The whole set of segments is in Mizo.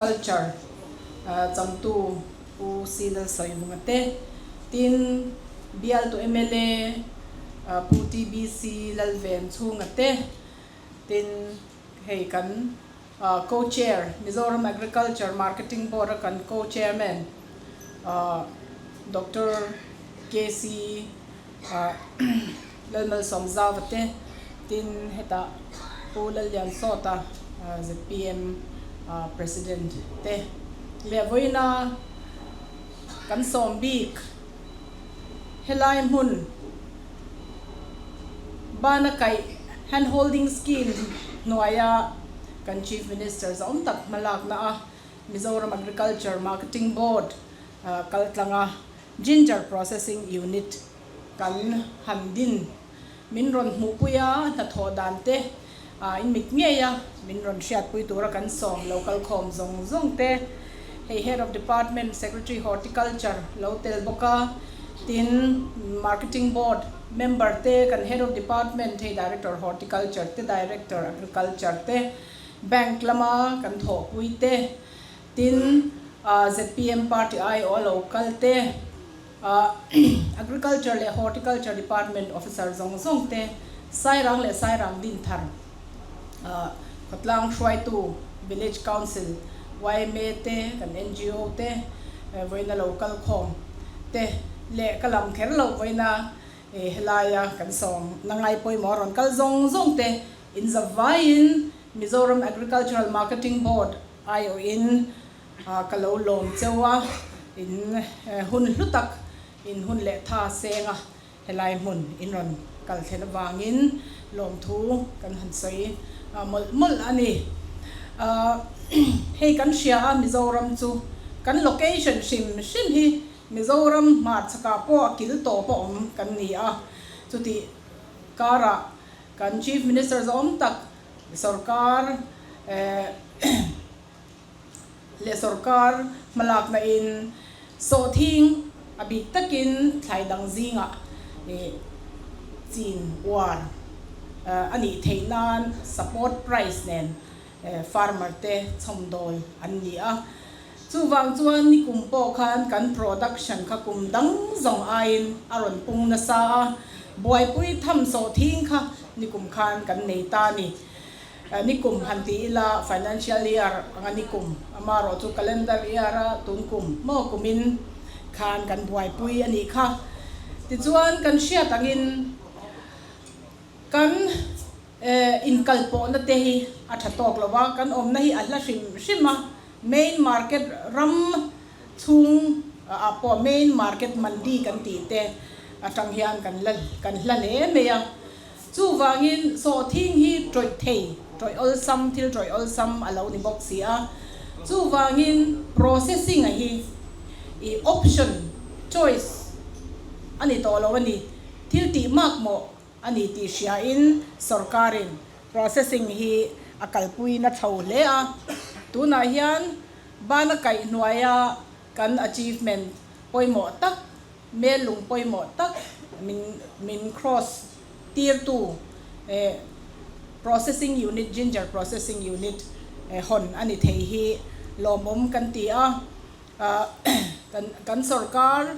Culture changtu Pu C Lalsawivunga te, tin bialtu mla Pu TBC Lalvenchhunga te, tin hei kan Co-Chair Mizoram Agriculture Marketing Board a kan Co-Chairman Doctor KC Lalmalsawmzauva te, tin hetah Pu Lalliansawta zpm President te leh vawiina kan sawm bik helai hmun bana kaih Hand Holding Scheme hnuaia kan Chief Minister zahawm tak hmalakna a Mizoram Agriculture Marketing Board kaltlanga Ginger Processing Unit kan han din. Min rawn hmuhpui a, hnathawh dan te in mit ngei a, min rawn hriatpui tura kan sawm lo kalkhawm zawng zawng te, hei Head of Department, Secretary Horticulture lo tel bawk a, tin Marketing Board member te, kan Head of Department hei Director Horticulture te, Director Agriculture te, Bank lama kan thawhpui te, Tin, zpm party aiawh a lo kal te, Agriculture leh Horticulture Department officer zawng zawng te, Sairang leh Sairang Dinthar khawtlang hruaitu Village Council, yma te, kan ngo te, vawiina lo kal khawm te leh ka lam kher loh vawiina helaia kan sawm na ngai pawimawh a rawn kal zawng zawng te inzavaiin Mizoram Agricultural Marketing Board Aiawhin ka lo lawm cheu a, in hun hlu tak, in hun leh tha seng a, helai hmun in rawn kal thlen avangin lawmthu kan han sawi mawlh mawlh a ni. Hei kan hria a, Mizoram chu kan location hrim hrim hi Mizoram hmarchhakah pawh a kil tawp a awm kan ni a, chutih karah kan Chief Minister zawm tak Sorkar leh sorkar hmalakna in sawhthing a bik takin thlai dang zingah chin uar a nih theih nan support price nen farmer te chhawmdawl an ni a. Chuvang chuan nikum pawh khan kan production kha kum dang zawng aiin a rawn pung nasa a, buaipui tham sawhthing kha nikum khan kan nei ta a ni. Nikum han ti ila financial year anga nikum, amarawh chu calendar year a tun kum maw kumin khan kan buaipui a nih kha. Tichuan kan hriat angin kan. Inkalpawhna te hi a tha tawk lo a, kan awmna hi a hla hrim hrim a, main market ram chhung ah pawh main market mandi kan tih te atang hian kan la kan hla hle mai a. Chuvangin sawhthing hi tawih thei, tawih awlsam, thil tawih awlsam a lo ni bawk si a. Chuvangin processing a hi i option, choice, a ni tawh lo a ni, thil tih makmawh a ni tih hriain sorkarin processing hi a kalpui na chho hle a. Tunah hian bana kaih hnuaia kan achievement pawimawh tak, mel lung pawimawh tak min min cross tirtu processing unit, ginger processing unit hawn a ni thei hi lawmawm kan ti a. Kan kan sorkar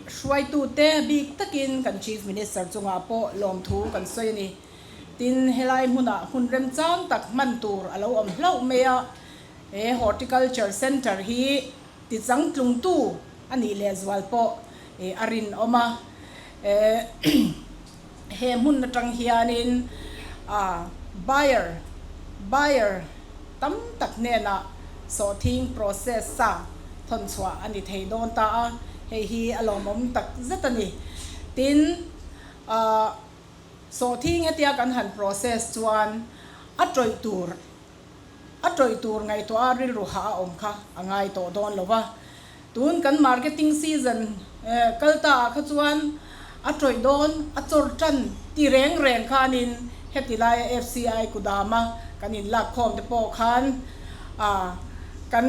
hruaitute bik takin kan Chief Minister chungah pawh lawmthu kan sawi a ni. Tin, helai hmunah hmun remchang tak hman tur a lo awm hlauh mai a, he Horticulture Centre hi tichangtlungtu a nih lehzual pawh a rinawm a. He hmun atang hianin buyer, buyer, tam tak hnenah sawhthing process a thawn chhuah a ni thei dawn ta a, hei hi a lawmawm tak zet a ni. Tin, sawhthing hetia kan han process chuan a tawih tur, a tawih tur ngaihtuah a rilru hah a awm kha a ngai tawh dawn lo va. Tun kan marketing season kal ta ah kha chuan a tawih dawn, a chawr tan ti reng reng khanin heti laia FCI kudama kan inlak khawm te pawh khan kan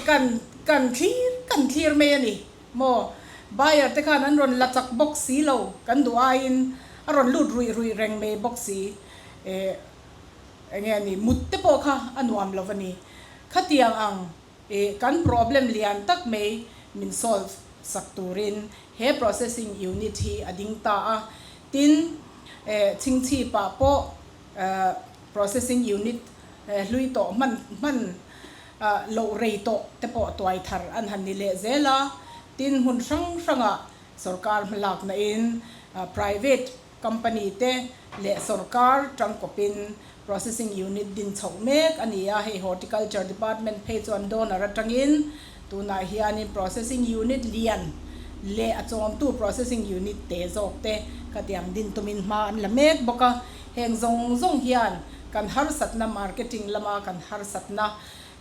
kan kan thlir kan thlir mai a ni maw. Buyer te khan an rawn la chak bawk si lo, kan duh aiin a rawn lut ruih ruih reng mai bawk si. Eng nge ni, mut te pawh kha a nuam lo a ni. Khatiang ang i kan problem lian tak mai min solve sak turin he processing unit hi a ding ta a. Tin, chhingchhipah pawh processing unit hlui tawh hman hman loh rei tawh te pawh tuai thar an han ni leh zel a. Tin, hmun hrang hrangah sorkar hmalakna in private company te leh sorkar tangkawpin processing unit din chhoh mek a ni a, hei Horticulture Department phei chuan donor atangin tunah hianin processing unit lian leh a chawmtu processing unit te zawk te khatiang din tumin hma an la mek bawk a, heng zawng zawng hian kan harsatna marketing lama kan harsatna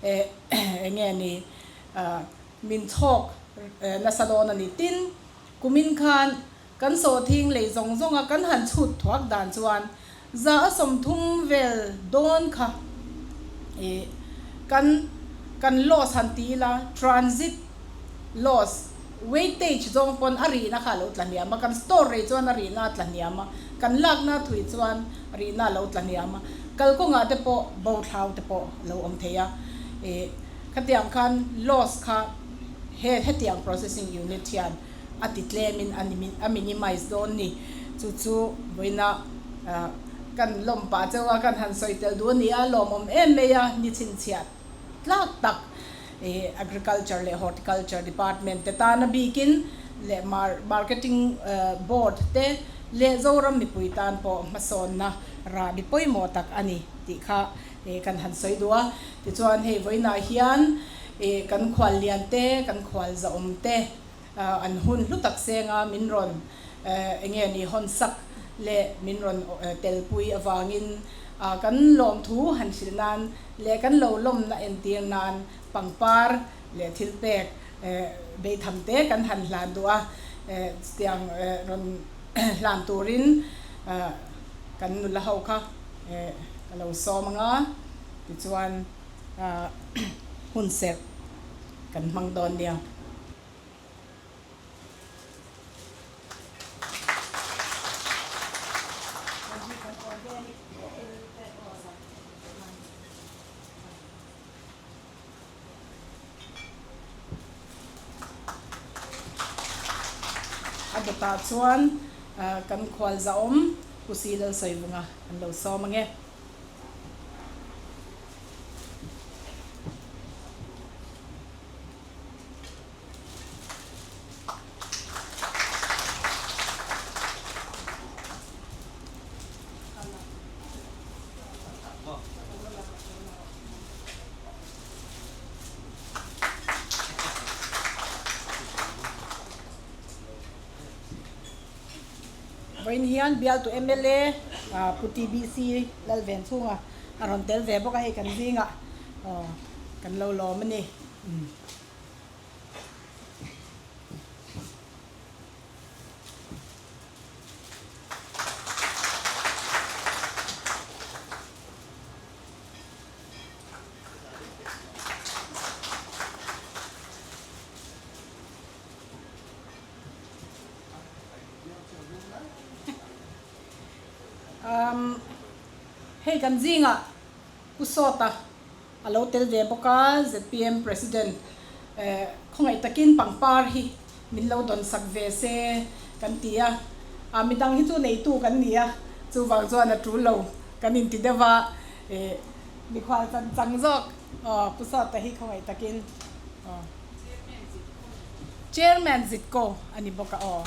eh enge ni min chhawk nasa dawn a ni. Tin, kumin khan Kan sawhthing lei zawng zawnga kan han chhut thuak dan chuan 30% vel dawn kha i kan kan loss han ti ila, transit loss, weightage zawng pawn a rihna kha a lo tla hniam a, kan store rei chuan a rihna a tla hniam a, kan lakna thui chuan rihna a lo tla hniam a, kalkawngah te pawh bo thlau te pawh a lo awm thei a, i khatiang khan loss kha he hetiang processing unit hian a ti tlemin a minimize dawn ni. Chu chu vawiina kan lawm pah chauh a, kan han sawi tel duh a ni a, lawmawm em mai a, ni chhinchhiah tlak tak Agriculture leh Horticulture Department te tana bikin leh Marketing Board te leh Zoram mipui tan pawh hmasawnna rahbi pawimawh tak a ni tih kha kan han sawi duh a. Tichuan hei vawiinah hian kan khuallian te, kan khualzawm te, An hun hlu tak senga min rawn eng nge ni hawn sak leh min rawn telpui avangin kan lawmthu han hrilh nan leh kan lo lawmna entir nan pangpar leh thilpek beitham te kan han hlan duh a, chutiang rawn hlan turin kan nula ho kha ka lo sawm ang a, tichuan hun serh. Kan hmang dawn nia. A dawtah chuan kan khualzahawm Pu Si Lalsawivunga an lo sawm ang e. Vawiin hian bialtu mla Pu TBC Lalvenchhunga a rawn tel ve bawk a, hei kan zingah kan lo lawm a ni. Umm hei kan zingah Pu Sawta a lo tel ve bawk a, zpm President eh khawngaih takin pangpar hi min lo dawn sak ve se kan ti a, ah midang hi chu neitu kan ni a, chuvang chuan a tul lo kan inti deuh a, eh mikhual chan chang zawk aw Pu Sawta hi khawngaih takin aw. Chairman Zitko a ni bawk a aw.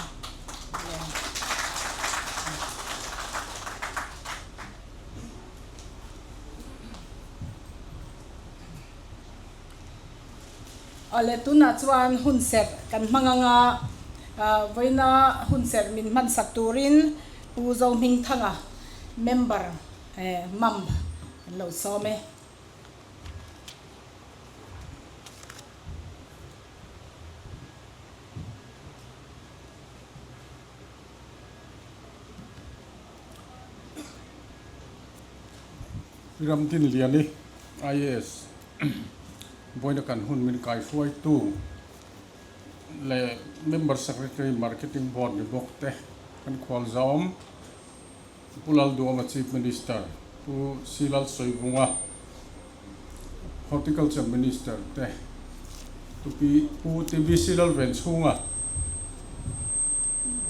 Awle tunah chuan hun serh kan hmang anga vawiina hun serh min hman sak turin Pu Zohmingthanga member mam an lo sawm e. Ramdin Liani, IAS, Vawiina kan hun min kaihruaitu leh Member Secretary Marketing Board ni bawk te kan khual zawm. Pu Lalduama Chief Minister Pu Silal Sawivunga. Horticulture Minister te Tupi Pu TBC Lalvenchhunga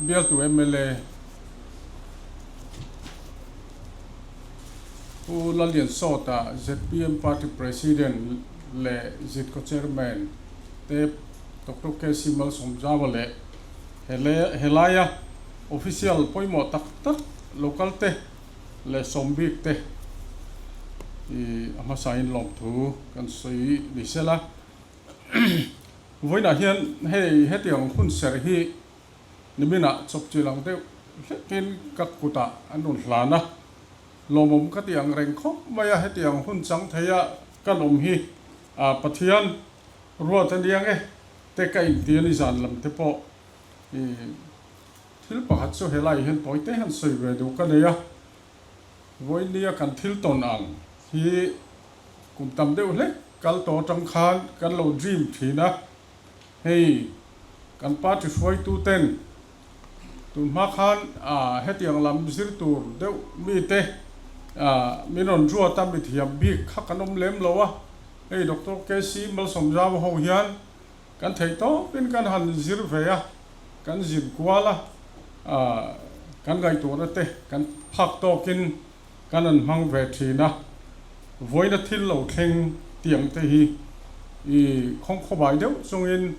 bialtu mla Pu Lalliansawta zpm Party President leh Zitko Chairman te Doctor KC Malsawmzaua leh helaia official pawimawh tak tak local te leh sawmbik te i a hmasain lawmthu kan sawi ni sela. Vawiinah hian hei hetiang hun serh hi niminah chawpchilh ang deuh hlekin ka kutah an rawn hlan a, lawmawm ka ti ang reng khawp mai a, hetiang hun chang theia kan awm hi Pathian ruat a niang e te ka inti a ni zan lam te pawh i Thil pakhat chu helai hian tawi te han sawi ve duh ka nei a, vawinia kan thil tawn ang hi kum tam deuh hlek kal tawh atang khan kan lo dream thin a, hei kan party hruaitu ten tun hma khan hetiang lam zir tur deuh mite min rawn ruat a, mithiam bik kha kan awm lem lo a, hei Doctor KC Malsawmzau ho hian Kan theih tawpin kan han zir ve a, kan zir kual a, kan ngaihtuahna te kan phak tawkin kan han hmang ve thin a. Vawiina thil lo thleng tiang te hi i khawngkhawbai deuh chungin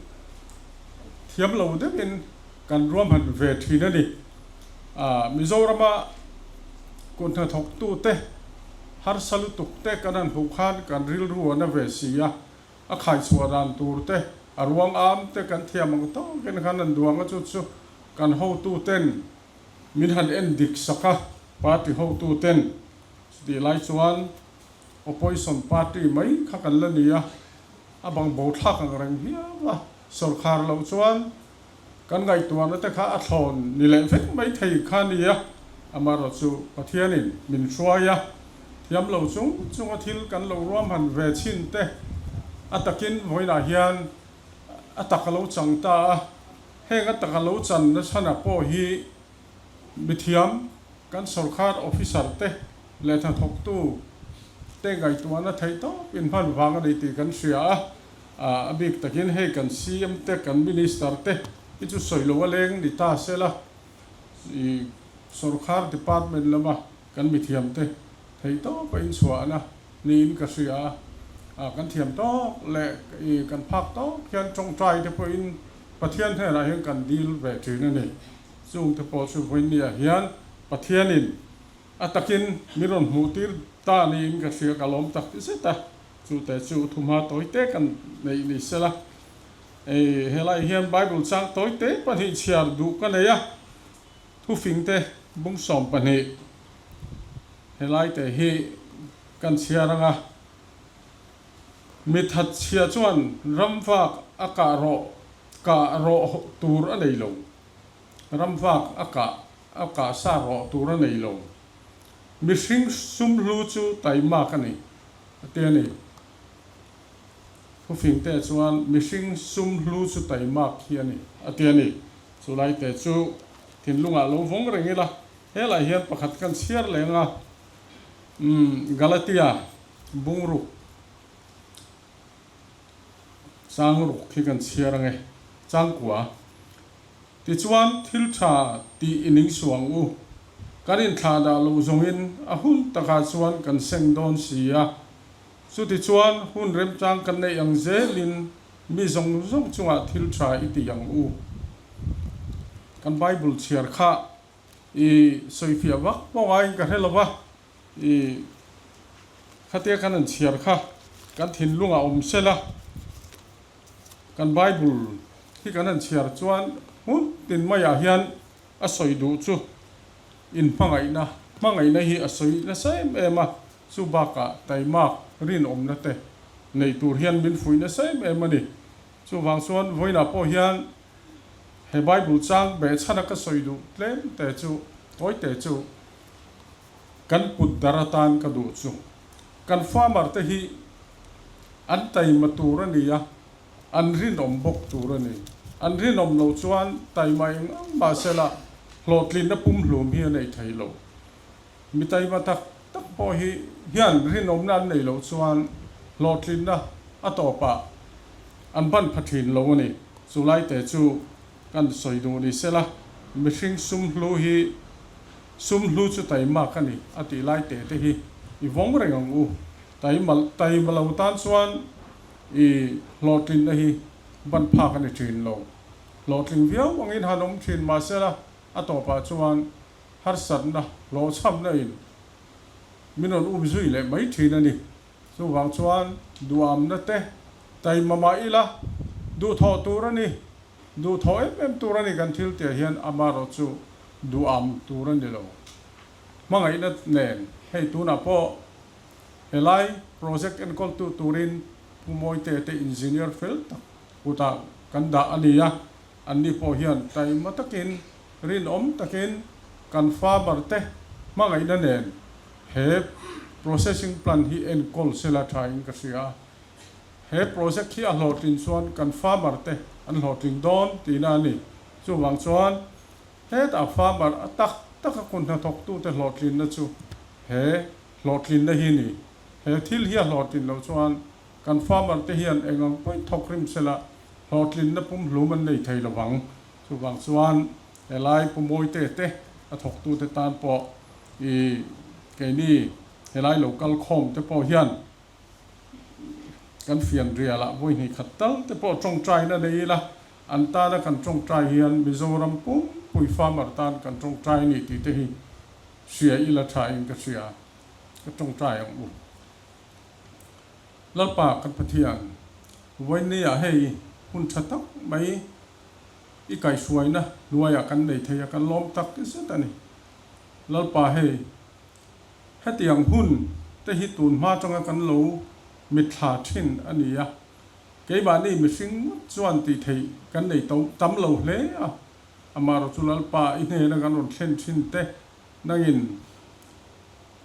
thiam lo deuhin kan ruahman ve thin a ni. Mizorama kut hnathawktute harsa lutuk te kan han hmuh khan kan rilru a na ve si a. A khaichhuah dan tur te, a ruang am te kan thiam ang tawkin khan an duang a, chu chu kan hotu ten min han en dik sak a, party hotu ten chutih lai chuan opposition party mai kha kan la ni a, a bang bo thlak ang reng viau a, sawrkhar loh chuan kan ngaihtuahna te kha a thlawn ni leh vek mai thei kha a ni a, amaherawh chu Pathianin min hruai a, thiam lo chung chunga thil kan lo ruahman ve chhin te a takin vawiinah hian a tak a lo chang ta a, heng a tak a lo chan nachhana pawh hi mithiam kan sawrkhar officer te leh hnathawktu te ngaihtuahna theih tawp inhman vang a ni tih kan hria a. A bik takin hei kan CM te, kan Minister te hi chu sawi lo a leng ni ta sela, i sorkar department lama kan mithiam te theih tawp a inchhuahna niin ka hria a, kan thiam tawk leh i kan phak tawk hian tawngtai te pawhin Pathian hnenah hian kan dil ve thin a ni. Chung te pawh chu vawinia hian Pathianin a takin min rawn hmuh tir ta niin ka hria, ka lawm tak zet a. Chu te chu thumha tawi te kan neih ni sela. Ei, helai hian Bible chang tawi te pahnih chhiar duh ka nei a, thufing te bung 12 helai te hi kan chhiar ang a. Mi thatchhia chuan ramvak a kah rawh kah rawh tur a nei lo. Ramvak a kah a kah sa rawh tur a nei lo. Mihring sum hlu chu taimak a ni, a ti a ni. Thufing te chuan mihring sum hlu chu taimak hi a ni, a ti a ni. Chu lai te chu thinlungah lo vawng reng ila, helai hian pakhat kan chhiar leng a, umm Galatia bungruk changruk hi kan chhiar ange, changkua. Tichuan, thil tha tih i ning suang u. Kan inthlah dah loh zawngin a hun takah chuan kan seng dawn si a. Chutichuan, hun remchang kan neih ang zelin mi zawng zawng chungah thil tha i ti ang u. Kan Bible chhiar kha i sawifiah vak pawh ngaiin ka hre lo va, i khatia kan han chhiar kha kan thinlungah awm sela. Kan Bible hi kan han chhiar chuan hmun tin maiah hian a sawi duh chu inhmangaihna, hmangaihna hi a sawi nasa em em a, chu bakah taimak rinawmna te neih tur hian min fuih nasa em em a ni. Chuvang chuan vawiinah pawh hian he Bible chang behchhana ka sawi duh tlem te chu, tawi te chu kan put dar atan ka duh chu. Kan farmer te hi an taima tur a ni a, an rinawm bawk tur a ni. An rinawm loh chuan taima eng ang mahsela hlawhtlinna pumhlum hi a nei thei lo. Mi taima tak tak pawh hi hian rinawmna an nei loh chuan hlawhtlinna a tawpah an ban pha thin lo a ni. Chu laite chu kan sawi duh ni sela, mihring sum hlu hi sum hlu chu taimak a ni a tih laite te hi i vawng reng ang u. Taima taima lo tan chuan i hlawhtlinna hi ban phak a ni thin lo. Hlawhtling viau angin han awm thin mahsela a tawpah chuan harsatna hlawhchhamna in min rawn um zui leh mai thin a ni. Chuvang chuan duhamna te taima mah ila duhthawh tur a ni, duhthawh em em tur a ni kan thil tih ah hian amaherawh chu duham tur a ni lo. Hmangaihna nen hei tunah pawh helai project enkawltu turin Pu Mawite te engineer fel tak kutah kan dah a ni a, anni pawh hian taima takin rinawm takin kan farmer te hmangaihna nen he processing plant hi enkawl sela tha in ka hria a. He project hi a hlawhtlin chuan kan farmer te an hlawhtling dawn tihna a ni. Chuvang chuan hetah farmer a tak taka kun hnathawktute hlawhtlinna chu he hlawhtlinna hi ni. He thil hi a hlawhtlin loh chuan kan farmer te hian eng ang pawhin thawk rim sela hlawhtlinna pumhlum an nei thei lovang. Chuvang chuan helai Pu Mawite te a thawktute tan pawh i keini helai lo kal khawm te pawh hian kan fian rialah vawi hnih khat tal te pawh tawngtaina nei ila, an tana kan tawngtai hian Mizoram pumpui farmer tan kan tawngtai a ni tih te hi hria ila tha in ka hria, ka tawngtai ang u. Lalpa kan Pathian, vawinia hei hun tha tak mai I kaihhruaina hnuaiah kan nei thei a, kan lawm tak zet a ni. Lalpa hei, hetiang hun te hi tun hma atanga kan lo mitthla thin a ni a, keimahni mihring ngawt chuan tih theih kan nei tam lo hle a, amaherawhchu Lalpa i hnena kan rawn thlen thin te nangin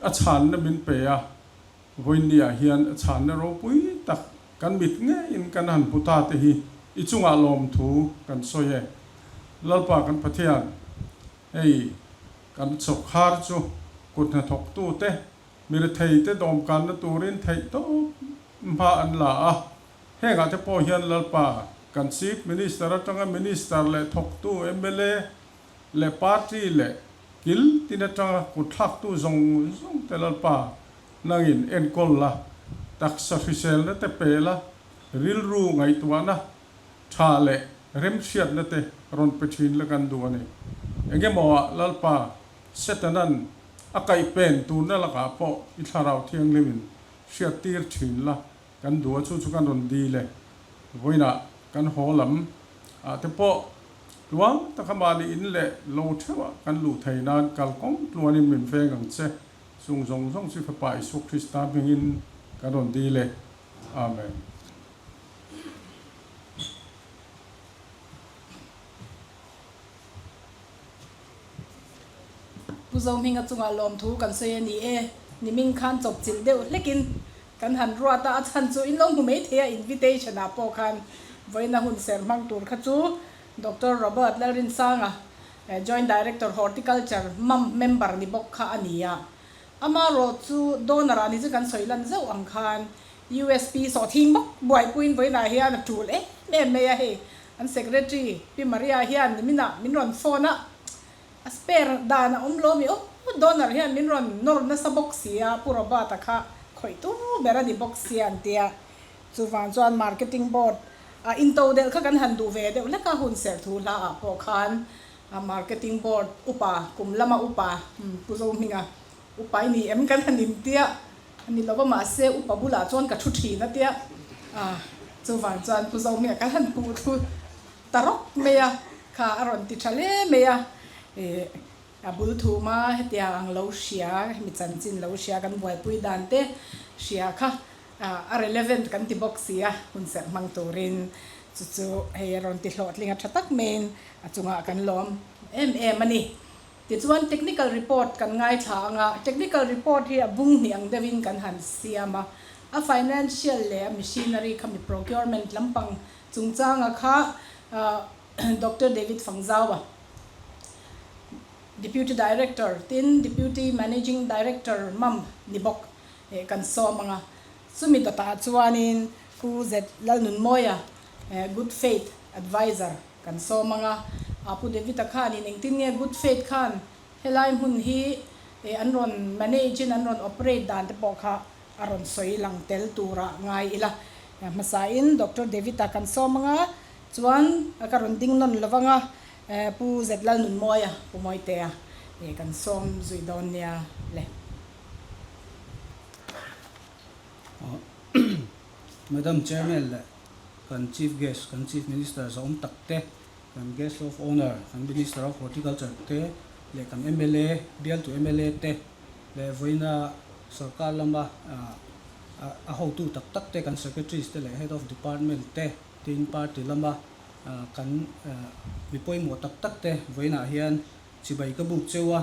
a chhanna min pe a, Vawiinniah hian chhanna ropui tak kan mit ngeiin kan han hmu ta te hi i chungah lawmthu kan sawi e. Lalpa kan Pathian, hei kan chawkhar chu kut hnathawktute, miretheite dawmkanna turin theihtawp hma an la a. Hengah te pawh hian Lalpa kan Chief Minister atanga Minister leh thawktu mla leh party leh kil tin atanga kutthlaktu zawng zawng te Lalpa Nangin enkawl la, taksa hriselna te pe la, rilru ngaihtuahna tha leh remhriatna te rawn pe thin la kan duh a ni. Engemaw ah Lalpa, Setanan a kaih pen turna lakah pawh i Thlarau Thianghlimin hriattir thin la kan duh a, chu chu kan rawn dil e. Vawiinah kan haw lam ah te pawh tluang taka mahni in leh lo theuhah kan luh thei nan kalkawng tluanin min veng ang che. Chung zawng zawng chu Fapa Isua Krista hmingin kan rawn dil e. Amen. Pu Zohminga chungah lawmthu kan sawi a ni e. Nimin khan chawpchilh deuh hlekin kan han ruat a, a chhan chu in lo hmu mai thei a, invitation ah pawh khan vawiina hun ser hmang tur kha chu Doctor Robert Lalrinsanga Joint Director Horticulture mam member ni bawk kha a ni a. Amarawh chu donor ah ni chu kan sawi lan zeuh ang khan USP sawhthing bawk buaipuiin vawiinah hian a tul em em mai a hei. An Secretary Pi Maria hian niminah min rawn phone a, a spare dan a awm lo mi aw donor hian min rawn nawr nasa bawk si a, Pu Robert-a kha khawih tu ber a ni bawk sia an tia. Chuvang chuan Marketing Board a intodelh kha kan han duh ve deuh hlek a, hun serh thu hla ah pawh khan Marketing Board upa, kum lama upa Pu Zohminga upa i ni em kan han intia a ni lova mahse upa bulah chuan ka thu thin a tia chuvang chuan Pu Zohminga kan han puh thlu ta rawk mai a, kha a rawn ti tha hle mai a ih a bul thuma hetiang ang lo hria hemi chanchin lo hria kan buaipui dan te hria kha A relevant kan ti bawk si a, hun serh hmang turin chu chu hei a rawn ti hlawhtling a tha tak maiin a chungah kan lawm em em a ni. Tichuan technical report kan ngaithla ang a, technical report hi a bung hnih ang deuhin kan han siam a, a financial leh a machinery kha mi procurement lampang chungchanga kha Doctor David Fangzaua, Deputy Director tin Deputy Managing Director mam ni bawk. Eh kan sawm ang a. Chumi dawtah chuanin Pu Z Lalnunmawia, Good Faith Adviser kan sawm ang a. Pu David-a khanin engtin nge Good Faith khan helai hmun hi an rawn manage in an rawn operate dan te pawh kha a rawn sawi lang tel turah ngai ila. Hmasain Doctor David-a kan sawm ang a, chuan ka rawn ding nawn lo vang a, Pu Z Lalnunmawia, Pu Mawitea kan sawm zui dawn nia le. Madam Chairman leh kan Chief Guest, kan Chief Minister zawm tak te, kan Guest of Honour, kan Minister of Horticulture te leh kan mla, bialtu mla te leh vawiina sorkar lama a hotu tak tak te, kan Secretaries te leh Head of Department te, tin party lama kan mi pawimawh tak tak te vawiinah hian Chibai ka buk cheu a,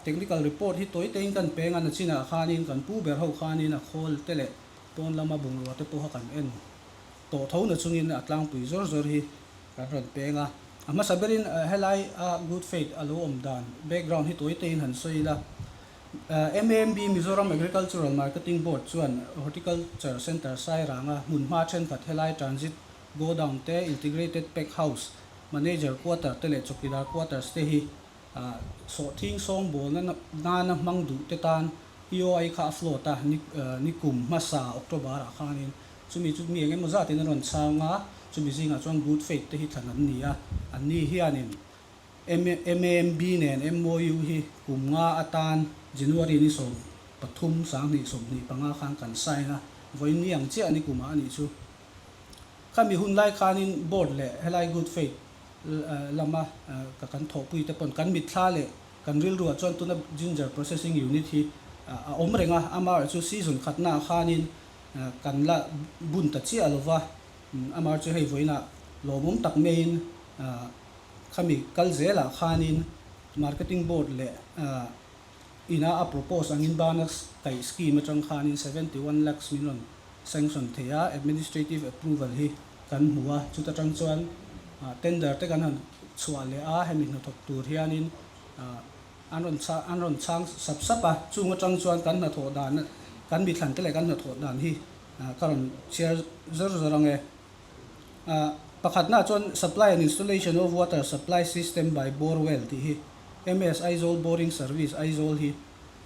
technical report hi tawi tein kan peng a, nachinah khanin kan pu ber ho khanin a khawl te leh pawn lama bungrua te pawha kan en tawh tho na chungin a tlangpui zawr zawr hi kan rawn peng a. A hmasa berin helai a good faith a lo awm dan background hi tawi tein han sawi ila. MAMB, Mizoram Agricultural Marketing Board chuan Horticulture Centre Sairanga hmunhma thenkhat helai transit godown te, integrated pack house, Manager quarter te leh chawkidar quarters te hi sawhthing sawngbawlna nana hmang duh te tan EOI kha a float a, ni kum hmasa October ah khanin chumi chu mi eng emaw zatin a rawn chhang a, chumi zingah chuan good faith te hi thlan an ni a, anni hianin MAMB nen MOU hi kum nga atan January ni 13 2025 khan kan sign a, vawiin ni ang chiah ni kumah a nih chu. Khami hun lai khanin board leh helai good faith lama ka kan thawhpui te pawn kan mitthla leh kan rilruah chuan tuna ginger processing unit hi a awm reng a, amaherawhchu chu season khatnaah khanin kan la bun ta chiah lo va, amaherawhchu hei vawiinah lawmawm tak maiin khami kal zelah khanin marketing board leh ina a propose angin Banas kaih scheme atang khanin 71 lakhs min rawn sanction thei a, administrative approval hi kan hmu a, chuta tang chuan tender te kan han chhuah leh a, hemi hnathawk tur hianin an rawn an rawn chhang sap sap a, chung atang chuan kan hnathawh dan kan mithlan te leh kan hnathawh dan hi ka rawn chhiar zawr zawr ang e. Pakhatnaah chuan supply and installation of water supply system by borewell tih hi MS Aizawl Boring Service Aizawl hi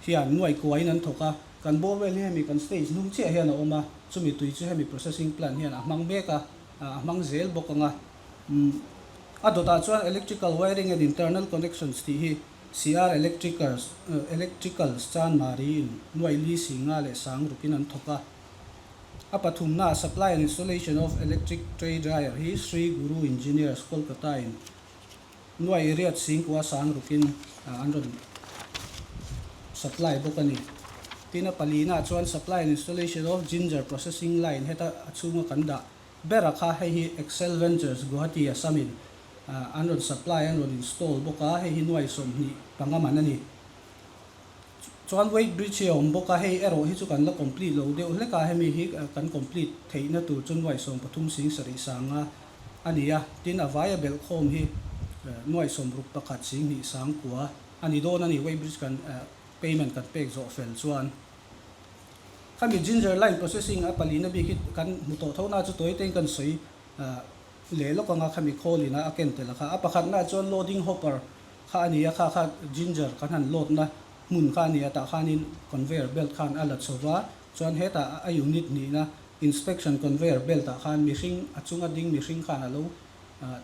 hian nuai kuaiin an thawk a, kan borewell hi hemi kan stage hnung chiah hian a awm a, chumi tui chu hemi processing plant hian a hmang mek a, a hmang zel bawk ang a. A dawtah chuan electrical wiring and internal connections tih hi CR Electricals Electricals Chanmari in nuai li singa leh sang rukin an thawk a. A pathumna supply and installation of electric tray dryer hi Sri Guru Engineers Kolkata in nuai riat singkua sang rukin an rawn supply bawk a ni. Tin a palina chuan supply and installation of ginger processing line heta a chhunga kan dah ber a kha hei hi Excel Ventures Guwahati Assam in an rawn supply an rawn install bawk a, hei hi nuai 25 man a ni. Chuan weight bridge hi a awm bawk a, hei erawh hi chu kan la complete lo deuh hlek a, hemi hi kan complete theihna tur chu nuai 13 sing sarih sanga a ni a, tin a vaia belh khawm hi nuai 61 sing hnih sang kua a ni dawn a ni, weight bridge kan payment kan pek zawh fel chuan. Khami ginger line processing a palina bik hi kan hmu tawh tho na chu tawi tein kan sawi leh lawk ang a, khami khawlin a a ken tel a kha. A pakhatnaah chuan loading hopper kha a ni a, kha kha ginger kan han load na hmun kha a ni a, tah khanin conveyor belt khan a la chho va, chuan hetah a unit nihna inspection conveyor belt ah khan mihring a chunga ding mihring khan a lo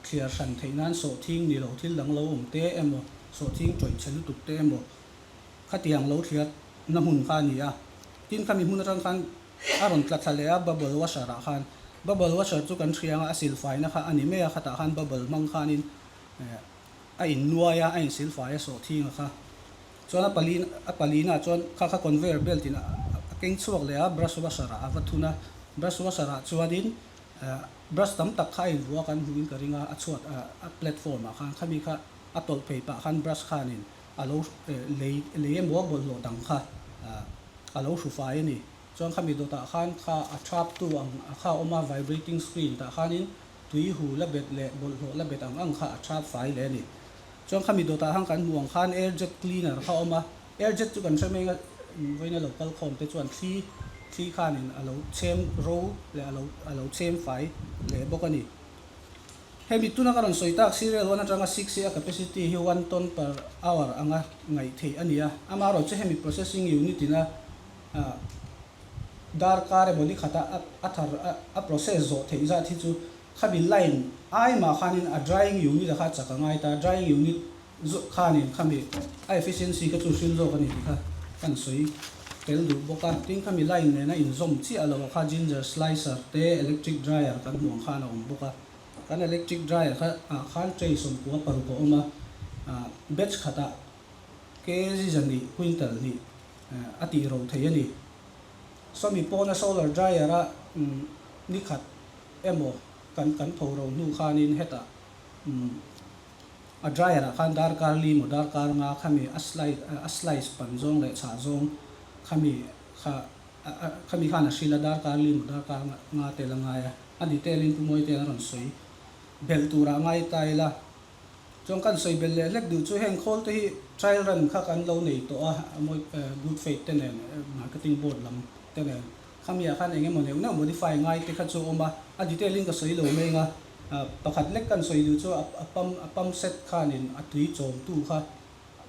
thliar hran theih nan sawhthing ni lo thil dang lo awm te emaw sawhthing tawih chhe lutuk te emaw khatiang lo thliar na hmun kha a ni a, tin khami hmun atang khan a rawn tla thla leh a bubble washer ah khan bubble washer chu kan hriang a, a silfaina kha a ni mai a, khatah khan bubble hmang khanin a innuai a, a insilfai a sawhthing a kha. Chuan a pali a palina chuan kha kha conveyor belt in a keng chhuak leh a, brush washer ah a va thun a, brush washer ah chuanin brush tam tak kha a invuah a kan hmuhin ka ring a, a chhuat a platform ah khan khami kha a tawlh phei pah khan brush khanin a lo lei lei emaw a bawlhhlawh dang kha a lo hru fai a ni. Chuan khami dawtah khan kha a thap tu ang a kha a awm a, vibrating screen tah khanin Tui hu la bet leh bawlhhlawh la bet ang ang kha a thap fai leh a ni. Chuan khami dawtah khan kan hmuh ang khan air jet cleaner kha a awm a, air jet chu kan hre mai a, vawiina lo kal khawm te chuan thli thli khanin a lo chhem ro leh a lo a lo chhem fai leh bawk a ni. Hemi tuna ka rawn sawi tak serial one atanga six hi a capacity hi one ton per hour anga ngaih theih a ni a, amaherawhchu chu hemi processing unit ina darkar emaw ni khata a thar a process zawh theih zat hi chu khami line ai mah khanin a drying unit a kha chak a ngai ta, drying unit khanin khami a efficiency kha chu hrilh zawk a ni tih kha kan sawi tel duh bawk a, tin khami line nena inzawm chiah lo a kha ginger slicer te electric dryer kan hmuh ang khan a awm bawk a. Kan electric dryer kha ah khan tray 96 a awm a, batch khatah kg zahnih quintal hnih a tih ro thei a ni. Sawmi pawna solar dryer a ni khat emaw kan kan tho ro hnu khanin hetah a dryer ah khan darkar li maw darkar nga khami a slice a slice pan zawng leh chhah zawng khami kha khami khan a hrilh a darkar li maw darkar nga tel a ngai a. A detail in Pu Mawite a rawn sawi belh turah ngai ta ila. Chuan kan sawi belh leh hlek duh chu heng khawl te hi trial run kha kan lo nei tawh a, Good Faith te nen, Marketing Board lam te nen. Khami ah khan eng emaw neuh neuh modify ngai te kha chu a awm a, a detail in ka sawi lo mai anga pakhat lek kan sawi duh chu a pump a pump set khanin a tui chawm tu kha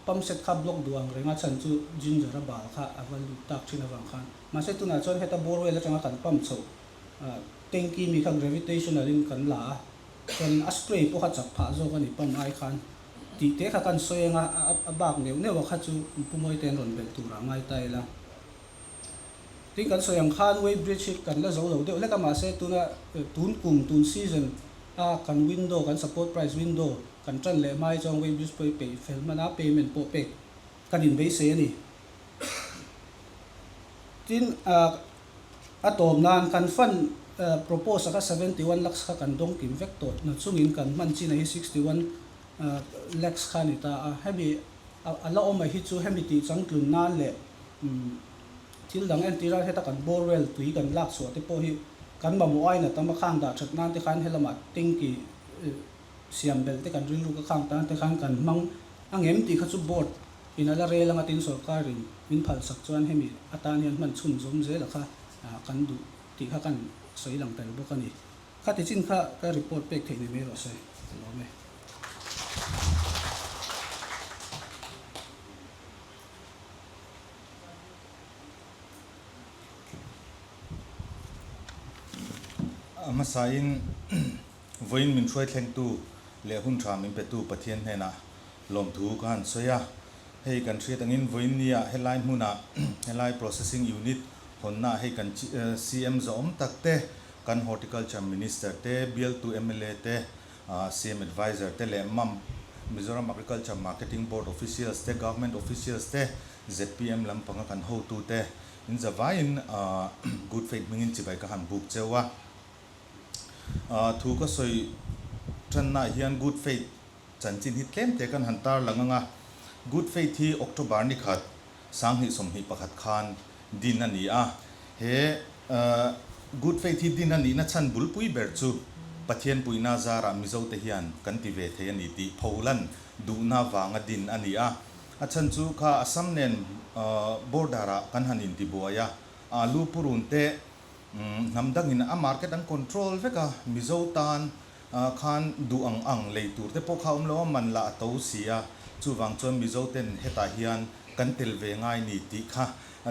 pump set kha block duh ang reng a chhan chu ginger a bal kha a va lut tak thin avang khan. Mahse tunah chuan heta borewell atanga kan pump chhoh Tanky mi kha gravitational in kan la a, chuan a spray pawh kha chak phah zawk a ni pump ai khan tih te kha kan sawi anga a bak neuh neuh a kha chu Pu Mawite an rawn belh turah ngai ta ila. Tin kan sawi ang khan weigh bridge hi kan la zo lo deuh hlek a mahse tuna tun kum tun season a kan window kan support price window kan tan leh hma hi chuan weigh bridge pawh hi peih fel hman a payment pawh pek kan inbeisei a ni. Tin A tawp nan kan fund propose a kha 71 lakhs kha kan dawng kim vek tawh na chungin kan hman chin a hi 61 lakhs kha a ni ta a. Hemi a la awm a hi chu hemi tih changtlun nan leh thil dang entir a heta kan borewell tui kan lak chhuah te pawh hi kan mamawh ain a tam a khang dah that nan te khan helamah tanky siam belh te kan rilru ka khang tan te khan kan hmang angem tih kha chu board In a la rel anga tin sorkarin min phalsak chuan hemi atan hian hman chhun zawm zela kha kan duh tih kha kan sawi lang tel bawk a ni. Khati chin kha ka report pek theih ni mai rawh se, ka lawm e. A hmasain vawiin min hruai thlengtu leh hun tha min petu Pathian hnenah Lawmthu ka han sawi a, hei kan hriat angin vawiin nia helai hmunah helai processing unit hawnna hei kan CM zawhawm tak te, kan Horticulture Minister te, bialtu mla te, CM Adviser te leh mam Mizoram Agriculture Marketing Board officials te, Government officials te, zpm lampanga kan hotu te in zavaiin Good Faith hmingin chibai ka han buk cheu a. Thu ka sawi tannaah hian Good Faith Chanchin hi tlem te kan han tar lang ang a, Good Faith hi October ni khat, 2021 khan din a ni a. He Good Faith hi din a nihna chhan bulpui ber chu Pathian puihna zarah Mizote hian kan ti ve thei a ni tih pholan duhna vanga din a ni a. A chhan chu kha Assam nen border ah kan han intibuai a, alu purun te hnam dangin a market an control vek a, Mizo tan Khan duh ang ang lei tur te pawh kha awm lo a, man lah a to si a, chuvang chuan Mizo ten hetah hian kan tel ve ngai ni tih kha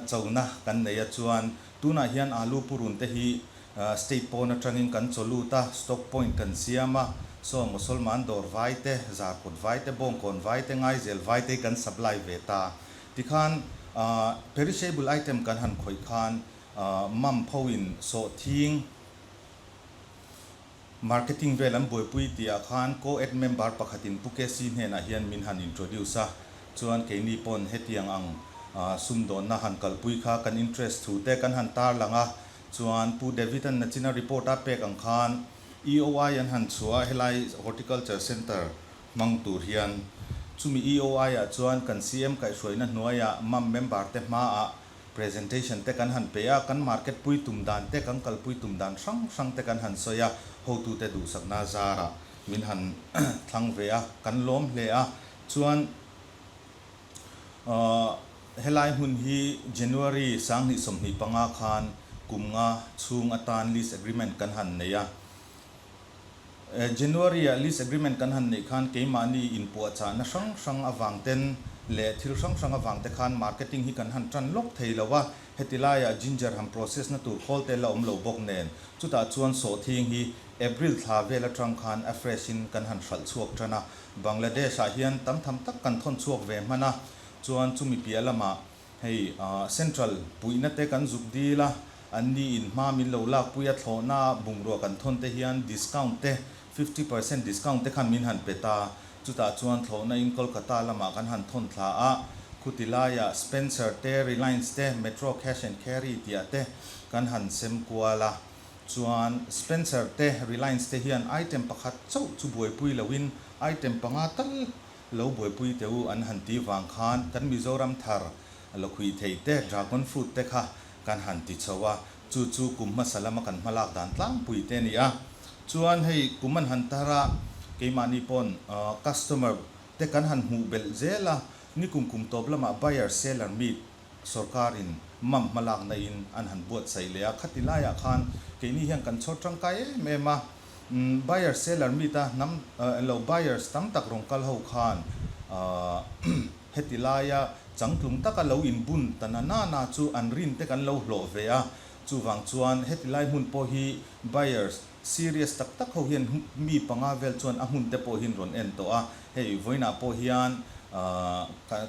chona kan nei a, chuan tunah hian alu purun te hi state pawn atangin kan chaw lut a, stock point kan siam a, saw Mosolman dawr vai te, Zarkawt vai te, Bawngkawn vai te, Ngaizel vai te hi kan supply ve ta. Tikhan perishable item kan han khawih khan mam pho in sawhthing, Marketing vel an buaipui tih ah khan Co-ed member pakhatin Pu KC hnenah hian min han introduce a, chuan keini pawn hetiang ang sumdawnna han kalpui kha kan interest thu te kan han tarlang a, chuan Pu David an nachina report a pek ang khan EOI an han chhuah a helai Horticulture Centre hmang tur hian chumi EOI ah chuan kan CM kaihhruaina hnuaiah mam member te hmaah Presentation te kan han pe a, kan market pui tum dan te, kan kalpui tum dan hrang hrang te kan han sawi a, hotute duhsakna zarah min han thlang ve a, kan lawm hle a. Chuan helai hmun hi January 2025 khan. kum nga chhung atan lease agreement kan han nei a. January ah lease agreement kan han neih khan keimahni inpuahchahna hrang hrang avang ten leh thil hrang hrang avang te khan marketing hi kan han tan lawk thei lo a, heti laiah ginger han process na tur khawl te la awm lo bawk nen chutah chuan sawhthing hi April thla vel atang khan a fresh in kan han hralh chhuak tan a, Bangladesh ah hian tam tham tak kan thawn chhuak ve hman a, chuan chumi piah lamah Hei Central puihna te kan zuk dil a, an ni in hma min lo lak pui a thlawhna bungrua kan thawn te hian discount te 50% discount te khan min han pe ta. Chutah chuan thlawhna in Kolkata lamah kan han thawn thla a, khuti laiah Spencer te, Reliance te, Metro Cash and Carry tih ah te kan han sem kual a. Chuan Spencer te, Reliance te hian item pakhat chauh chu buaipui loin item panga tal Lo buaipui teh u an han ti vang khan kan Mizoram thar lakhuih thei te, dragon fruit te kha kan han ti chho a, chu chu kum hmasa lama kan hmalak dan tlangpui te a ni a. Chuan hei kum an han tar a, keimahni pawn customer te kan han hmuh belh zel a, nikum kum tawp lamah buyer seller meet sorkarin mam hmalakna in an han buatsaih leh a, khati laiah khan keini hian kan chhawr tangkai em em a. Buyer seller meet a hnam lo buyers tam tak rawn kal ho khan heti laia changtlung taka lo inbun ta na na na chu an rin te kan lo hlawh ve a, chuvang chuan heti lai hmun pawh hi buyers serious tak tak ho hian mi panga vel chuan a hmun te pawh hian rawn en tawh a, hei vawiinah pawh hian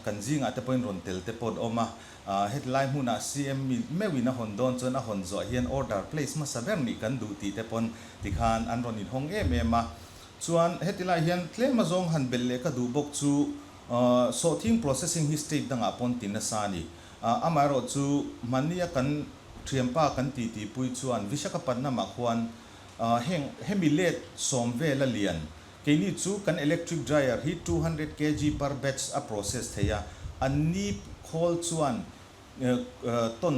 kan zingah te pawhin rawn tel te pawh an awm a. Heti lai hmunah CM meuhin a hawn dawn chuan a hawn zawh hian order place hmasa ber nih kan duh tih te pawn tikhan an rawn inhawng em em a. Chuan heti lai hian tlem azawng han belh leh ka duh bawk chu sawhthing processing hi state dangah pawn ti nasa a ni. Amaherawh chu hmannia kan thianpa kan titi pui chuan Visakhapatnam ah khuan heng hemi let sawm vel a lian Keini chu kan electric dryer hi 200 kg per batch a process thei a, an ni khawl chuan ton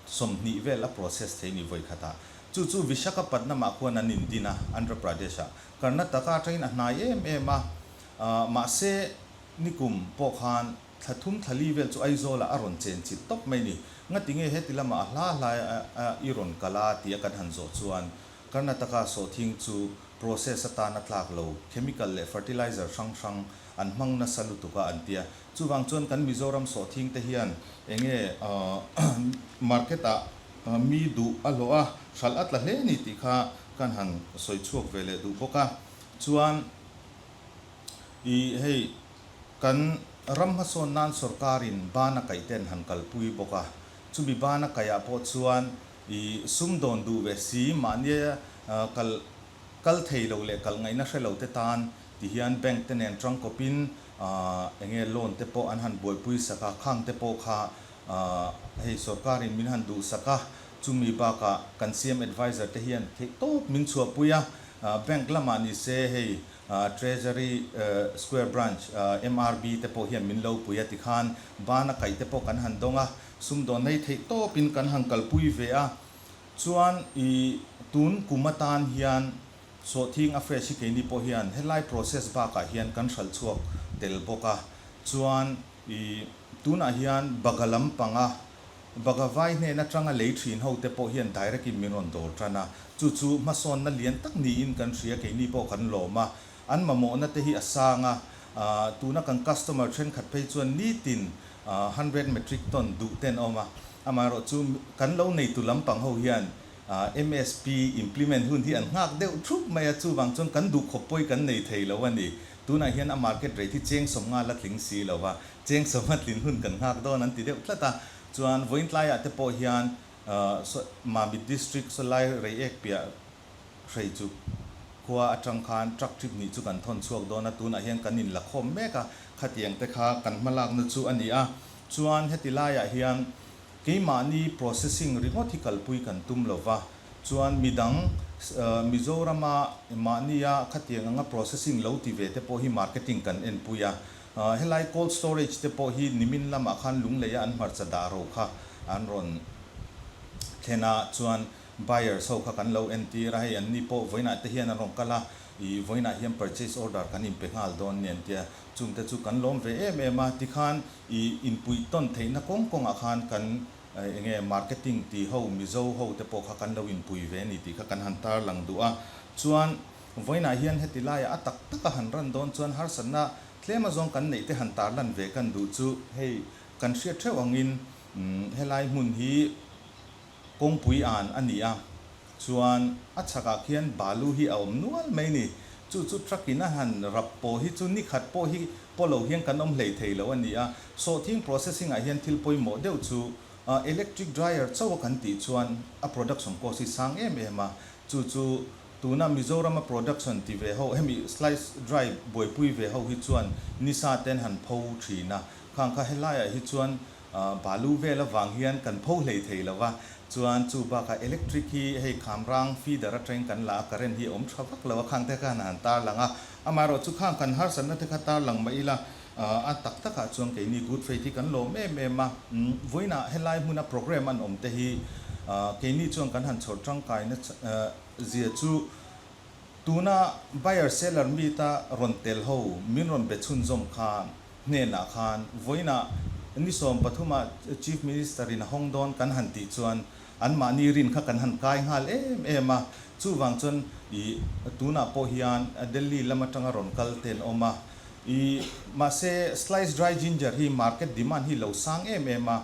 20 vel a process thei ni vawi khatah. Chu chu Visakhapatnam ah khuan an indin a, Andhra Pradesh ah. Karnataka atangin a hnai em em a, mahse nikum pawh khan thla thum thla li vel chu Aizawl ah a rawn chen chilh tawp mai ni. Ngatinge heti lamah a hla hlai a i rawn kal a tia kan han zawh chuan Karnataka sawhthing chu process atan a tlak lo, chemical leh fertilizer hrang hrang an hmang nasa lutuk a an tia. Chuvang chuan kan Mizoram sawhthing te hian enge market ah mi duh a hlawh a, hralh a tla hle ni tih kha kan han sawi chhuak ve leh duh bawk a. Chuan i hei kan ram hmasawn nan sorkarin bana kaih te an han kalpui bawk a, chumi bana kaihah pawh chuan I sumdawn duh ve si, mahnia kal kal thei lo leh kal ngaihna hre lo te tan ti hian bank te nen tangkawpin enge loan te pawh an han buaipui sak a, khang te pawh kha hei sorkarin min han duh sak a, chumi bakah kan CM adviser te hian theih tawp min chhuahpui a, bank lamah ni se hei Treasury Square Branch MRB te pawh hian min lo pui a tikhan bana kaih te pawh kan han dawng a. Sumdawn nei theih tawpin kan han kalpui ve a, chuan i tun kum atan hian sawhthing a fresh hi keini pawh hian helai process bakah hian kan hralh chhuak tel bawk a, chuan i tunah hian baga lampanga baga vai hnen atanga lei thin ho te pawh hian direct in min rawn dawr tan a, chu chu hmasawnna lian tak niin kan hria keini pawh kan lawm a, an mamawhna te hi a sang a, tuna kan customer thenkhat phei chuan nitin 100 metric ton duh ten a awm a, amaherawh chu kan lo neitu lampang ho hian MSP implement hun hi an nghak deuh thup mai a, chuvang chuan kan duh khawp pawi kan nei thei lo a ni. Tunah hian a market rate hi cheng 50 la tling si lo va, cheng 50 tlin hun kan nghak dawn an ti deuh tlat a, chuan vawiin tlaiah te pawh hian Mamit District sawlai Reiek piah Hrei chu khua atang khan truck trip nih chu kan thawn chhuak dawn a, tunah hian kan inla khawm mek a, khatiang te kha kan hmalakna chu a ni a. Chuan heti laiah hian keimahni processing ringawt hi kalpui kan tum lo va, chuan midang Mizorama mahnia khatiang anga processing lo ti ve te pawh hi marketing kan enpui a. Helai cold storage te pawh hi nimin lamah khan lungleia an hmarcha dah ro kha an rawn thlen a, chuan Buyers ho kha kan lo entir a, hei an ni pawh vawiinah te hian an rawn kal a, ih vawiinah hian purchase order kan inpe nghal dawn ni an tia, chungte chu kan lawm ve em em a, tikhan ih inpuih tawn theihna kawng kawngah khan kan Enge marketing ti ho Mizo ho te pawh kha kan lo inpui ve a ni tih kha kan han tarlang duh a. Chuan vawiinah hian heti laiah a tak taka han ran dawn chuan harsatna tlem azawng kan neih te han tarlan ve kan duh chu hei kan hriat theuh angin helai hmun hi kawngpui an a ni a. Chuan a chhakah khian balu hi a awm nual mai ni. Chu chu truck in a han rap pawh hi chu ni khat pawh hi pawh lo hian kan awm hlei thei lo a ni a. Sawhthing processing ah hian thil pawimawh deuh chu electric dryer chauh a kan tih chuan a production cost hi sang em em a. Chu chu tuna Mizoram a production ti ve ho hemi slice dry buaipui ve ho hi chuan nisa ten han pho thin a. Khang kha helaiah hi chuan Balu vel avang hian kan pho hlei thei lo va, chuan chu bakah electric hi hei khamrang feeder atangin kan la a, current hi a awm tha vak lo a, khang te khan a han tarlang a, amaherawh chu khang kan harsatna te kha tarlang mah ila a tak takah chuan keini good faith hi kan lawm em em a, vawiinah helai hmuna program an awm te hi keini chuan kan han chhawr tangkaina zia chu tuna buyer seller meet a rawn tel ho min rawn be chhunzawm khan hnenah khan vawiinah ni 13 ah Chief Minister in a hawng dawn kan han tih chuan anmahni rin kha kan han kai nghal em em a, chuvang chuan ih tunah pawh hian Delhi lam atanga rawn kal te an awm a, ih mahse slice dry ginger hi market demand hi lo sang em em a,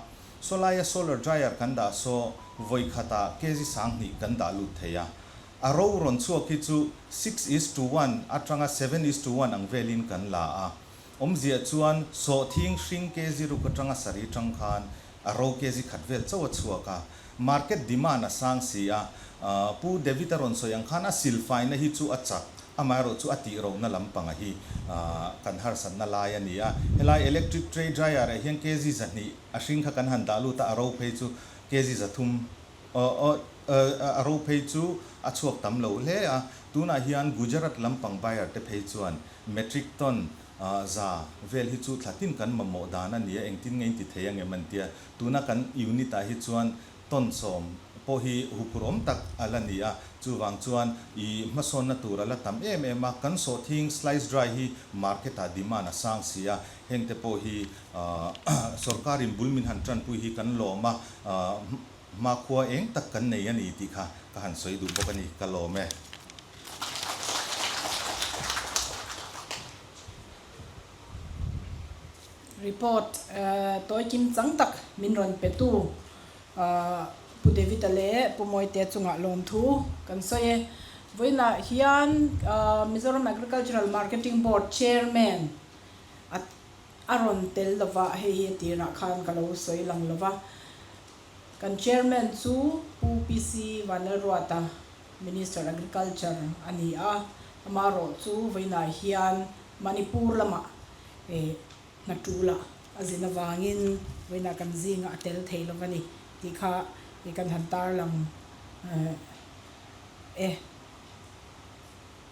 sawlaia solar dryer kan dah saw vawi khatah kg 2000 kan dah lut thei a, a ro rawn chhuak hi chu six is to one atanga seven is to one ang velin kan la a. Awmzia chuan sawhthing hring kg ruk atanga sarih tang khan a ro kg khat vel chauh a chhuak a, market demand a sang si a, Pu David a rawn sawi ang khan a silfaina hi chu a chak, amaherawh chu a tih rohna lampanga hi kan harsatna lai a ni a. Helai electric tray dryer ah hian kg 200 a hring kha kan han dah lut a, a ro phei chu kg 300 a ro phei chu a chhuak tam lo hle a. Tunah hian Gujarat lampang buyer te phei chuan Metric ton 100 vel hi chu thla tin kan mamawh dan a ni a, engtin nge in ti thei ang em an tia. Tuna kan unit ah hi chuan ton 10 pawh hi huphur awm tak a la ni a, chuvang chuan i hmasawnna tur a la tam em em a, kan sawhthing slice dry hi market ah demand a sang si a, hengte pawh hi sorkarin bul min han tanpui hi kan lawm a, hmakhua eng tak kan nei a ni tih kha ka han sawi duh bawk a ni, ka lawm e. Report tawi kim chang tak min rawn petu Pu David-a leh Pu Mawite chungah lawmthu kan sawi e. Vawiinah hian Mizoram Agricultural Marketing Board Chairman a a rawn tel lova, hei hi a tirah khan ka lo sawi lang lova. Kan Chairman chu Pu PC Vanlalruata, Minister Agriculture a ni a, amaherawh chu vawiinah hian Manipur lamah hna tulah a zin avangin vawiinah kan zingah a tel thei lova ni tih kha kan han tarlang e.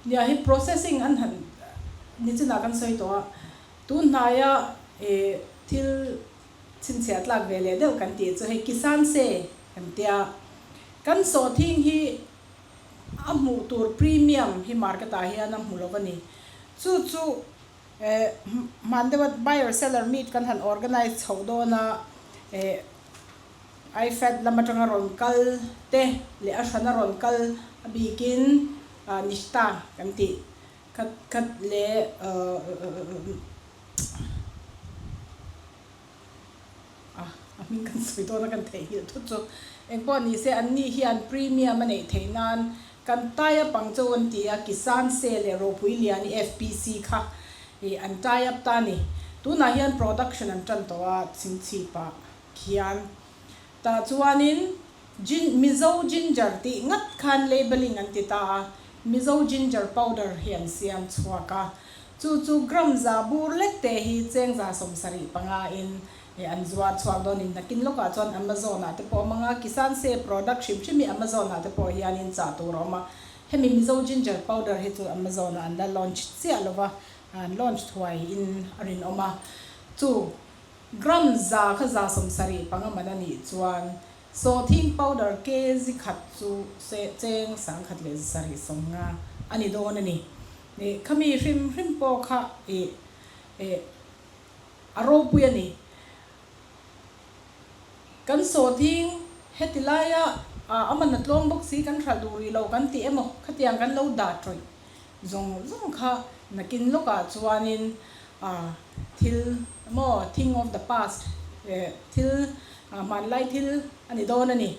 Nia hi processing an han nichinah kan sawi tawh a, tun hnaia thil chhinchhiah tlak ve leh deuh kan tih chu hei Kisan Se kan tia, kan sawhthing hi a hmuh tur premium hi market ah hian a hmu lo a ni. Chu chu hman deuha buyer seller meet kan han organize chhoh dawn a, IFAD lam atanga rawn kal te leh a hrana rawn kal a bikin Nishta kan tih khat khat leh a hming kan sawi dawn a kan theihnghilh thut chu engpawh ni se an ni hian premium a neih theih nan kan tie up ang chu an ti a Kisan Se leh Ropui Liani FPC kha ih an tie up ta a ni tunah hian production an tan tawh a chhingchhip ah khian tah chuanin Gin Mizo Ginger tih ngat khan labelling an ti ta a, Mizo Ginger Powder hi an siam chhuak a, chu chu gram 100 bur lek te hi cheng 75 in an zuar chhuak dawn in nakin lawkah chuan Amazon ah te pawh a awm ang a, Kisan Se product hrim hrim hi Amazon ah te pawh hianin chah tur a awm a, hemi Mizo Ginger Powder hi chu Amazon ah an la launch chiah lova, an launch thuai in a rinawm a, chu Gram 100 kha 75 man a nih chuan sawhthing powder kg khat chu cheng 1750 a ni dawn a ni. Ih khami hrim hrim pawh kha ih ih a ropui a ni. Kan sawhthing heti laia a man a tlawm bawk si kan hralh duh rih lo kan ti emaw khatiang kan lo dah tawih zawng zawng kha nakin lawkah chuanin thil maw thing of the past thil hmanlai thil a ni dawn a ni.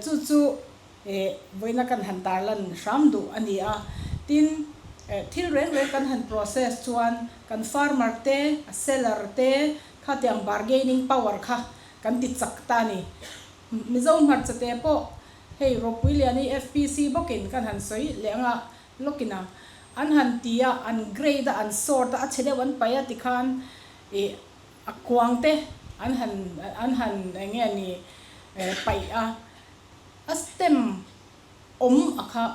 Chu chu vawiina kan han tarlan hram duh a ni a. Tin, thil reng reng kan han process chuan kan farmer te, a seller te khatiang bargaining power kha kan ti chak ta a ni. Mizo hmarcha te pawh hei Ropui Liani FPC bawkin kan han sawi leh anga lawkin a, an han ti a, an grade a, an sort a, a chhe deuh an paih a tikhan ih a kuang te an han an han eng nge ni paih a, a stem awm a kha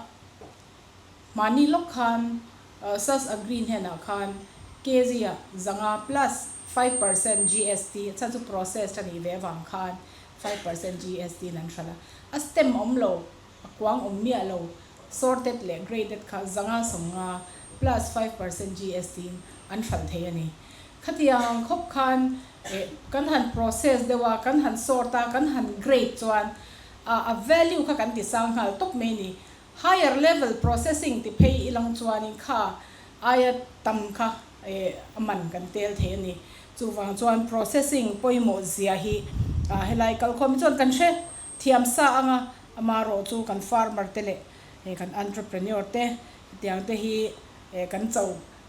mahni lawk khan Sas Agri hnenah khan kg ah zanga plus 5% GST a chhan chu processed a nih ve avang khan 5% GST in an hralh a, a stem awm lo. A kuang awm miah lo, sorted leh graded kha 550 plus 5% GST in an hralh thei a ni. Khatiang khawp khan eh kan han process deuh a, kan han sort a, kan han grade chuan a a value kha kan ti sang nghal tawp mai ni. Higher level processing ti phei ilang chuanin kha aia tam kha eh a man kan tel thei a ni. Chuvang chuan processing pawimawh zia hi helai kalkhawm hi chuan kan hre thiam sa anga Amarawh chu kan farmer te leh kan entrepreneur te hetiang te hi kan cho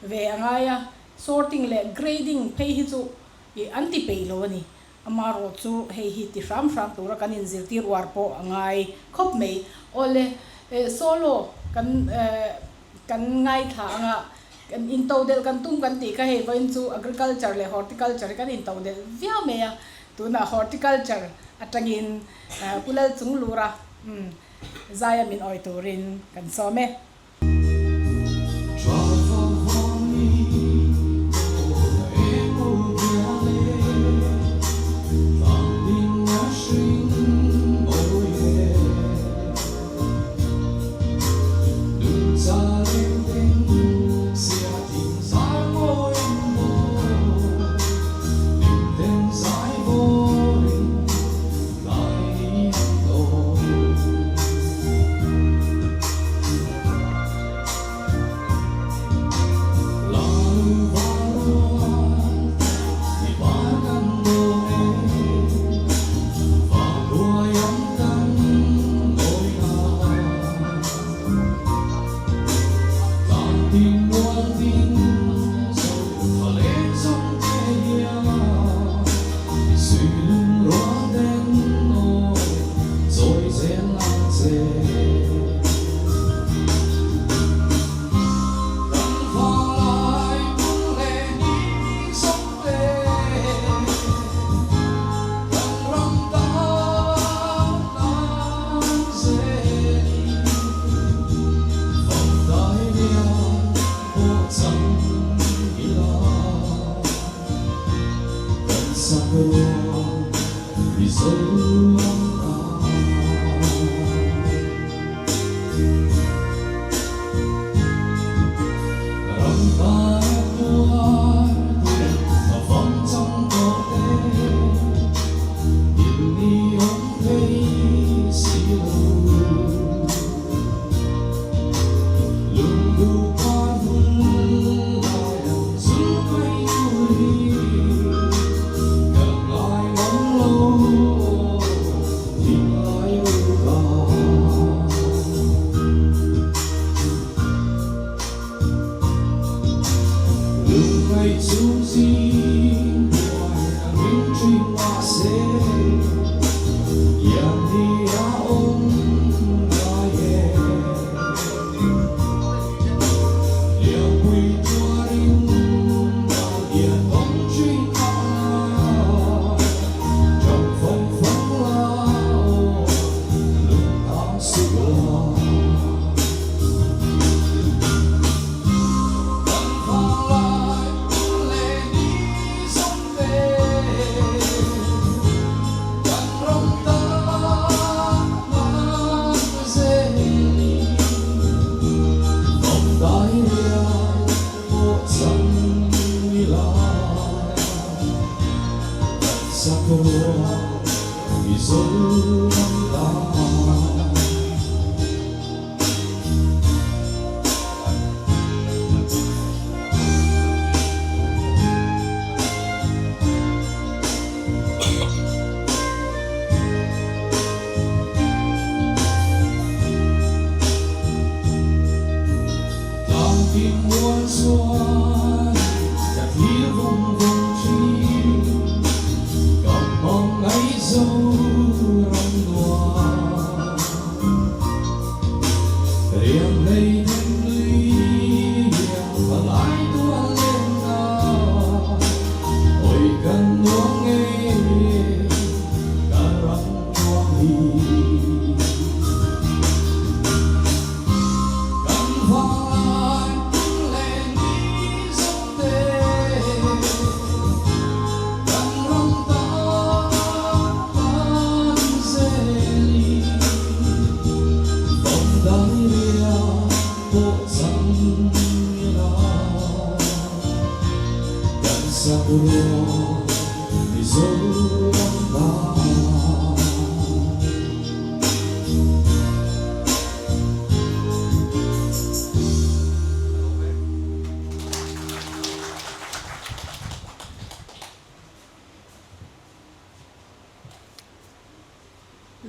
ve a ngai a, sorting leh grading phei hi chu an ti peih lo a ni. Amarawh chu hei hi ti hram hram tura kan inzirtir uar pawh a ngai khawp mai. Awle solo kan kan ngaithla anga kan intodelh kan tum kan tih kha hei vawiin chu agriculture leh horticulture hi kan intodelh viau mai a, tunah horticulture atangin Pu Lalchunglura zaia min awi turin kan sawm e.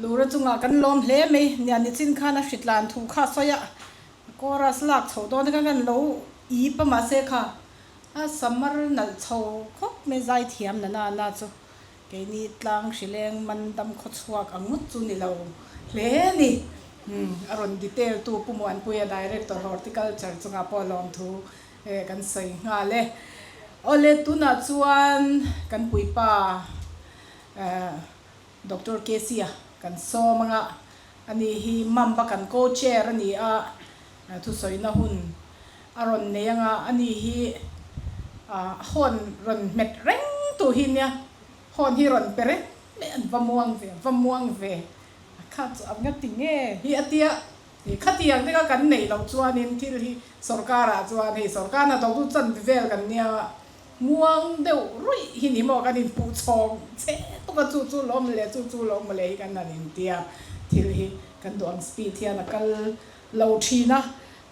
Lura chungah kan lawm hle mai. Nia nichin khan a hritlan thu kha a sawi a, chorus lak chho dawn te khan kan lo ip a mahse kha a samar nalh chho khawp mai zaithiam na na na chu. Keini tlang hrileng man dam khawchhuak ang ngawt chu ni lo hle a ni. A rawn detail tu Pu Muanpuia Director Horticulture chungah pawh lawmthu kan sawi nghal e. Awle tunah chuan kan puipa Doctor Kesia kan sawm anga ani hi Mamba kan co-chair a ni a, thusawina hun a rawn nei anga ani hi hawn rawn hmet reng tu hi nia, hawn hi rawn pe reng mai an va muang ve, va muang ve a kha chu a nga ti nge hi a tia, khatiang te kha kan neih loh chuanin thil hi sorkar ah chuan hei sorkar hnathawk chu chan vel kan nia muang deuh ruih hi ni maw kan inpuh chhawng che tuk a chu chu lawm le chu chu lawm mawle hi kan han intia thil hi kan duh ang speed hian a kal lo thin a.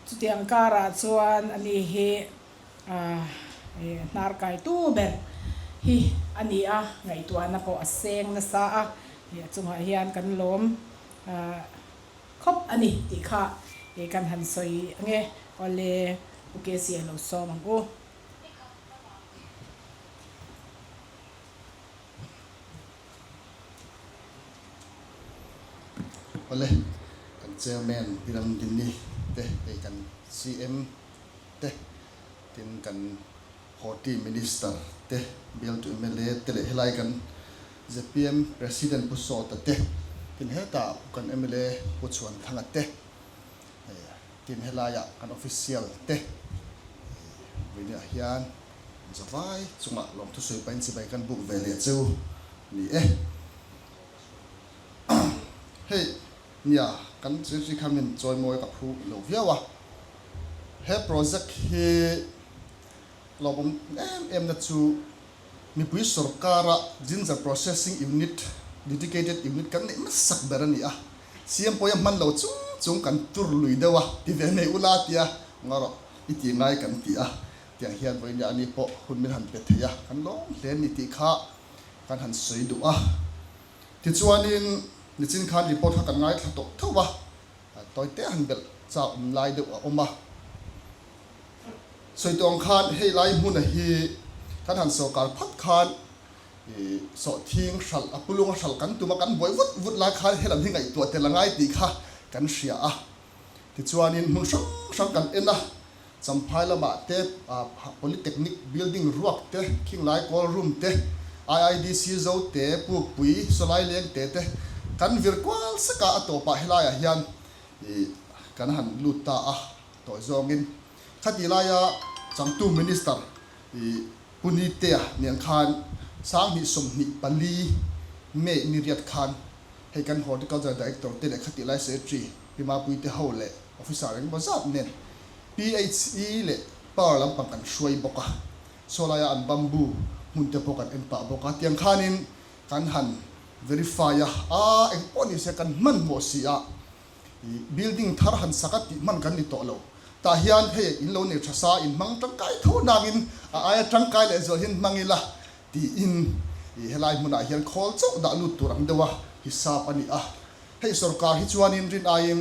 Chutiang karah chuan ani hi hnar kaitu ber hi a ni a, ngaihtuahna pawh a seng nasa a, a chungah hian kan lawm khawp a ni tih kha kan han sawi ange. Awle, Pu Casey a lo sawm ang u. Awle, kan Chairman Pi Ramdini te, hei kan CM te, tin kan Horti Minister te, bialtu mla te leh helai kan zpm President Pu Sawta te, tin hetah kan mla Pu Chhuanthanga te, tin helaiah kan official te vawiinah hian zavai chungah lawmthusawi pahin chibai kan buk ve leh cheu ni e. Hei nia kan zirtir kha min chawimawi ka phu lo viau a, he project hi lawmawm em em na chu mipui sorkara ginger processing unit dedicated unit kan neih hmasak ber a ni a. Siam pawia hman lo chung chung kan tur lui deuh a, ti ve nei ula tia ngarawh i ti ngai kan ti a, tiang hian vawiin ani pawh hun min han pe thei a, kan lawm hle ni tih kha kan han sawi duh a. Tichuanin nichin khan report kha kan ngaithla tawh tho a, tawi te han belh chak awm lai deuh a awm a. Sawi tawh ang khan hei lai hmuna hi kan han sawrkar phat khan I sawhthing hralh, a pulunga hralh kan tum a, kan buai vut vut lai khan helam hi ngaihtuah tel a ngai tih kha kan hria a. Tichuanin hmun hrang hrang kan en a, Champhai lamah te, Polytechnic building ruak te, Khinglai Call Room te, IIDC zo te, Pukpui, Sawlai leng te te kan vir kual sek a, a tawpah helaiah hian i kan han lut ta a, tawi zawngin khati laia changtu Minister i Pu Nitea nen khan 2024 May ni riat khan hei kan Horticulture Director te leh khatih lai Secretary Pi Mapuite ho leh Officer engemaw zat nen PHE leh Power lampang kan hruai bawk a, saw laia an bamboo hmun te pawh kan en pah bawk a, tiang khanin kan han verify a, aa engpawh ni se kan hmanhmawh si a. Building thar han sak a tih hman kan ni tawh lo. Tah hian hei in lo nei tha sa in hmang tangkai tho nangin a aia tangkai leh zual hian hmang ila tiin i helai hmunah hian khawl chauh dah lut tur ang deuha hisap a ni a. Hei sorkar hi chuanin rin aiin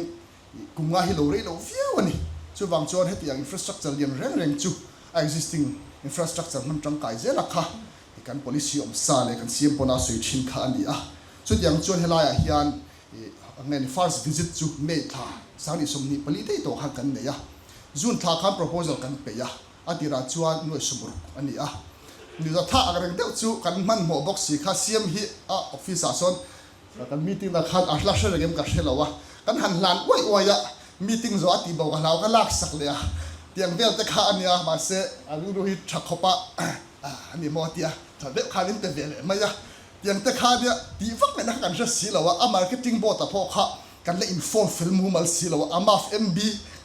kum nga hi lo rei lo viau a ni. Chuvang chuan hetiang infrastructure lian reng reng chu a existing infrastructure hman tangkai zela kha kan policy awm sa leh kan siam pawna sawi thin kha a ni a. Chutiang chuan helaiah hian nge ni first visit chu May thla 2024 daih tawh khan kan nei a. June thla khan proposal kan peih a, a tirah chuan nuai sumruk a ni a. Ni zatha ang reng deuh chu kan hmanhmawh bawk si kha siam hi a office ah sawn Kan meeting ah khan a hla hre reng em ka hre lo a, kan han hlan uaih uaih a, meeting zawh a tih bo ka hlau ka lak sak leh a, tiang vel te kha a nia, mahse a rilru hi tha khawp a, a ni maw tia tha deuh khan in pe ve leh mai a, tiang te kha nia tih vak ngaihna kha kan hre si lo a, a marketing board ah pawh kha kan la inform fel mumal si lo a, a maf MB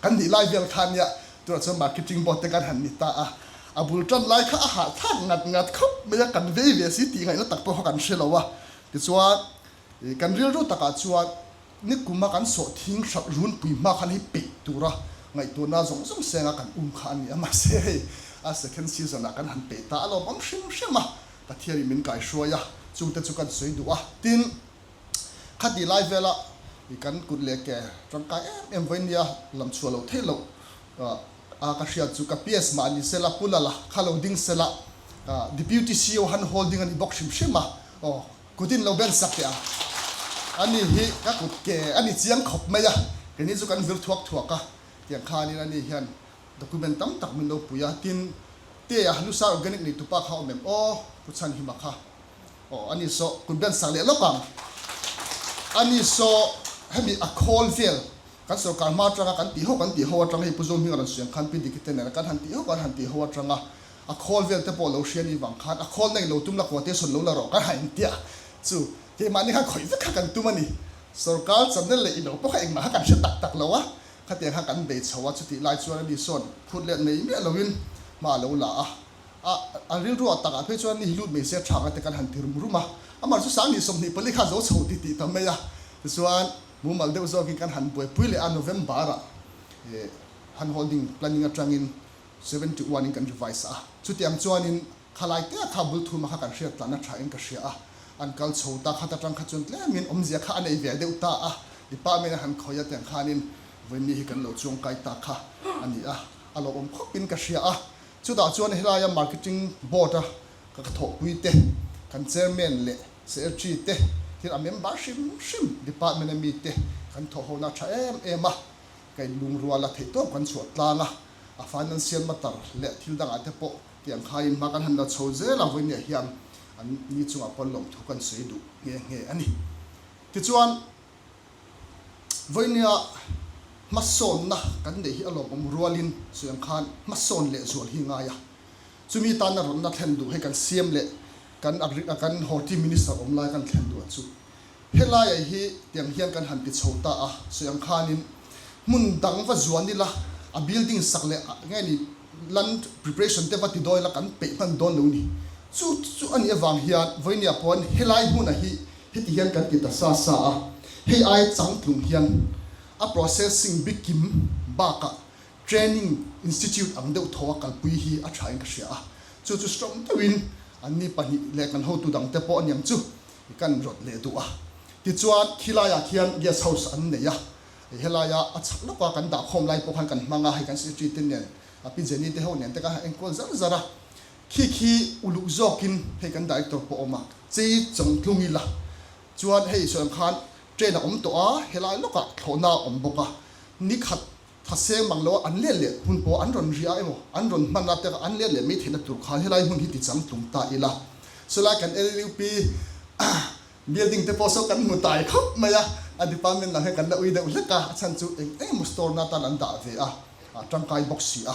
kan nih lai vel kha nia tunah chuan marketing board te kan han ni ta a, a bul tan lai kha a hahthlak ngat ngat khawp mai a, kan vei ve si tih ngaihna tak pawh kha kan hre lo a. Tichuan, kan rilru takah chuan nikuma kan sawhthing hralh runpui hma khan hei peih tura ngaihtuahna zawng zawng senga kan um kha a ni a, mahse hei a second season ah kan han peih ta a lawmawm hrim hrim a, Pathianin min kaihruai a, chungte chu kan sawi duh a. Tin, khati lai vela kan kut leh ke tangkai em em vawinia lam chhuah loh theih loh a ka hriat chu ka PS mah ni sela, Pu Lala kha lo ding sela, Deputy CEO han holding a ni bawk hrim hrim a, aw kutin lo ben sak teh a, ani hi ka kut ke a ni chiang khawp mai a, keini chu kan vir thuak thuak a, tiang khanin ani hian document tam tak min lo pui a, tin Tea Lusar Organic nei tupa kha awm em aw, Pu Chhanhima kha aw ani saw kut ben sak leh lawk ang, ani saw hemi a khawl vel Kan sorkar hma atanga kan tih ho kan tih ho atanga hei Pu Zohminga rawn suiang khan Pi Dikite nena kan han tih ho kan han tih ho atanga a khawl vel te pawh lo hria ni vang khan a khawl nei lo tum la quotation lo la rawh kan han intiah chu keimahni khan khawih vek kha kan tum a ni. Sorkar channel leh ilo pawh kha engmah kha kan hre tak tak lo a, khatiang khan kan bei chho a, chutih lai chuan ani sawn phut let nei miah loin hma a lo la a, a a rilru ah takah phei chuan ni hi lut mai se tha nga te kan han ti rum rum a, amah chu 2024 kha zo chho ti tih ta mai a, tichuan Mumal deuh zawkin kan han buaipui leh a, November-ah han holding planning atangin 71 in kan revise a, chutiang chuanin khalai te kha bul thuma kha kan hriat tlanna thain ka hria a, an kal chho ta khat atang kha chuan tlemin awmzia kha a nei ve deuh ta a, department a han khawih a tiang khanin vawiinni hi kan lo chuangkai ta kha a ni a, a lo awm khawpin ka hria a, chutah chuan helaia marketing board a ka thawhpui te, kan chairman leh Secretary te, thil a member hrim hrim department a mi te kan thawh ho na tha em em a, ka in lungrual a theih tawp kan chhuah tlang a, a financial matter leh thil dangah te pawh tiang khaiin hma kan han la chho zel a, vawinia hian an ni chungah pawn lawmthu kan sawi duh nghe nghe a ni. Tichuan vawinia hmasawnna kan neih hi a lawmawm rualin sawi ang khan hmasawn leh zual hi ngai a, Chumi tana rawnna thlen duh hei kan siam leh kan kan Horti Minister awm lai kan thlen duh chu helaiah hi tiang hian kan han ti chho ta a, sawi ang khanin hmun dang va zuan ila a building sak leh nge ni land preparation te va ti dawn ila kan peih hman dawn lo ni. Chu chu a nih avang hian vawinia pawn helai hmuna hi heti hian kan ti ta sa sa a, hei aia changtlung hian a processing bikim bakah Training Institute ang deuh tho a kalpui hi a thain ka hria a, chu chu strong deuhin anni pahnih leh kan hotu dangte pawh aniang chu kan rawt leh duh a. Tichuan khilaiah khian guest house an nei a, helaia a chhak lawka kan dah khawm lai pawh khan kan hmang a, hei kan secretary te nen Pi Jenny te ho nen te khan han enkawl zar zar a, khi khi uluk zawkin hei kan director pawh a awm a, chei chawngtlung ila chuan hei sawi ang khan train a awm tawh a, helai lawkah thlawhna a awm bawk a, nikhat Tha seng mang lo a an let leh hun pawh an rawn ria emaw an rawn hman a te an let leh mai theihna tur khan helai hmun hi ti chang tlung ta ila. Chulai kan LUP building te pawh saw kan hmu tai khawp mai a, a department lam hian kan la ui deuh hlek a, a chhan chu eng eng emaw store na tan an dah ve a, a tangkai bawk si a.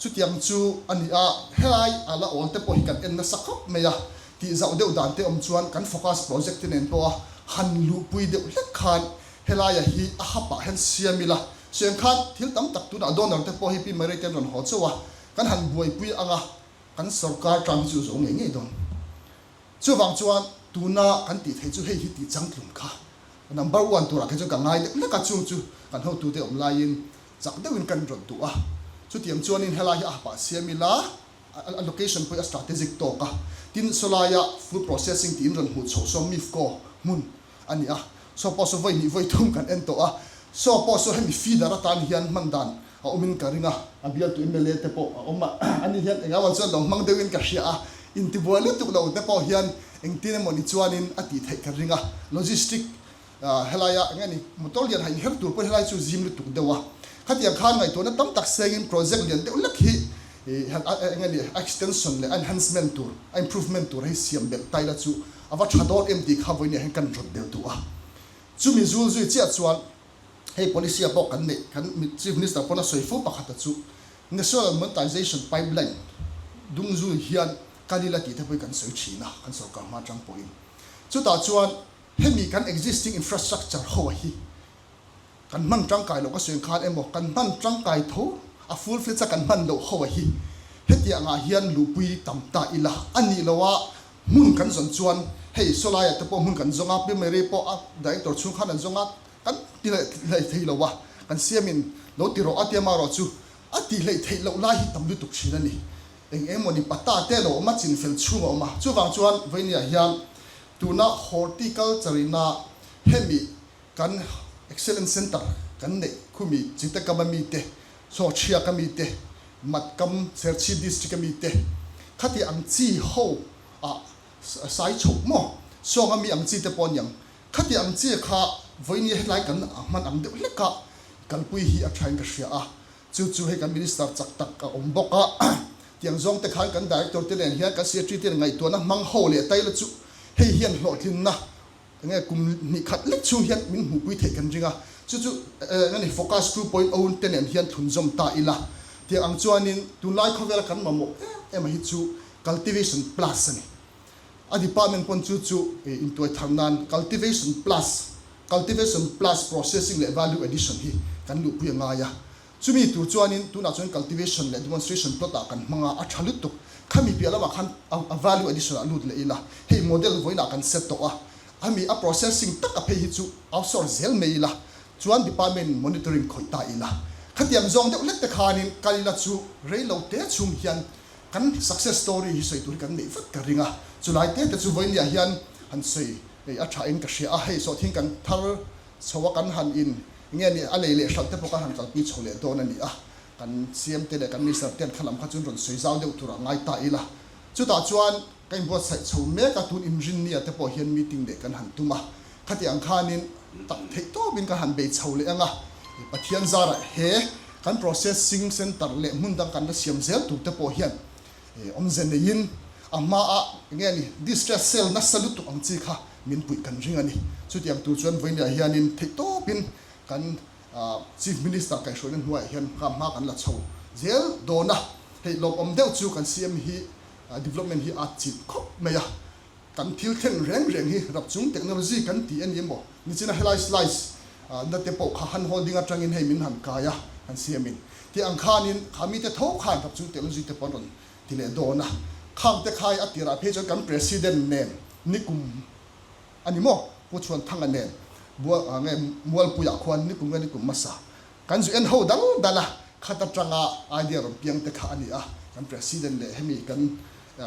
Chutiang chu a ni a, helai a la awl te pawh hi kan en nasa khawp mai a, tih zauh deuh dan te awm chuan kan focus project te nen pawh a han luhpui deuh hlek khan Helaia hi a hapah hian siam ila, chuan khan thil tam tak tunah donor te pawh hi Pi Mary te an rawn haw chauh a, kan han buaipui ang a, kan sorkar term hi chu zo ngei ngei dawn. Chuvang chuan tuna kan tih theih chu hei hi tih changtlung kha number one turah kha chuan ka ngai deuh hlek a, chung chu kan hotute awm laiin chak deuhin kan rawn duh a, chutiang chuanin helai hi a hapah siam ila, a location pawh hi a strategic tawk a, tin sawlaia food processing tiin rawn hmuh chhoh saw MIFCO hmun a ni a, saw pawh saw vawi hnih vawi thum kan en tawh a, saw pawh saw hemi feeder atan hian hman dan a awmin ka ring a, a bialtu mla te pawh a awm a, ani hian eng awan chuan lo hmang deuhin ka hria a, intibuai lutuk lo te pawh hian engtin emaw ni chuanin a tih theih ka ring a, logistic helaia eng nge ni motor lian ha inher tur pawh helai chu zim lutuk deuh a, khatiang khan ngaihtuahna tam tak sengin project lian deuh lek hi eng nge ni extension leh enhancement tur a improvement tur hi siam belh taila chu a va tha dawn em tih kha vawiin ah hian kan rawt belh duh a, chumi zul zui chiah chuan. Hei policy ah pawh kan neih kan Chief Minister pawn a sawi fo pakhat a chu National Monetization Pipeline dung zui hian kan ila tih te pawh hi kan sawi thin a, kan sorkar hma atang pawhin. Chutah chuan hemi kan existing infrastructure ho a hi kan hman tangkai loh ka sawi ang khan emaw kan hman tangkai tho a full fledged a kan hman loh ho a hi hetiang ah hian luhpui tam ta ila a nih loh a hmun kan zawn chuan hei sawlai ah te pawh hmun kan zawng a, Pi Mary pawh a director chhung khan an zawng a, Kan ti hleih thei lo a, kan siamin lo ti rawh a tia marawh chu a ti hleih theih loh lai hi tam lutuk thin a ni. Eng eng mawni pata te lo awm a, chin fel chhung a awm a. Chuvang chuan Vainia hian tuna horticulture ina hemi kan excellence centre kan neih khumi Chitakam a mi te, Sawhchiak a mi te, Matkam Serchhip district a mi te khati ang chi ho ah sai chhoh maw sawng a mi ang chi te pawh a niang. Khati ang chiah kha vawinia helai kan hman ang deuh hlek a, kalpui hi a thain ka hria a, chu chu hei kan Minister chak tak a awm bawk a, tiang zawng te khan kan Director te nen hian kan Secretary te nen ngaihtuahna hmang ho leh taila chu hei hian hlawhtlinna enge kum hnih khat lek chhung hian min hmuhpui theih kan ring a, chu chu enge ni Focus 2.0 te nen hian thlunzawm ta ila, tiang ang chuanin tunlai khawvela kan mamawh em em a hi chu Cultivation Plus a ni. A department pawn chu chu intuai thar nan cultivation plus, cultivation plus processing leh value addition hi kan luhpui a ngai a. Chumi tur chuanin tunah chuan cultivation leh demonstration plot ah kan hmang a, a tha lutuk. Khami piah lamah khan a value addition ah lut leh ila, hei model vawiinah kan set tawh a, ami a processing tak a phei hi chu outsource zel mai ila, chuan department monitoring khawih ta ila. Khatiang zawng deuh hlek te khanin kal ila chu reilo te chhung hian Kan success story hi sawi tur hi kan neih vat ka ring a, chulai te te chu vawinia hian han sawi a tha in ka hria a, hei sawhthing kan thar chho a kan han in nge ni a lei leh hralh te pawh kan han kalpui chho leh dawn a ni a, kan CM te leh kan Minister ten kha lam kha chuan rawn sawi zau deuh tur a ngai ta ila, chutah chuan ka inbuatsaih chho mek a, tun inrinnia te pawh hian meeting leh kan han tum a, khati ang khanin tak theih tawpin kan han bei chho leh ang a, Pathian zarah he Kan processing centre leh hmun dang kan la siam zel tur te pawh hian awmze neiin a hmaah enge ni distress sale nasa lutuk ang chi kha min puih kan ring a ni. Chutiang tur chuan vawinia hianin theihtawpin kan Chief Minister kaihhruaina hnuaiah hian kha hma kan la chho zel dawn a. Hei lawmawm deuh chu kan CM hi development hi a chilh khawp mai a. Kan thil thleng reng reng hi rapchung technology kan ti a ni emaw? Nichina helai slice na te pawh kha hand holding atangin hei min han kai a, han siamin. Tih ang khanin kha mite tho khan rapchung technology te pawh an rawn ti leh dawn a. Khang te khai a tirah phei chuan kan President nen nikum a ni maw? Pu Chhuanthanga nen bual nge Mualpuiah khuan nikum nge nikum hmasa Kan zu en ho dal dal a, khat atanga idea rawn piang te kha a ni a, kan President leh hemi kan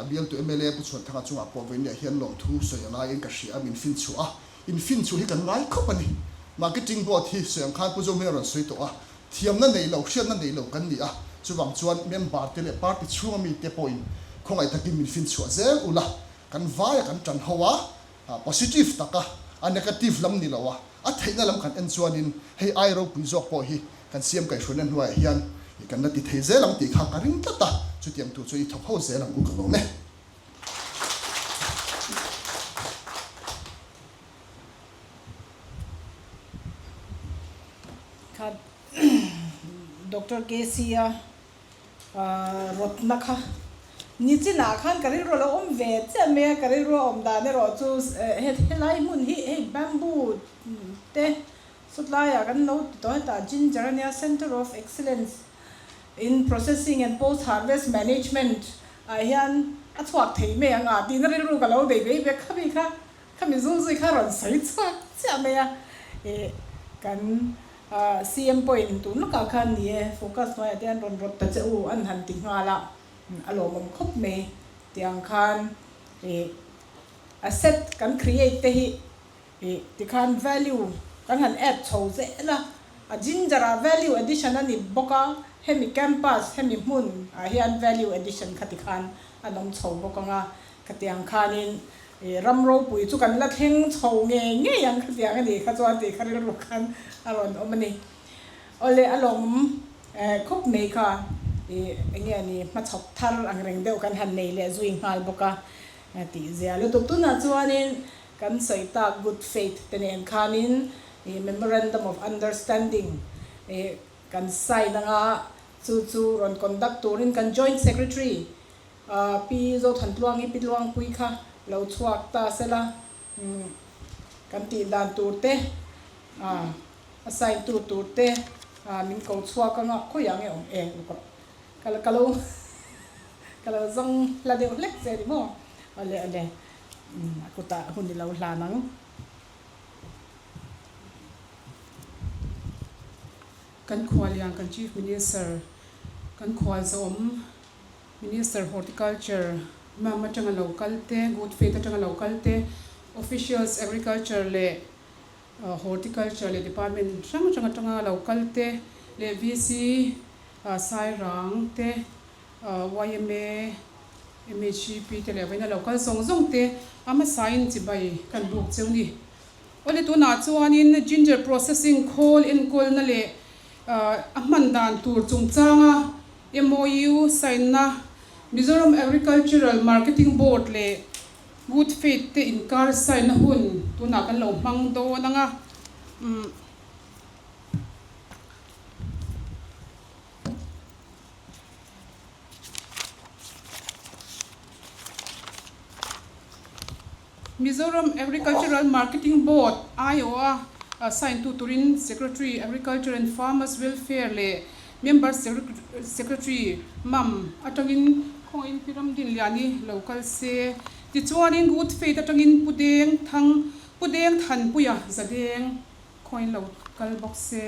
bialtu mla Pu Chhuanthanga chungah pawh vawinia hian lawmthu sawi a ngaiin ka hria a, min finchhuah a, in finchhuah hi kan ngai khawp a ni. Marketing Board hi sawi ang khan Pu Zohming a rawn sawi tawh a, thiamna nei lo, hriatna nei lo kan ni a, chuvang chuan member te leh party chhunga mite pawhin khawngaih takin min finchhuah zel ula, kan vaia kan tan ho a, Positive taka a negative lam ni lo a, a theihna lam kan en chuanin hei ai ropui zawk pawh hi kan siam kaihhruaina hnuaiah hian kan la ti thei zel ang tih kha ka ring tlat a, chutiang tur chu i thawk ho zel ang u ka lawm e. Kha Doctor KC-a rawtna kha nichinah khan ka rilru a lo awm ve chiah mai a, ka rilru a awm dan erawh chu helai hmun hi hei bamboo te sawtlaiah kan lo ti tawh hetah ginger ania centre of excellence in processing and post harvest management ah hian a chhuak thei mai ang a tihna rilru ka lo bei bei vek khami kha Khami zul zui kha rawn sawi chhuak chiah mai a, ih kan CM pawhin tun lawkah khan ni e, focus hnuaiah te an rawn rawt ta che u an han ti nghal a, a lawmawm khawp mai tiang khan ih asset kan create te hi ih tikhan value kan han add chho zel a. A ginger ah value addition a ni bawk a, hemi campus, hemi hmun ah hian value addition kha tikhan an awm chho bawk ang a, khatiang khanin ram ropui chu kan la thleng chho ngei ngei ang khatiang a nih kha chuan tih kha rilru khan a rawn awm a ni. Awle a lawmawm khawp mai kha ih enge a ni hmachhawp thar ang reng deuh kan han nei leh zui nghal bawk a tih zia lutuk. Tunah chuanin kan sawi tak good faith te nen khanin ih memorandum of understanding ih kan sign anga chu chu rawn conduct turin kan joint secretary Pi Zothantluangi Pi Tluangpui kha lo chhuak ta sela kan tih dan tur te a sign tu tur te min ko chhuak anga khawiah nge awm e ka ka lo ka lo zawng hla deuh hlek che ni maw awle awle a kutah hun i lo hlan ang. Kan khualiang kan Chief Minister kan khualzawm Minister Horticulture mam atanga lo kal te, Good Faith atanga lo kal te, Officials Agriculture leh Horticulture leh Department hrang hrang atanga lo kal te leh VC Sairang te, yma, MHEP te leh vawiina lo kal zawng zawng te a hmasain chibai kan buk cheu ni. Awle tunah chuanin Ginger Processing khawl enkawlna leh a hman dan tur chungchanga MOU sign-na Mizoram Agricultural Marketing Board leh Good Faith te inkar sign-na hun tunah kan lo hmang dawn ang a. Mizoram Agricultural Marketing Board aiawha sign tu turin Secretary Agriculture and Farmers Welfare leh Member Secretary mam atangin khawngaihin Pi Ramdinliani lo kal se. Tichuanin Good Faith atangin Pu Deng Thang Pu Deng Thanpuia Zadeng khawngaihin lo kal bawk se.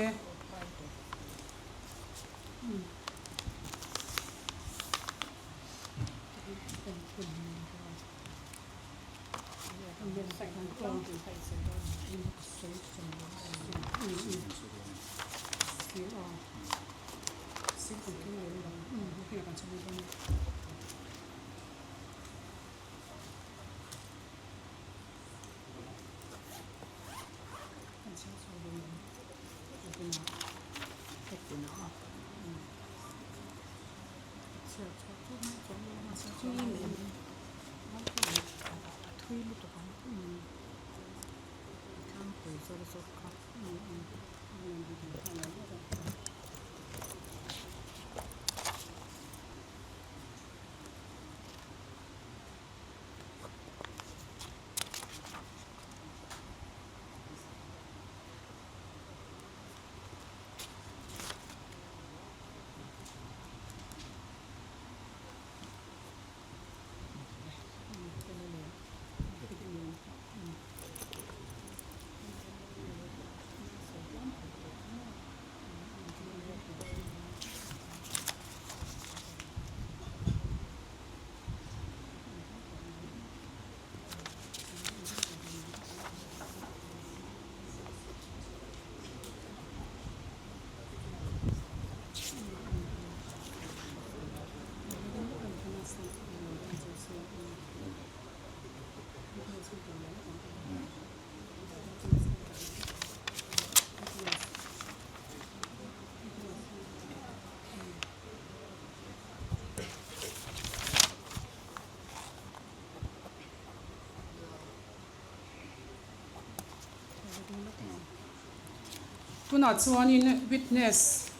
Tunah chuanin witness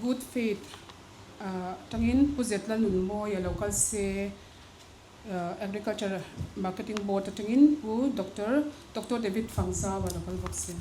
good faith atangin Pu Zetla Nunmawia lo kal se Agriculture Marketing Board atangin Pu Doctor Doctor David Fangzaua lo kal bawk se.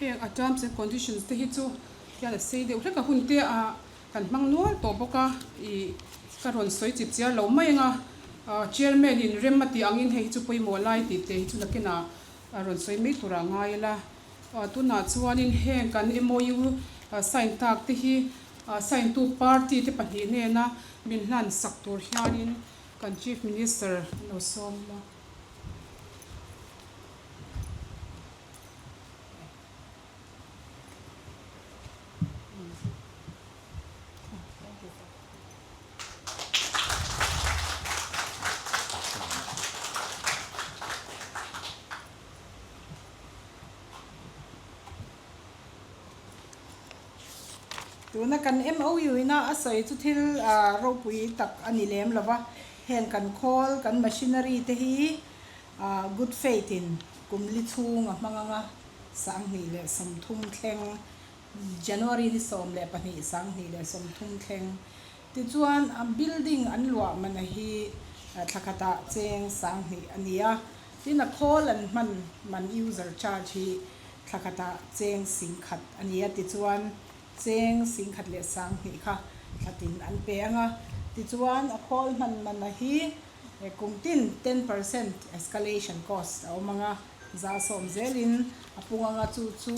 Heng a terms and conditions te hi chu hian a sei deuh hlek a hun te a kan hmang nual tawh bawk a, ih ka rawn sawi chip chiar lo mai ang a, chairman in rem a tih angin hei hi chu pawimawh lai tih te hi chu nakinah a rawn sawi mai tur ah ngai ila. Tunah chuanin heng kan MOU sign tak te hi sign tu party te pahnih nena min hlan sak tur hianin kan Chief Minister lo sawm la. Tuna kan MOU ina a sawi chu thil ropui tak a ni lem lo va, heng kan khawl, kan machinery te hi good faith in kum li chhung a hmang anga 2030 thleng, January ni 12 2030 thleng. Tichuan a building an luah mana hi thla khatah cheng 2000 a ni a. Tin a khawl an hman man user charge hi thla khatah cheng 10,000 a ni a, tichuan cheng 10,020 kha thla tin an pe ang a. Tichuan a khawl hman mana hi kum tin 10% escalation cost a awm ang a, 70% zelin a pung ang a, chu chu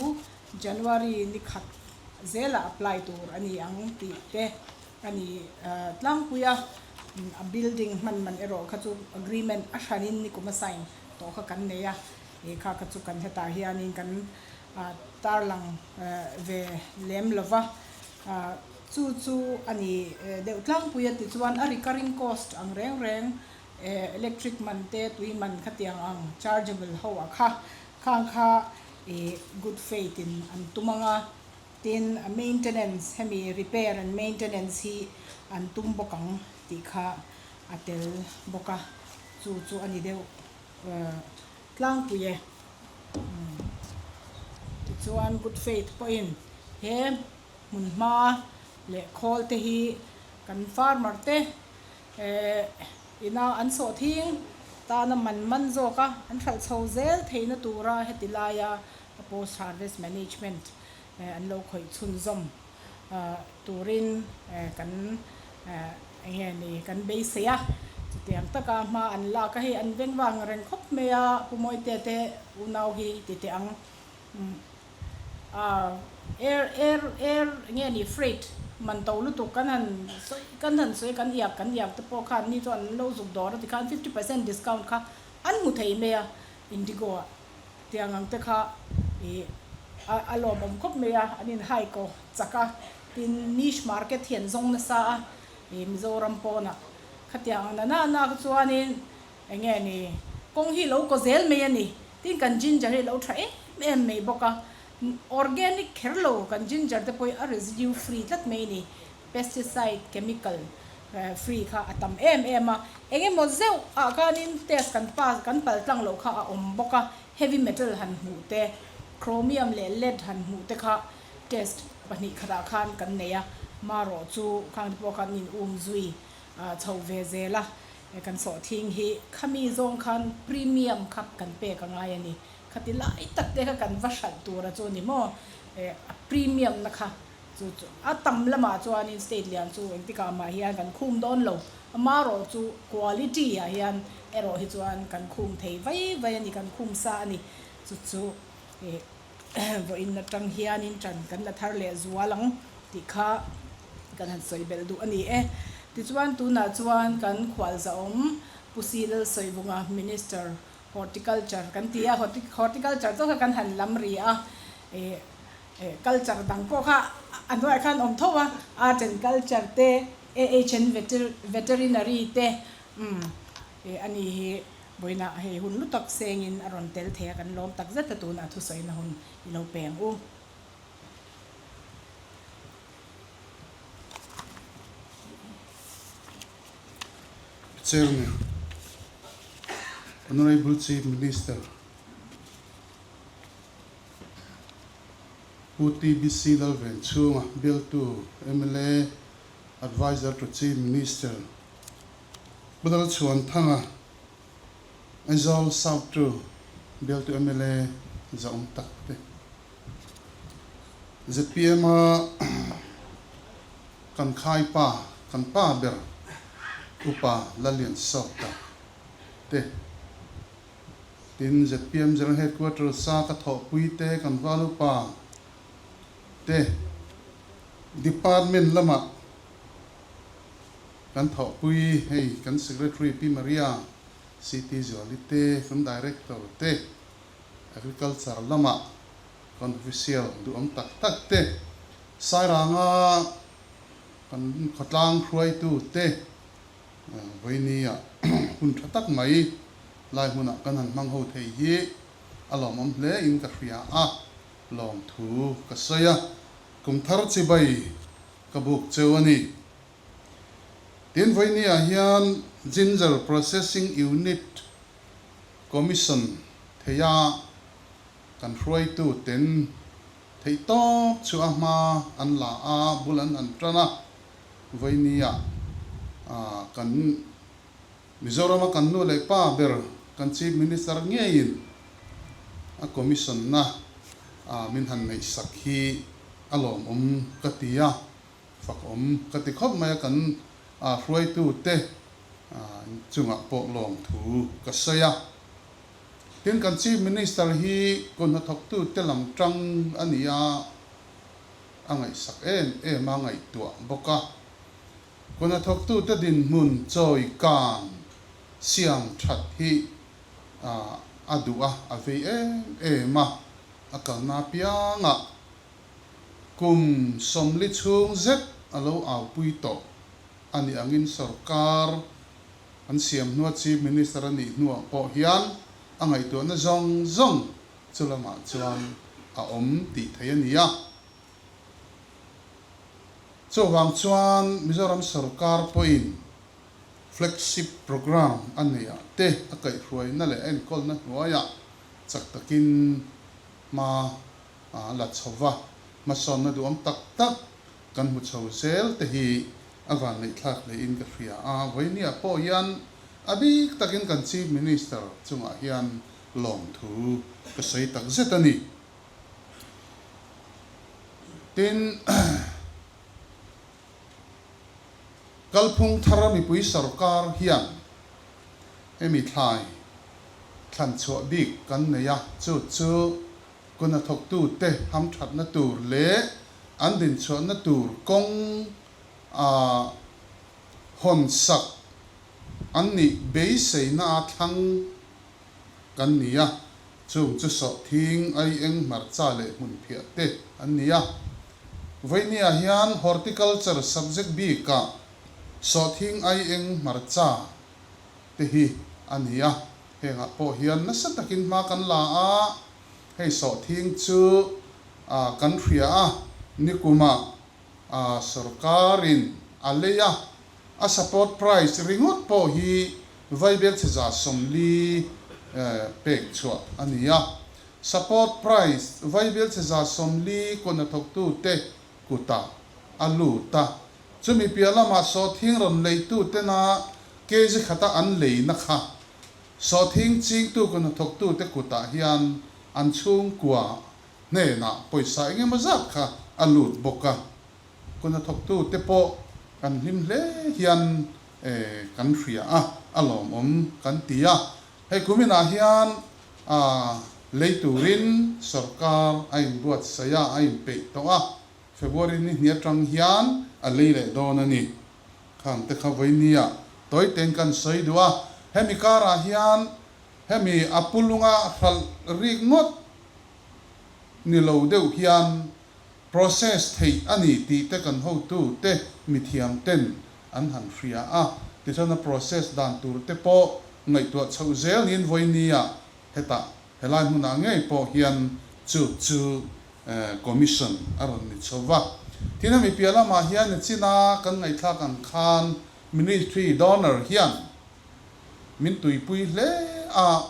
January ni khat zelah apply tur a ni ang tih te a ni tlangpui a, a building hman man erawh kha chu agreement a hranin ni kum a sign tawh kha kan nei a, he kha kha chu kan hetah hianin kan tarlang ve lem lo va, chu chu a ni deuh tlangpui a tichuan a recurring cost ang reng reng electric man te tui man khatiang ang chargeable ho ah kha khang kha good faith in an tum ang a. Tin, a maintenance, hemi repair and maintenance hi an tum bawk ang tih kha a tel bawk a, chu chu a ni deuh tlangpui e. Tichuan good faith pawhin he hmunhma leh khawl te hi kan farmer te ina an sawhthing tana man man zawk a, an hralh chho zel theihna tura heti laia post harvest management an lo khawih chhunzawm turin kan eng nge ni kan beisei a, chutiang taka hma an lak a hei an veng vang reng khawp mai a, Pu Mawite te unau hi ti teh ang air air air eng nge ni freight man to lutuk kan han sawi kan han sawi kan iak kan iak te pawh khan ni chuan an lo zuk dawr a tikhan 50% discount kha an hmu thei mai a indigo ah. Tiang ang te kha ih a a lawmawm khawp mai a, an in hike aw chak a, tin niche market hi an zawng nasa a, ih Mizoram pawnah khatiang ang na na na kha chuanin eng nge ni kawng hi lo kaw zel mai a ni, tin kan ginger hi lo tha em em mai bawk a, organic kher lo kan ginger te pawh hi a residue free tlat mai a ni, pesticide chemical free kha a tam em em a, eng emaw zeuh ah khanin test kan pass kan pal tlang loh kha a awm bawk a, heavy metal han hmuh te, chromium leh lead han hmuh te kha test pahnih khatah khan kan nei a, marawh chu khang te pawh khan in um zui chho ve zel a, kan sawhthing hi khami zawng khan premium kha kan pek a ngai a ni, khati lai tak te kha kan va hralh tur a chu ni maw, a premium na kha. Chu chu a tam lamah chuanin state lian chu engtikah mah hian kan khum dawn lo, amarawh chu quality ah hian erawh hi chuan kan khum thei vai vai a ni, kan khum sa a ni. Chu chu ih vawiin atang hianin ṭan kan la thar leh zual ang tih kha kan han sawi belh duh a ni e. Tichuan tunah chuan kan khualzahawm Pu Si Lalsawivunga Minister Horticulture kan ti a, horticulture chu kha kan han lam ri a ih Culture dang pawh kha a hnuaiah khan awm tho a, Art and Culture te, AHN Veterinary te umm a ni hi vawiinah hei hun lu tak sengin a rawn tel thei a, kan lawm tak zet a tunah thusawina hun i lo pe ang u. Chairman, Honourable Chief Minister, Pu TBC Lalvenchhunga bialtu mla Adviser to Chief Minister Pu Lalchhuanthanga Aizawl South to bialtu mla zahawm tak te. Zpm a kan khai pa, kan pa ber Upa Lalliansawta te, tin zpm General Headquarters a ka thawhpui te kan val upa te, Department lamah kan thawhpui hei kan Secretary Pi Maria CT Zuali te, kan Director te, Agriculture lamah kan official duhawm tak tak te, Sairanga kan khawtlang hruaitu te vawinia hun tha tak mai lai hmunah kan han hmang ho thei hi a lawmawm hle in ka hria a, lawmthu ka sawi a, kum thar chibai ka buk cheu a ni. Tin vawinia hian Ginger Processing Unit Commission theia kan hruaitu ten theih tawp chu a hma an la a, bul an han tan a, vawinia kan Mizorama kan nu leh pa ber kan Chief Minister ngeiin a Commission na min han neihsak hi a lawmawm ka ti a, fakawm ka ti khawp mai a, kan hruaitu te chungah pawh lawmthu ka sawi a. Tin, kan Chief Minister hi kut hnathawktu te lam tang a ni a, a ngaihsak em em a ngaihtuah bawk a. Kut hnathawktu te dinhmun chawi kan siam that hi a duh a, a vei em em a, a kalna apiangah kum 40 chhung zet a lo aupui tawh a nih angin sorkar An siam hnua Chief Minister a nih hnuah pawh hian a ngaihtuahna zawng zawng chu lamah chuan a awm tih theih a ni a. Chuvang chuan Mizoram sorkar pawhin flagship programme a neihah te a kaihhruaina leh a enkawlna hnuaiah chak takin hma a la chho va, hmasawnna duhawm tak tak kan hmu chho zel te hi a vanneihthlak hlein ka hria a, vawinia pawh hian a bik takin kan Chief Minister chungah hian lawmthu ka sawi tak zet a ni. Tin, kalphung thar mipui sorkar hian hemi thlai thlan chhuah bik kan nei a, chu chu Kun a thawktute hamthatna tur leh an dinchhuahna tur kawng a hawn sak an nih beiseina a thlang kan ni a, chung chu sawhthing, aieng, hmarcha leh hmunphiah te an ni a. Vawinia hian Horticulture subject bikah sawhthing, aieng, hmarcha te hi a ni a. Hengah pawh hian nasa takin hma kan la a, hei sawhthing chu kan hria a, nikumah sorkarin a lei a, a support price ringawt pawh hi vaibel chhe 40 pek chhuah a ni a. Support price vaibel chhe 40 kawna thawktute kutah a lut a, chumi piah lamah sawhthing rawn leitutena kg khata an leina kha sawhthing chingtu kut hnathawktute kutah hian an chhungkua hnenah pawisa eng emaw zat kha a lut bawk a, kut hnathawktute pawh kan hlim hle hian kan hria a, a lawmawm kan ti a. Hei kuminah hian lei turin sorkar a inbuatsaih a, a inpeih tawh a, February ni hnih atang hian a lei leh dawn a ni. Khang te kha vawinia tawi tein kan sawi duh a, hemi karah hian hemi a pulunga hralh rik ngawt ni lo deuh hian process theih a ni tih te kan hotu te mithiam ten an han hria a, tichuan a process dan tur te pawh ngaihtuah chhoh zel niin vawinia hetah helai hmunah ngei pawh hian chu chu Commission a rawn ni chho va. Tin hemi piah lamah hian Nichina kan ngaihthlak ang khan Ministry donor hian min tuipui hle a,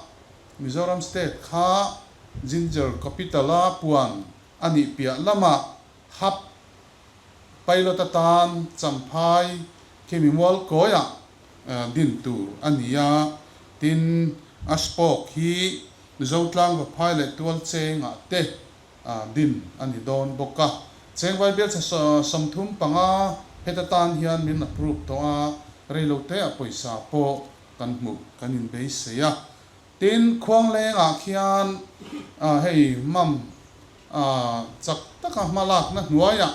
Mizoram State kha Ginger Capital a puan a nih piah lamah Hub Pilot atan Champhai khi mimual kawiah din tur a ni a, tin a spoke hi Zotlang Vaphai leh Tualchengah te. din a ni dawn bawk a. Cheng Vaibelchhe 35 heta tan hian min approve tawh a, reilote ah pawisa pawh kan hmuh kan inbeisei a. Tin, Khuanglengah khian hei mam chak taka hmalakna hnuaiah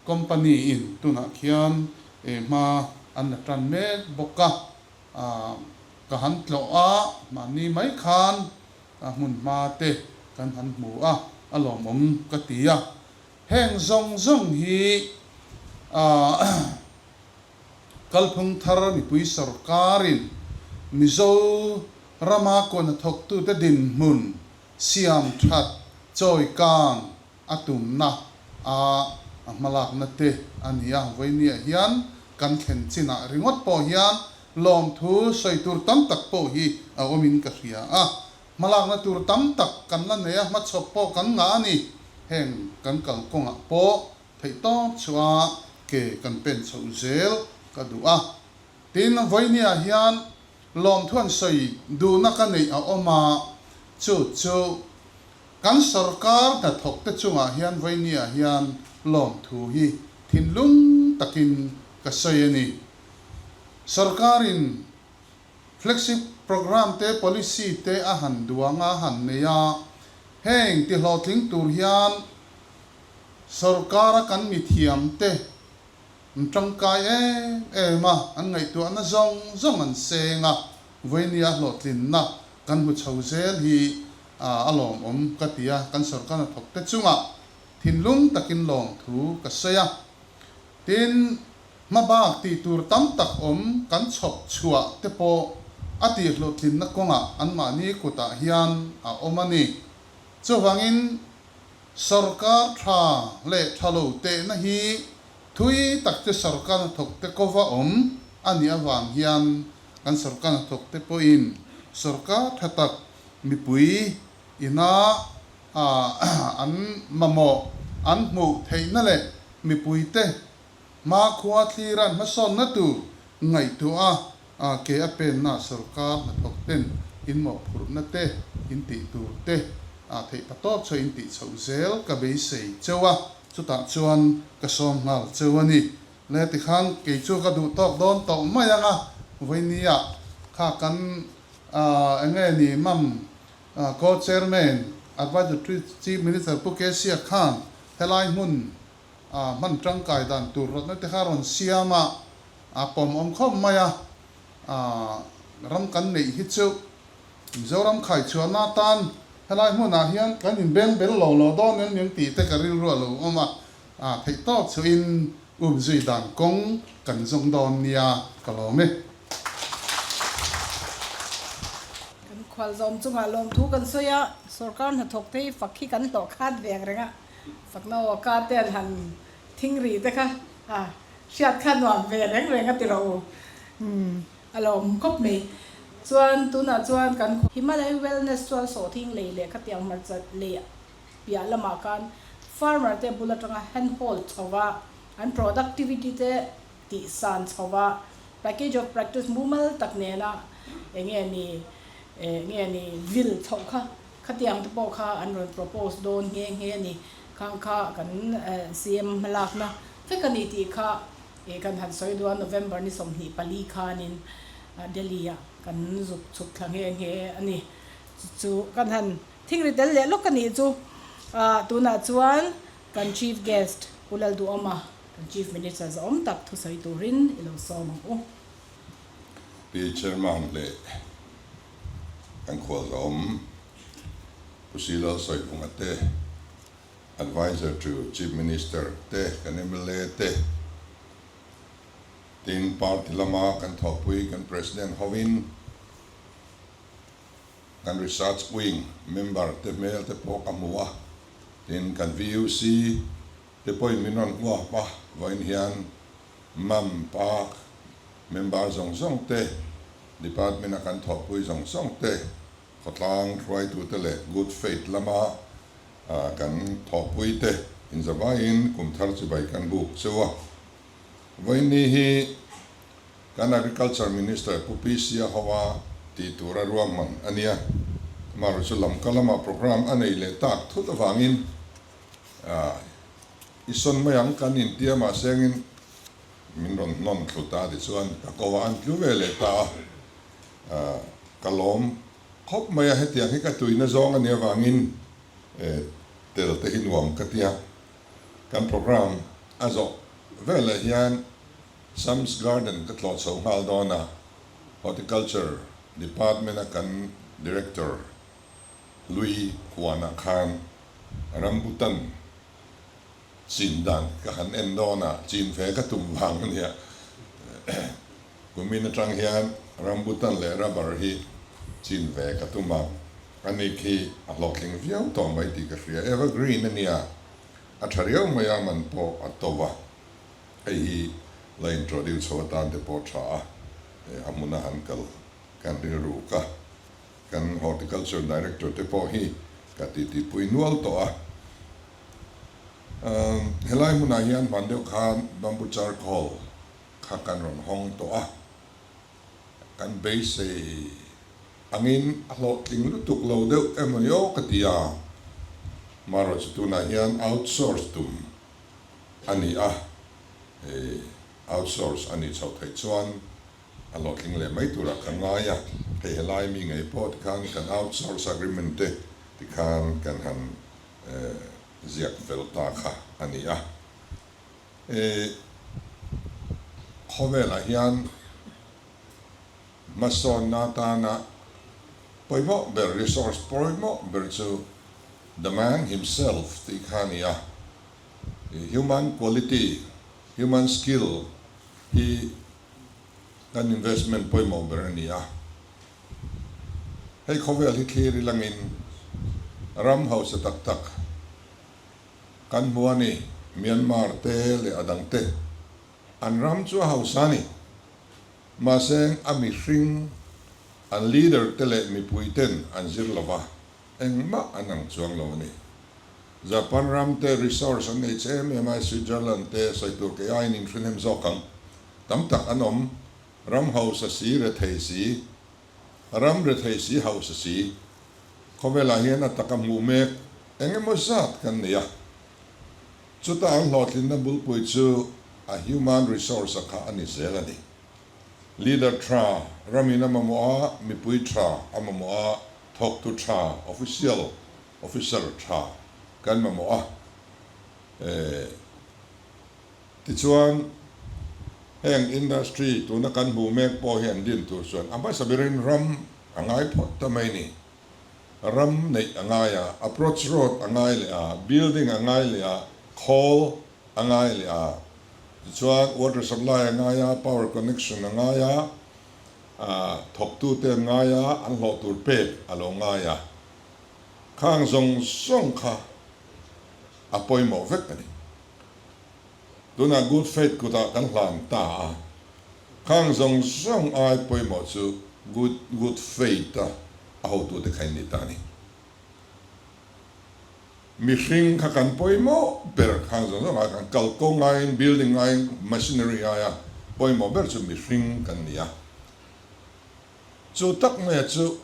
company in tunah khian hma an la tan mek bawk a. Ka han tlawh a, mahni mai khan hmun hma te kan han hmu a, a lawmawm ka ti a. Heng zawng zawng hi Kalphung thar mipui sorkarin Mizo rama kuan hnathawktute dinhmun siam that chawi kang a tumna a a hmalakna te a ni a. Vawinia hian kan thlen chinah ringawt pawh hian lawmthu sawi tur tam tak pawh hi a awmin ka hria a. Hmalakna tur tam tak kan la nei a, hmachhawp pawh kan ngah a ni. Heng kan kalkawngah pawh Theihtawp chua ke kan pen chhoh zel ka duh a. Tin, vawinia hian lawmthuan sawi duhna ka neih a awm a, chu chu kan sorkar hnathawkte chungah hian vawinia hian lawmthu hi thinlung takin ka sawi a ni. Sorkarin flagship programme te, policy te a han duang a, han nei a, heng tihlawhtling tur hian Sorkara kan mithiamte an tangkai em em a, an ngaihtuahna zawng zawng an seng a, vawinia hlawhtlinna kan hmu chho zel hi a lawmawm ka ti a, kan sorkar hnathawkte chungah thinlung takin lawmthu ka sawi a. Tin, hmabak tih tur tam tak awm kan chhawp chhuah te pawh a tihhlawhtlinna kawngah anmahni kutah hian a awm a ni. Chuvangin Sorkar tha leh tha lo tehna hi thui tak chu sorkar hnathawkte kova awm a nih avang hian kan sorkar hnathawkte pawhin sorkar tha tak mipui ina an mamawh an hmuh theihna leh mipuite hmakhua thlir an hmasawnna tur ngaihtuah a ke a penna sorkar hnathawk ten in mawhphurhna te, in tih tur te a theih pa tawp chu in tih chhoh zel ka beisei cheu a, chutah chuan ka sawm nghal cheu a ni. Le tikhan kei chu ka duh tawk dawn tawh mai ang a, vawinia kha kan eng nge ni mam Co-Chairman Adviser to Chief Minister Pu Kesia khan helai hmun hman tangkai dan tur rawtna te kha rawn siam a, a pawm awm khawp mai a, ram kan neih hi chu Mizoram khaichhuahna atan helai hmunah hian kan inbeng bel lo lo dawn em em tih te ka rilru a lo awm a, theihtawp chhuahin um zui dan kawng kan zawng dawn nia ka lawm e. Kan khualzawm chungah lawmthu kan sawi a, sorkar hnathawk te hi fak hi kan hlawh khat veng reng a. Fakna aw ka te an han thing rih te kha a hriat kha nuam ve reng reng a ti rawh u. Umm a lo awm khawp mai. Chuan tunah chuan kan Himalaya Wellness chuan sawhthing lei leh khatiang hmarcha lei piah lamah khan farmer te bul atanga hand hold chho va, an productivity te tih san chho va, package of practice mumal tak nena enge ni enge ni vil chhoh kha Khatiang te pawh kha an rawn propose dawn nghe nghe a ni. Khang kha kan CM hmalakna vek a ni tih kha kan han sawi duh a, November ni 24 khanin Delhi ah kan zuk chhuk thla nghe nghe a ni. Chu chu kan han thingri tel leh lawk a nih chu. Tunah chuan kan Chief Guest Pu Lalduhawma, kan Chief Minister zahawm tak thusawi turin i lo sawm ang u. Pi Chairman leh Kan khualzawm Pu Silo Sawivunga te, Adviser to Chief Minister te, kan mla te, tin party lama kan thawhpui kan President hovin kan Research Wing member te hmel te pawh ka hmu a, tin kan VUC te pawhin min rawn uap a, vawiin hian Mam Park member zawng zawng te, Department a kan thawhpui zawng zawng te, khawtlang hruaitute leh Good Faith lama kan thawhpui te inzavaiin kum thar chibai kan buk cheu a. Vawiinni hi kan Agriculture Minister Pu PC a ho a tih tura ruahman a nia. Amaherawhchu lamka lama programme a nei leh tak thut avangin. I sawn mai ang kan intia mahsengin min rawn hnawn thlu ta tichuan ka ko a, an tlu ve leh ta a, ka lawm khawp mai a, hetiang hi ka tuina zawng a nih avangin tel te hi nuam ka tia. Kan programme a zawh veleh hian Sam's Garden ka tlawh chho nghal dawn a, Horticulture Department a kan Director Lui huanah khan rambutan chin dan ka han en dawn a, chin ve ka tum vang a nia. Kumin atang hian rambutan leh rubber hi chin ve ka tum a, ani khi a hlawhtling viau tawh mai tih ka hria. Evergreen a nia, a tha riau mai a, man pawh a to va, hei hi la introduce chho atan te pawh tha a, a hmuna han kal kan rilru ka. Kan Horticulture Director te pawh hi ka titipui nual tawh a. Helai hmunah hian hman deuh khan bamboo charcoal kha kan rawn hawng tawh a. Kan beisei angin a hlawhtling lutuk lo deuh emawni aw ka ti a. Marawh chu tunah hian outsource tum a ni a, outsource a nih chhoh theih chuan A hlawhtling leh mai turah ka ngai a, hei helai mi ngei pawh tikhan kan outsource agreement te tikhan kan han ziak fel ta kha a ni a. Khawvelah hian hmasawnna atana pawimawh ber, resource pawimawh ber chu the man himself tih kha a ni a, human quality, human skill hi kan investment pawimawh ber a ni a. Hei khawvel hi thlir ilangin ram hausa tak tak kan hmu a ni, Myanmar te leh a dang te. An ram chu a hausa a ni. Mahse a mihring, an leader te leh mipui ten an zir lova, engmah an ang chuang lo a ni. Japan ram te resource an nei che em em a, Switzerland te sawi tur kei aiin in hrenem zawk ang. Tam tak an awm, ram hausa si rethei si, ram rethei si hausa si. Khawvelah hian a taka hmuh mek eng emaw zat kan nei a. Chuta an hlawhtlinna bulpui chu a human resource a kha a ni zel a ni. Leader tha ramin a mamawh a, mipui tha a mamawh a, thawktu tha, official, Officer tha kan mamawh a, tichuan heng industry tuna kan hmuh mek pawh hi an din tur chuan a hmasa berin ram a ngai phawt ta mai ni. Ram neih a ngai a, approach road a ngai leh a, building a ngai leh a, khawl a ngai leh a, tichuan water supply a ngai a, power connection a ngai a, thawktute an ngai a, an hlawh tur pek a lo ngai a. Khang zawng zawng kha a pawimawh vek a ni. Tunah Good Faith kutah kan hlan ta a, khang zawng zawng ai pawimawh chu Good Good Faith a a hotute kha in ni ta a ni. Mihring kha kan pawimawh ber khang zawng zawng ai kan kalkawng aiin, building aiin, machinery aia pawimawh ber chu mihring kan ni a. Chu tak maia chu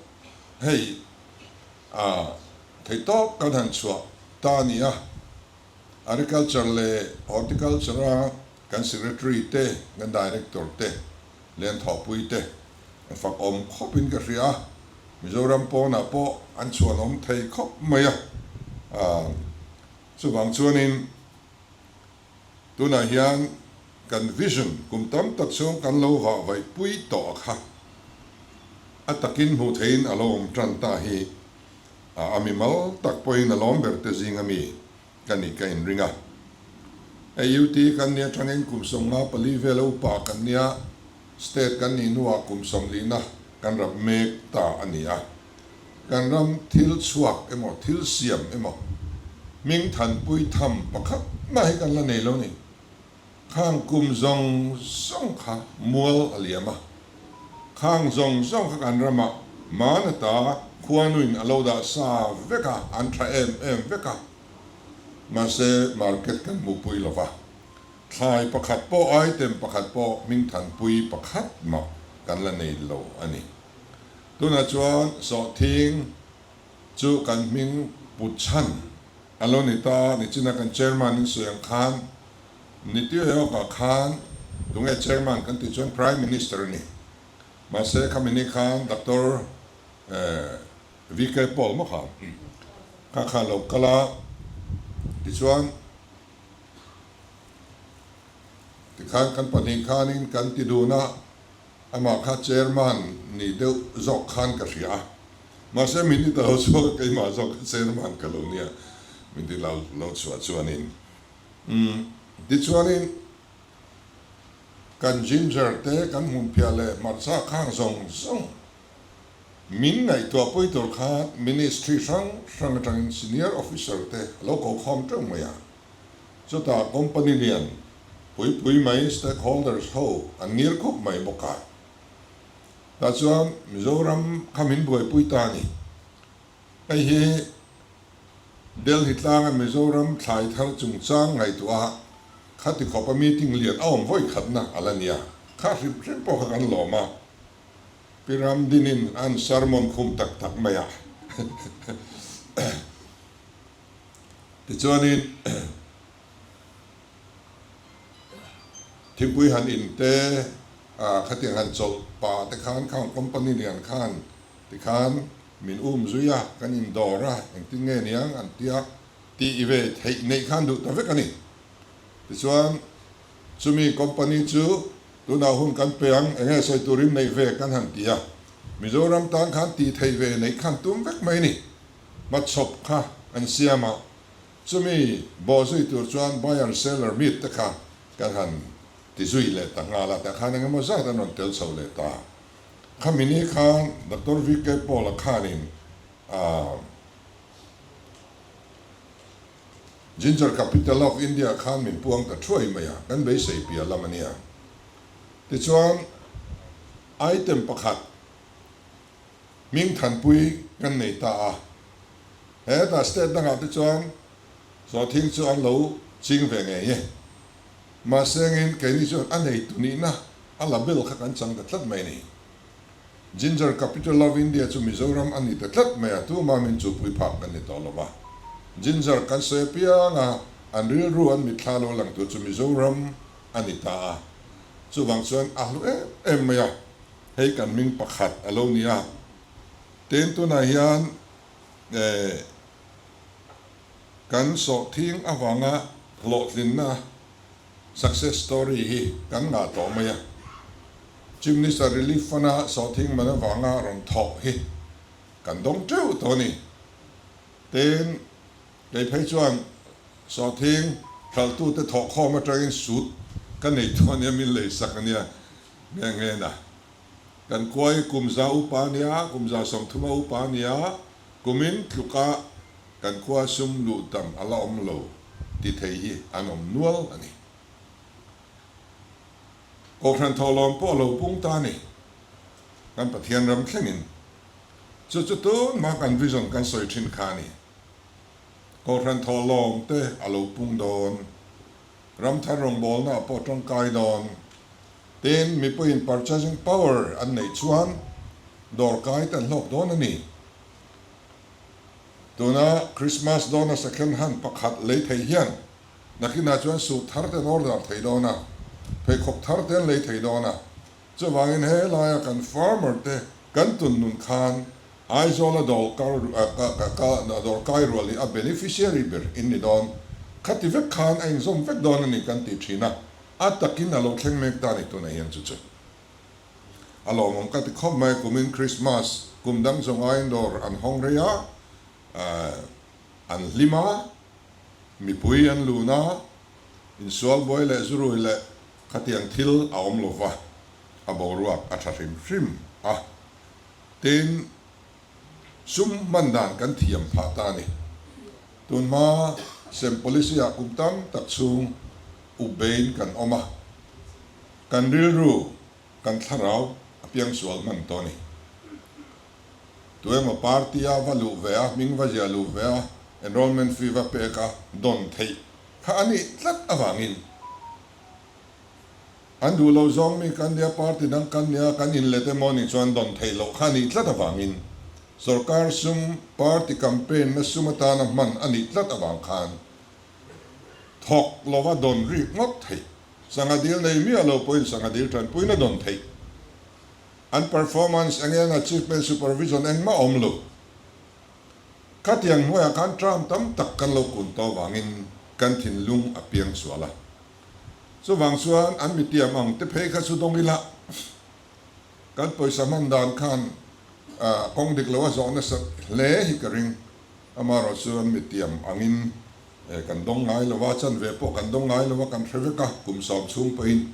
hei a theihtawp kan han chhuah ta a ni a, Agriculture leh Horticulture a kan Secretary te, kan Director te leh an thawhpui te an fak awm khawp in ka hria a, Mizoram pawnah pawh an chhuan awm thei khawp mai a, chuvang chuanin Tunah hian kan vision kum tam tak chhung kan lo vah vaih pui tawh a kha. A takin hmuh theihin a lo awm tan ta hi a mimal tak pawhin a lawm ber te zing ami ka nih ka inring a. AUT kan nia tangin kum 54 vela upa kan nia, state kan nih hnuah kum 40na kan rap mek ta a ni a. Kan ram thil chhuak emaw thil siam emaw hming thanpui tham pakhat mah hi kan la nei lo ni. Khang kum zawng zawng kha mual a liam a, khang zawng zawng kha kan ramah mana ta khuanuin a lo dah sa vek a, an tha em em vek a, mahse market kan hmuhpui lo va, thlai pakhat pawh item pakhat pawh hming thanpui pakhat mah kan la nei lo a ni. Tunah chuan sawhthing chu kan hming put chhan. A lo ni ta, nichina kan Chairman in sawi ang khan Niti Aayog-ah khan tunge Chairman kan tih chuan Prime Minister a ni. Mahse khami ni khan Doctor VK Paul maw kha kha kha lo kal a, tichuan tikhan kan pahnih khanin kan ti dun a, amah kha Chairman ni deuh zawk khan ka hria a. Mahse min ti ta lo chhuak a, keimah zawk kha Chairman ka lo nia, min ti lo lo chhuah chuanin. Umm, tichuanin kan ginger te, kan hmunphiah leh hmarcha khang zawng zawng min ngaihtuah pui tur khan Ministry hrang hrang atangin Senior Officer te a lo ko khawm teuh mai a. Chutah company lian pui pui mai stakeholders ho an ngir khup mai bawk a. Tah chuan Mizoram kha min buaipui ta a ni. Hei hi Delhi tlanga Mizoram thlai thar chungchang ngaihtuah a, khati khawpa meeting lian a awm vawi khatna a la nia. Kha hrim hrim pawh kha kan lawm a, Pi Ramdinin an sermon khum tak tak mai a. Tichuanin thingpui han in te, khatiang han chawlh pah te khan khang company lian khan tikhan min um zui a, kan indawr a, engtin nge niang an tia tih ve theih neih khan duh ta vek a ni. Tichuan chumi company chu tunah hun kan pe ang, eng nge sawi turin neih ve kan han ti a, Mizoram tan khan tih theih ve neih khan tum vek mai a ni. Hmachhawp kha an siam a, chumi bawh zui tur chuan buyer seller meet te kha kan han ti zui leh ta nghal a, tah khan eng emaw zat an rawn tel chho leh ta. Khami ni khan Doctor VK Paul-a khanin Ginger Capital of India khan min puang ta thuai mai a, kan beisei piah lam a nia. Tichuan item pakhat hming thanpui kan nei ta a, hetah state dangah te chuan sawhthing chu an lo ching ve ngei e. Mahse engin keini chuan a neitu nihna a label kha kan chang ta tlat mai a ni. Ginger Capital of India chu Mizoram a ni ta tlat mai a, tuma min chupui phak kan ni tawh lo va. Ginger kan sawi apiang a, an rilru an mitthla lo lang tur chu Mizoram a ni ta a. Chuvang chuan a hlu em em mai a, hei kan hming pakhat a lo ni a. Tin, tunah hian eh kan sawhthing avanga hlawhtlinna Success story hi kan ngah tawh mai a, Chief Minister Relief Fund-a sawhthing man avanga rawn thawh hi kan dawng teuh tawh a ni. Tin, kei phei chuan sawhthing hralhtute thawhkhawm atangin suit ka nei tawh a nia, min lei sak a nia nghe nghe na. Kan kuai kum za upa a nia, kum 130 a upa a nia, kumin tluka Kan khua sum luh tam a la awm lo ti thei hi an awm nual a ni. Kohhran thawhlawm pawh a lo pung ta a ni. Kan Pathian ram thlengin. Chu chu tunhma kan vision kan sawi thin kha a ni. Kohhran thawhlawm te a lo pung dawn. Ramthar rawngbawlna ah pawh tangkai dawn. Tin, mipuiin purchasing power an neih chuan dawrkai te an hlawk dawn a ni. Tuna Christmas dawna second hand pakhat lei thei hian nakinah chuan suit thar te an order thei dawn a, pheikhawk thar te an lei thei dawn a. Chuvangin he laia kan farmer te kan tun nun khan Aizawla dawr kai rual hi a beneficiary ber in ni dawn. Khati vek khan a inzawm vek dawn a ni kan ti thin a, a takin a lo thleng mek ta a ni tunah hian chu chu. A lawmawm ka ti khawp mai, kumin Christmas kum dang zawng aiin dawr an hawng rei a, an hlim a, mipui an lun a, insual buai leh zurui leh khatiang thil a awm lo va, a boruak a tha hrim hrim a, tin sum hman dan kan thiam phah ta a ni. Tunhma sem policy ah kum tam tak chhung up bein kan awm a. Kan rilru, kan thlarau a piangsual hman tawh a ni. Tu emaw party a va luh ve a, hming va ziah luh ve a, enrollment fee va pek a dawn theih kha a nih tlat avangin an duh lo zawng mi kan nia, party dang kan nia, kan inlet emaw nih chuan dawn theih loh kha a nih tlat avangin. Sorkar sum party campaign na sum atana hman a nih tlat avang khan thawk lova dawn rik ngawt theih, sangha dil nei miah lo pawhin sangha dil tanpuina dawn theih, an performance eng eng achievement supervision engmah awm lo. Khatiang hnuaiah khan term tam tak kan lo kun tawh avangin kan thinlung a piang sual a. Chuvang chuan an mitiam ang te phei kha chu dawng ila kan pawisa hman dan khan kawng dik lo a zawh nasat hle hi ka ring. Amaherawh chu an mitiam angin kan dawng ngai lo a, chanve pawh kan dawng ngai lo a, kan hre vek a, kum sawm chhung pawhin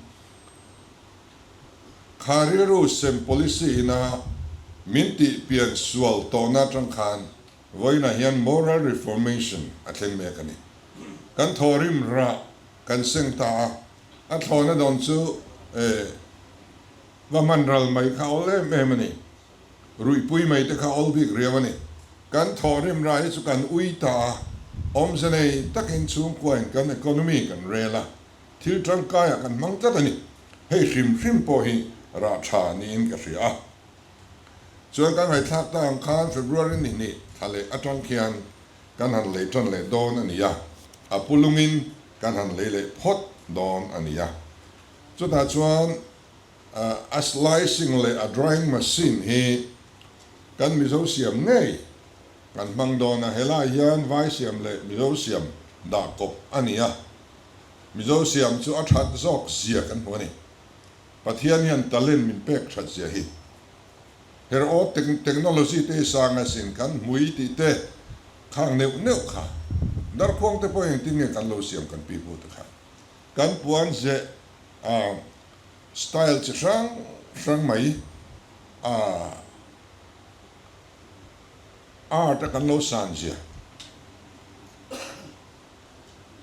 kha rilru sem policy ina min tih pian sual tawhna atang khan vawiinah hian moral reformation a thleng mek a ni. Kan thawhrim rah kan seng ta a, a thlawhna dawn chu va hman ral mai kha awl em em a ni. Ruihpui mai te kha awl bik riau a ni. Kan thawhrim rah hi chu kan ui ta a, awmze nei takin chhungkuain kan economy kan rel a, thil tangkaiah kan hmang tlat a ni. Hei hrim hrim pawh hi rah tha niin ka hria a. Chuan kan ngaihthlak ta ang khan February ni hnih thla leh atang khian kan han lei tan leh dawn a ni a, a pulungin kan han lei leh phawt dawn a ni a. Chutah chuan a slicing leh a drying machine hi kan Mizo siam ngei kan hmang dawn a, helai hian vai siam leh Mizo siam dah kawp a ni a, Mizo siam chu a that zawk zia kan hmu a ni. Pathian hian talent min pek that zia hi. Her aw technology te hi sang asin kan hmui tih te khang neuh neuh kha darkhuang te pawh engtin nge kan lo siam kan pi pu te khan kan puan zeh a style chi hrang hrang mai a art a kan lo san zia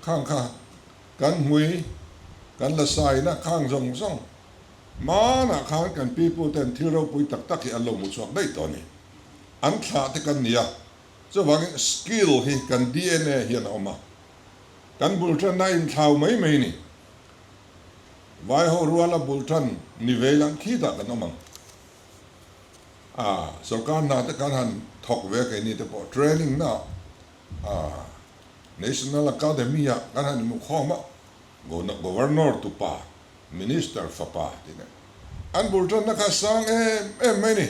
khang kha kan hmui kan la saina khang zawng zawng Hmanah khan kan pipu ten thil ropui tak tak hi an lo hmu chhuak daih tawh a ni. An thlah te kan ni a, chuvangin skill hi kan dna hian a awm a, kan bul tanna a inthlau mai mai a ni. Vai ho ruala bul tan ni vei lang khitah kan awm ang. A, sorkar hna te kan han thawk ve keini te pawh training na a National Academy ah kan han inhmu khawm a, Governor tupa Minister fapa tih nen an bul tanna kha sang em em mai ni.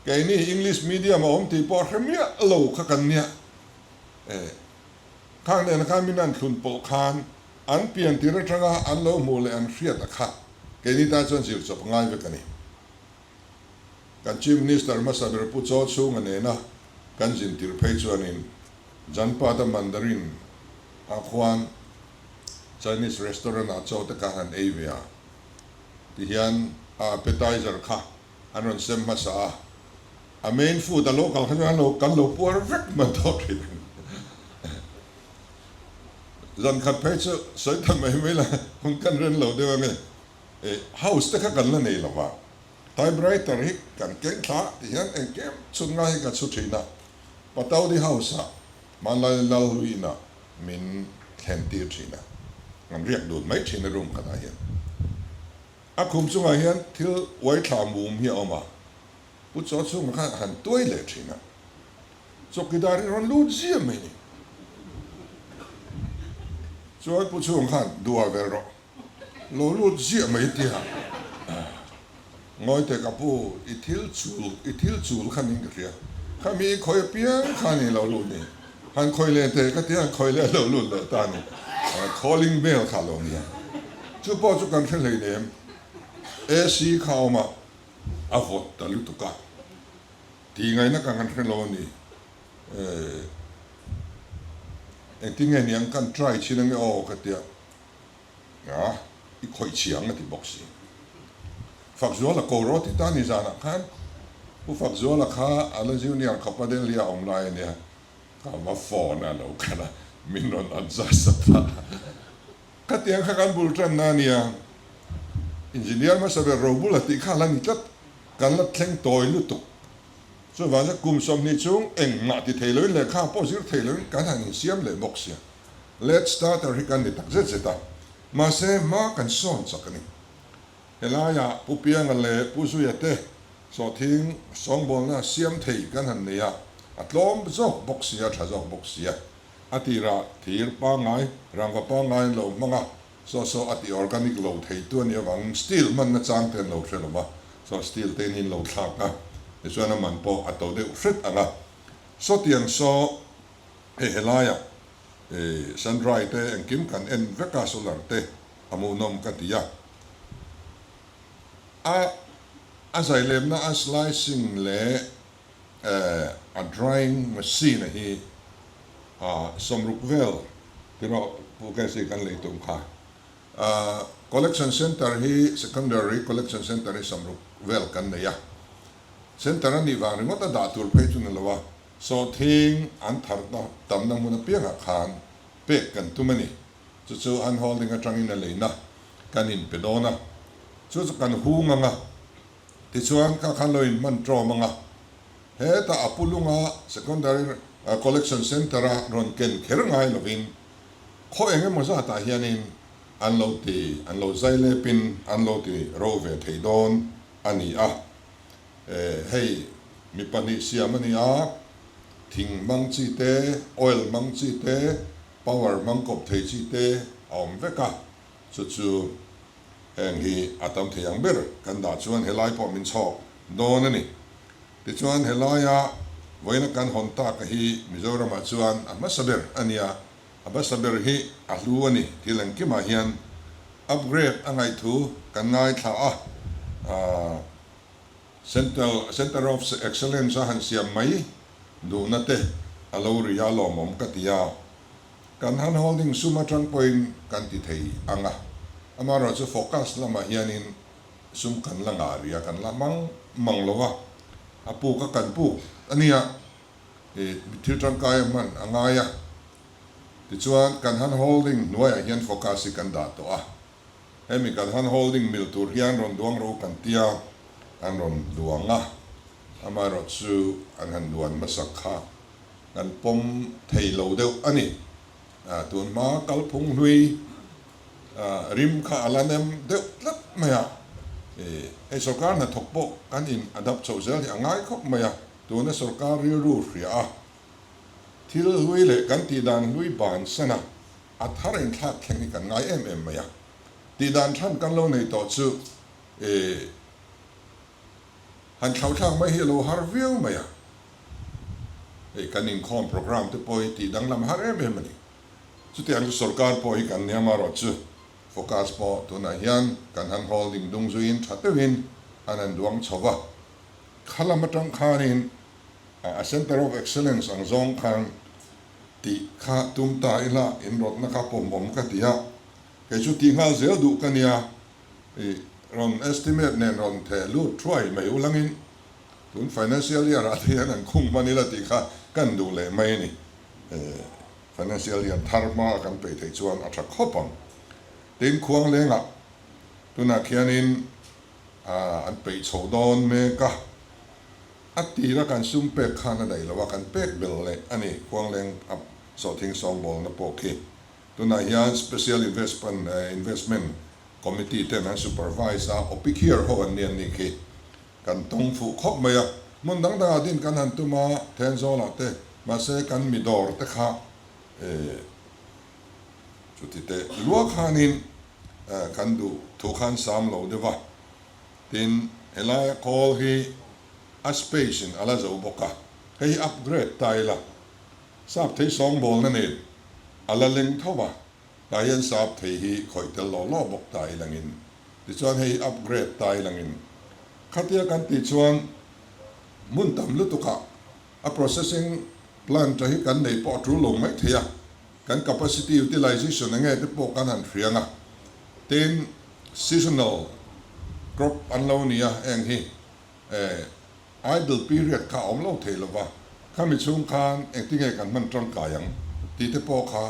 Keini English medium a awm tih pawh hre miah lo kha kan nia. Eh, khang nena khan min an thlun pawh khan an pian tir atanga an lo hmuh leh an hriat a kha keini tan chuan zir chawp ngai vek a ni. Kan Chief Minister hmasa ber Pu Chaw Chhunga nena kan zin tir phei chuanin Janpata Mandarin ah khuan Chinese restaurant ah chaw te kha han ei ve a, tihian a appetizer kha an rawn sem hmasa a, a main food a lo kal kha chuan lo kan lo puar vek hman tawh thin a ni. Zan khat phei chu sawi ta mai mai la hun kan ren lo deuh ange, house te kha kan la nei lo va, typewriter hi kan keng thla tihian engkim chhun ngai hi ka chhu thin a, Pataudi house ah hmanlai Lalluina min thlen tir thin a, an riak dun mai thin a room khatah hian. A khum chungah hian thil uai thla mum hi a awm a, Pu Chaw chhungah khan a han tuai leh thin a, chawkidar hi rawn lut ziah mai ni. Chuan Pu Chhunga khan duha vel rawh, lo lut ziah mai tia ngawi teh ka pu, i thil chul, i thil chul kha ning ka hria, khami i khawi apiang kha ni lo lut ni, han khawi leh teh ka tia han khawi leh lo lut leh ta ni, calling bell kha lo nia, chu pawh chu kan hre hleinem, AC kha a awm a, a vawt ta lutuk a, tih ngaihna ka kan hre lo a ni. Engtin nge niang kan try chin ange aw ka tia. A, i khawih chiang a ti bawk si. Fakzuala ko rawh ti ta ni zanah khan Pu Fakzuala kha a la junior khawpa Delhi a awm lai a nia, ka va phone a lo kal a, min rawn adjust a ta. Khatiang kha kan bul tanna a nia, engineer hmasa ber Robula tih kha a la ni tlat, kan la thleng tawi lutuk. Chuvang chuan kum 20 chhung engmah ti thei loin lehkha pawh zir thei loin kan han insiam leh bawk sia. Late starter hi kan ni tak zet zet a, mahse hma kan sawn chak a ni. Helaiah Pu Pianga leh Pu Zuia te Sawhthing sawngbawlna siam thei kan han nei a, a tlawm zawk bawk sia, tha zawk bawk sia. A tirah thir pangngai, rangva pangngai an lo hmang a, saw saw a ti organic lo thei tu a nih avangin steel hmanna chang te an lo hre lo va, saw steel te in in lo thlak a, tichuan a man pawh a to deuh hret ang a. Sawtiang saw hei helaiah sun dry te engkim kan en vek a, solar te a hmuhnawm ka ti a. A a zailemna a slicing leh a drying machine a hi a sawmruk vel tiraw Pu Casey kan lei tum kha. Collection center hi secondary collection center hi sawmruk vel kan nei a. Center a nih vang ringawt a dah tur phei chu ni lo a, sawhthing an thar tamna hmun apiangah khan pek kan tum a ni. Chu chu an holding atangin a leina kan inpe dawn a, chu chu kan hung ang a, tichuan kha khan lo inhman tawm ang a, hetah a pu lunga secondary collection centre a rawn ken kher ngai lovin khaw eng emaw zatah hianin an lo ti, an lo zai lepin an lo ti ro ve thei dawn a ni a. Hei mi pahnih siam a ni a, thing hmang chi te, oil hmang chi te, Power hmang kawp thei chi te a awm vek a, chu chu heng hi a tam thei ang ber kan dah chuan helai pawh min chhawk dawn a ni. Tichuan helaia vawiina kan hawn tak hi Mizoramah chuan a hmasa ber a nia, a hmasa ber hi a hlu a ni thil engkimah hian upgrade a ngaihthu kan ngaithla a, Central Centre of Excellence a han siam mai duhna te a lo ri a lawmawm ka ti a, kan han holding sum atang pawhin kan ti thei ang a, amaherawhchu chu focus lamah hianin sum kan la ngah rih a, kan la mang mang lo a, a puk a kan puk a nia, ih thil tangkai a hman a ngai a, tichuan kan han holding hnuaiah hian focus hi kan dah tawh a. Hemi kan han holding mil tur hian rawn duang ro kan tia, an rawn duang a, amaherawh chu an han duan hmasak kha kan pawm thei lo deuh a ni. Tun hma kalphung hlui rim kha a la nem deuh tlat mai a, hei sorkar hnathawk pawh kan in adapt chhoh zel hi a ngai khawp mai a, tuna sorkar rilru hria a, thil hlui leh kan tihdan hlui bansan a, A thar inthlak thleng hi kan ngai em em mai a, tih dan than kan lo nei tawh chu e han thlauhthlak mai hi a lo har viau mai a, hei kan inkhawm programme te pawh hi tih danglam har em em a ni. Chutiang chu sorkar pawh hi kan nia marawh chu focus pawh tunah hian kan han holding dung zuiin tha deuhin an han duang chho va, khalam atang khanin a centre of excellence ang zawng khan Tih kha tum ta ila inrawtna kha pawmawm ka ti a, kei chu tih nghal zel duh ka nia, i rawn estimate nen rawn theh lut thuai mai ulangin tun financial year ah te hian an khung hman ila tih kha kan duh leh mai a ni. Financial year thar hma a kan peih theih chuan a tha khawp ang. Tin, Khuanglengah tunah khianin an peih chho dawn mek a. A tira kan sum pek khan a daih lo a, kan pek bel leh a ni. Khuangleng a sawhthing sawngbawlna pawh khi tunah hian Special Investment Investment Committee ten an supervise a, Opikhiar ho an ni an nih khi. Kan tawng fuh khawp mai a, hmun dang dangah din kan han tum a, Thenzawlah te, mahse kan mi dawr te kha chuti teh lua khanin kan duh thu khan sam lo deuh a. Tin, helaia call hi a space in a la zo bawk a, hei hi upgrade ta ila, sap thei sawngbawlna nen a la leng tho a, tah hian sap thei hi khawih tel law law bawk ta ilangin, tichuan hei hi upgrade ta ilangin, khatia kan tih chuan hmun tam lutukah a processing plant a hi kan nei pawh a tul lo mai thei a, kan capacity utilization enge te pawh kan han hriang a, tin, Seasonal crop an lo ni a, heng hi idle period kha a awm lo thei lova, khami chhung khan engtinge kan hman tangkai ang tih te pawh kha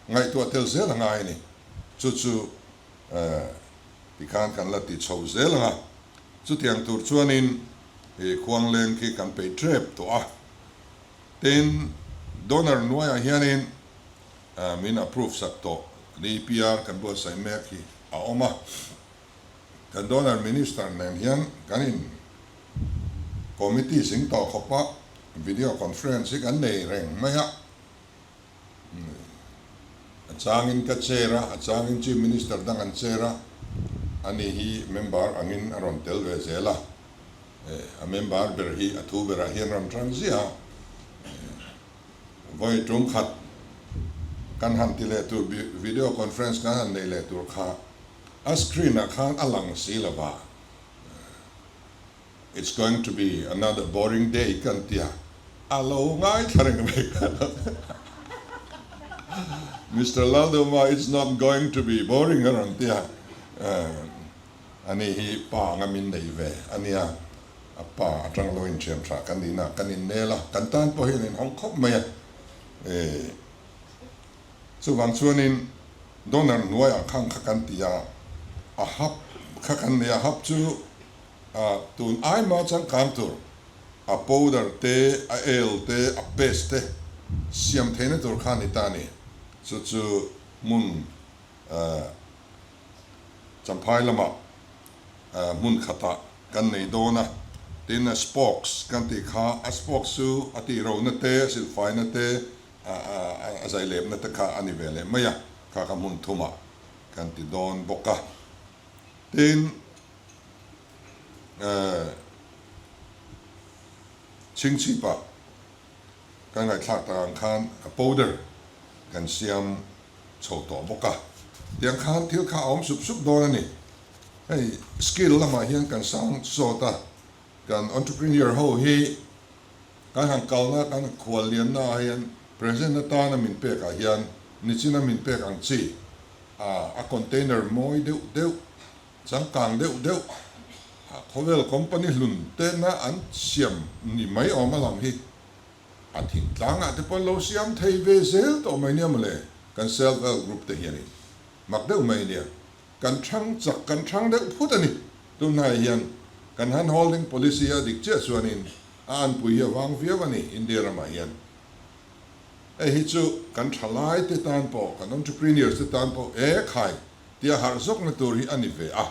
ngaihtuah tel zel a ngai a ni. Chu chu tikhan kan la ti chho zel ang a, chutiang tur chuanin khuangleng khi kan peih tep tawh a. Tin, donor hnuaiah hianin min approve sak tawh DPR kan buatsaih mek hi a awm a, kan donor minister nen hian kan in Committee zing tawh khawpa video conference hi kan nei reng mai a. A changin ka chair a, a changin Chief Minister dang an chair a, ani hi member angin a rawn tel ve zel a. A member ber hi a thu berah hian rawn tang ziah a. Vawi tum khat kan han ti leh tur video conference kan han nei leh tur kha a screen ah khan a lang si lo va, It's going to be another boring day kan tia a lo ngaithla reng mai kha. Mister Lalduma it's not going to be boring a rawn tia ani hi pa anga min nei ve ania. A pa atang lo inthiam tha kan nihna kan innel a, kan tan pawh hian inhawng khawp mai a. E, chuvang chuanin donor hnuaiah khang kha kan ti a, a hap kha kan nei a, hap chu a tun aima changkang tur a powder te, a el te, a paste te siam theihna tur kha a ni ta a ni. Chu chu hmun Champhai lamah hmun khatah kan nei dawn a, tin a spokes kan tih kha a spokes chu a tih rohna te, a silfaina te, a zailepna te kha a ni ve leh mai a, kha kha hmun thumah kan ti dawn bawk a. Tin, chhingchhipah kan ngaihthlak tak ang khan a powder kan siam chho tawh bawk a, tiang khan thil kha a awm sup sup dawn a ni. Hei skill lamah hian kan sang sawt a, kan entrepreneur ho hi kan han kalna kan khual lianna ah hian present atana min pek ah hian nichina min pek ang chi a container mawi deuh deuh, changkang deuh deuh khawvel company hlun tena an siam ni mai awm a lang hi. A thingtlangah te pawh lo siam thei ve zel tawh mai nia mawle, kan self help group te hianin mak deuh mai nia, kan thang chak kan thang deuh phut a ni. Tunhnaiah hian kan hand holding policy a dik chiah chuanin a anpui hi a vang viau a ni India ramah hian. Hei hi chu kan thalai te tan pawh, kan entrepreneurs te tan pawh e khai tia harh zawkna tur hi a ni ve a.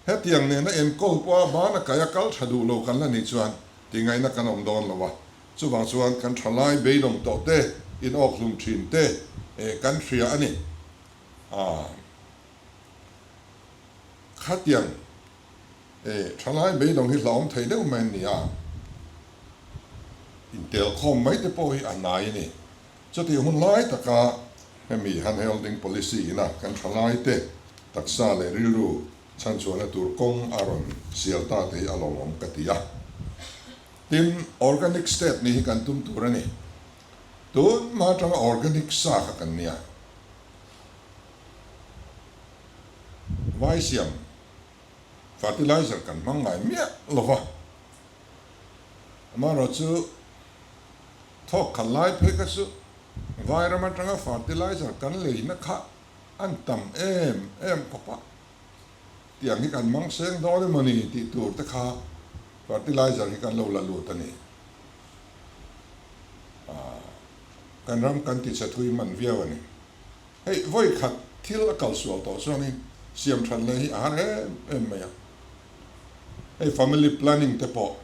Hetiang nena enkawl pawha bana kaia kal tha duh lo kan la nih chuan Tingaihna kan awm dawn lo a, chuvang chuan kan thalai beidawng tawh te, in awk hlum thin te kan hria a ni. Aaa khatiang e thalai beidawng hi hlauhawm thei deuh mai an ni a, intelkhawm mai te pawh hi a hnai a ni. Chutih hun lai taka hemi handholding policy ina kan thalai te taksa leh rilru Chhanchhuahna tur kawng a rawn sial ta te hi a lawmawm ka ti a. Tin, organic state nih hi kan tum tur a ni. Tun hma atanga organic sa kha kan nia. Vai siam fertilizer kan hmang ngai miah lo va. Amaherawhchu thawk khat lai phei kha chu vai ram atanga fertilizer kan leina kha An tam em em khawp a, tiang hi kan hmang seng dawn emaw ni tih tur te kha fertilizer hi kan lo la lut a ni. Kan ram kan ti chhe thui hman viau a ni. Hei vawi khat thil a kal sual tawh chuanin siam that leh hi a har em em mai a. Hei family planning te pawh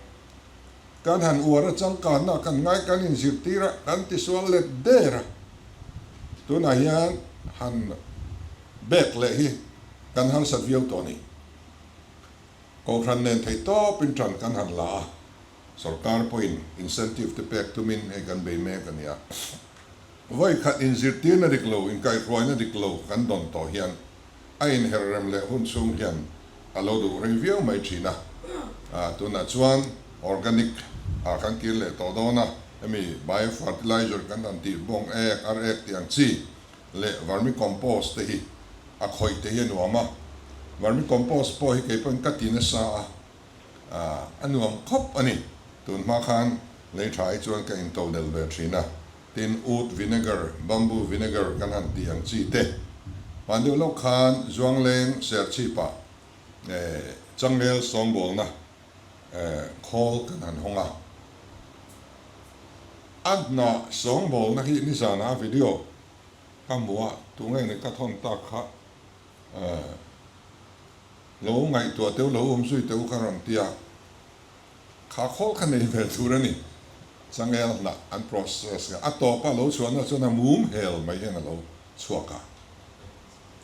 kan han uar a changkanna kan ngai kan inzirtir a, kan tisual let der a. Tunah hian han bek leh hi kan harsat viau tawh a ni. Kohhran nen theih tawpin ṭan kan han la a, sorkar pawhin incentive te pek tumin hei kan bei mek a ni a. Vawi khat inzirtirna dik lo, inkaihhruaina dik lo kan dawn tawh hian a inher rem leh hun chhung hian a lo duh rei viau mai thin a. Tunah chuan organic ah kan kir leh tawh dawn a, hemi bio fertilizer kan han tih bawng ek, ar ek tih ang chi leh vermicompost te hi a khawih te hi a nuam a. Vermicompost pawh hi kei pawhin ka ti nasa a, a nuam khawp a ni. Tun hma khan lei tha hi chuan ka intodelh ve thin a. Tin, oat vinegar, bamboo vinegar kan han tih ang chi te. Hman deuh lawk khan Zuangleng Serchhipah changel sawngbawlna khawl kan han hawng a. A hnah sawngbawlna hi nizana video ka hmu a, tunge ni ka thawn tak kha lo ngaihtuah teuh lo awm zui teuh ka rawn ti a. Kha khawl kha nei ve tur a ni. Changel hnah an process kha a tawpa lo chhuahna chuan a mum hel mai hian a lo chhuak a.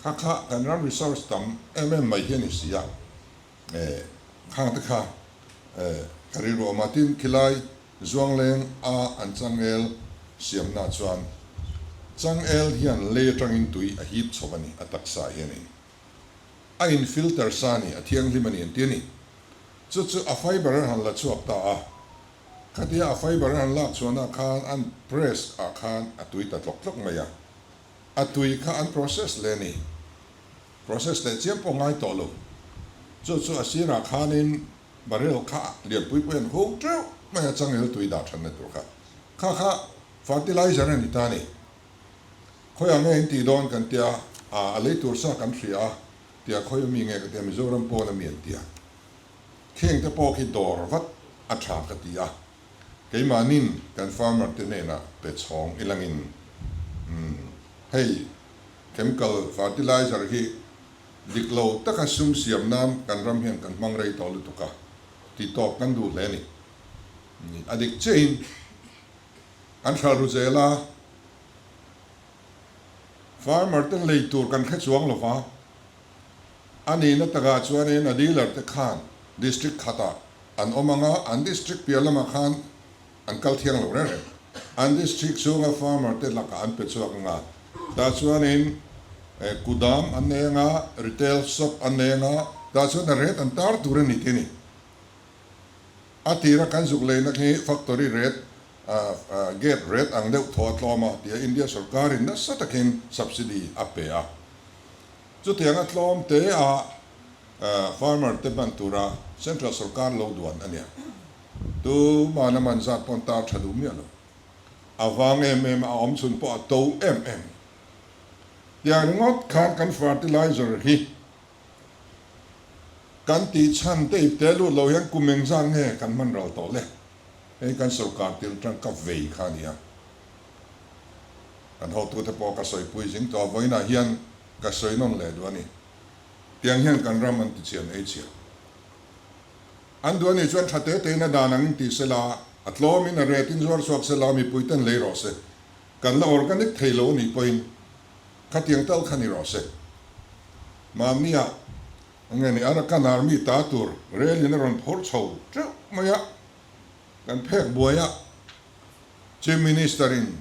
Kha kha kan ram resource tam em em mai hi a ni si a. Eh khang te kha eh ka rilru awm a. Tin, khilai Zuangleng a an changel siamna chuan changel hian lei atangin tui a hip chho a ni, a taksa hianin. A in filter sa a ni, a thianghlim a ni an ti a ni. Chu chu a fiber an han la chhuak ta a, khatia a fiber an han lak chhuahna khan an press ah khan a tui ta tlawk tlawk mai a, a tui kha an process leh a ni. Process leh chiam pawh ngai tawh lo. Chu chu a sirah khanin barrel kha lianpui pui an hung teuh mai a, changel tui dah thanna tur kha. Kha kha fertilizer a ni ta a ni. Khawiah nge in tih dawn kan tia, a lei tur sa kan hria a, tia khawi ami nge ka tia, Mizoram pawn ami an tia. Kheng te pawh khi dawr vat a tha ka ti a, keimahnin kan farmer te hnenah pe chhawng ilangin umm hei chemical fertilizer hi dik lo taka sum siam nan kan ram hian kan hmang rei tawh lutuk a, ti tawp kan duh hle a ni. A dik chiahin an hral ru zel a. Farmer ten lei tur kan hre chuang lo va, a nihna takah chuanin a dealer te khan district khatah an awm ang a, an district piah lamah khan an kal thiang lo reng reng. An district chhunga farmer te lakah an pe chhuak ang a, tah chuanin kudam an nei ang a, retail shop an nei ang a, tah chuan a rate an tar tur a ni tih a ni. A tira kan zuk leina khi factory rate gate rate ang deuh thaw a tlawm a tia India sorkarin nasa takin subsidy a pe a. Chutiang a tlawm te a farmer te hman tura central sorkar lo duan a nia. Tuman a man zat pawn tar tha duh miah lo. A vang em em a, a awm chhun pawh a to em em. Tiang ringawt khan kan fertilizer hi Kan tih chhan te ip te lut lo hian kum engzat nge kan hman ral tawh le? Hei kan sorkar tir atang ka vei kha a nia. Kan hotute pawh ka sawipui zing tawh a, vawiinah hian ka sawi nawn leh duh a ni. Tiang hian kan ram an tichian ei chhiah. An duh a nih chuan tha te tein a dan angin ti sela, a tlawmin a retin zuar chhuak sela, mipuiten lei rawh se. Kan la organic thei lo a nih pawhin Khatiang tal kha ni rawh se. Mahnia nge ni Arakan Army ta tur rel in a rawn phawrh chho teuh mai a, kan phek buai a, Chief Minister in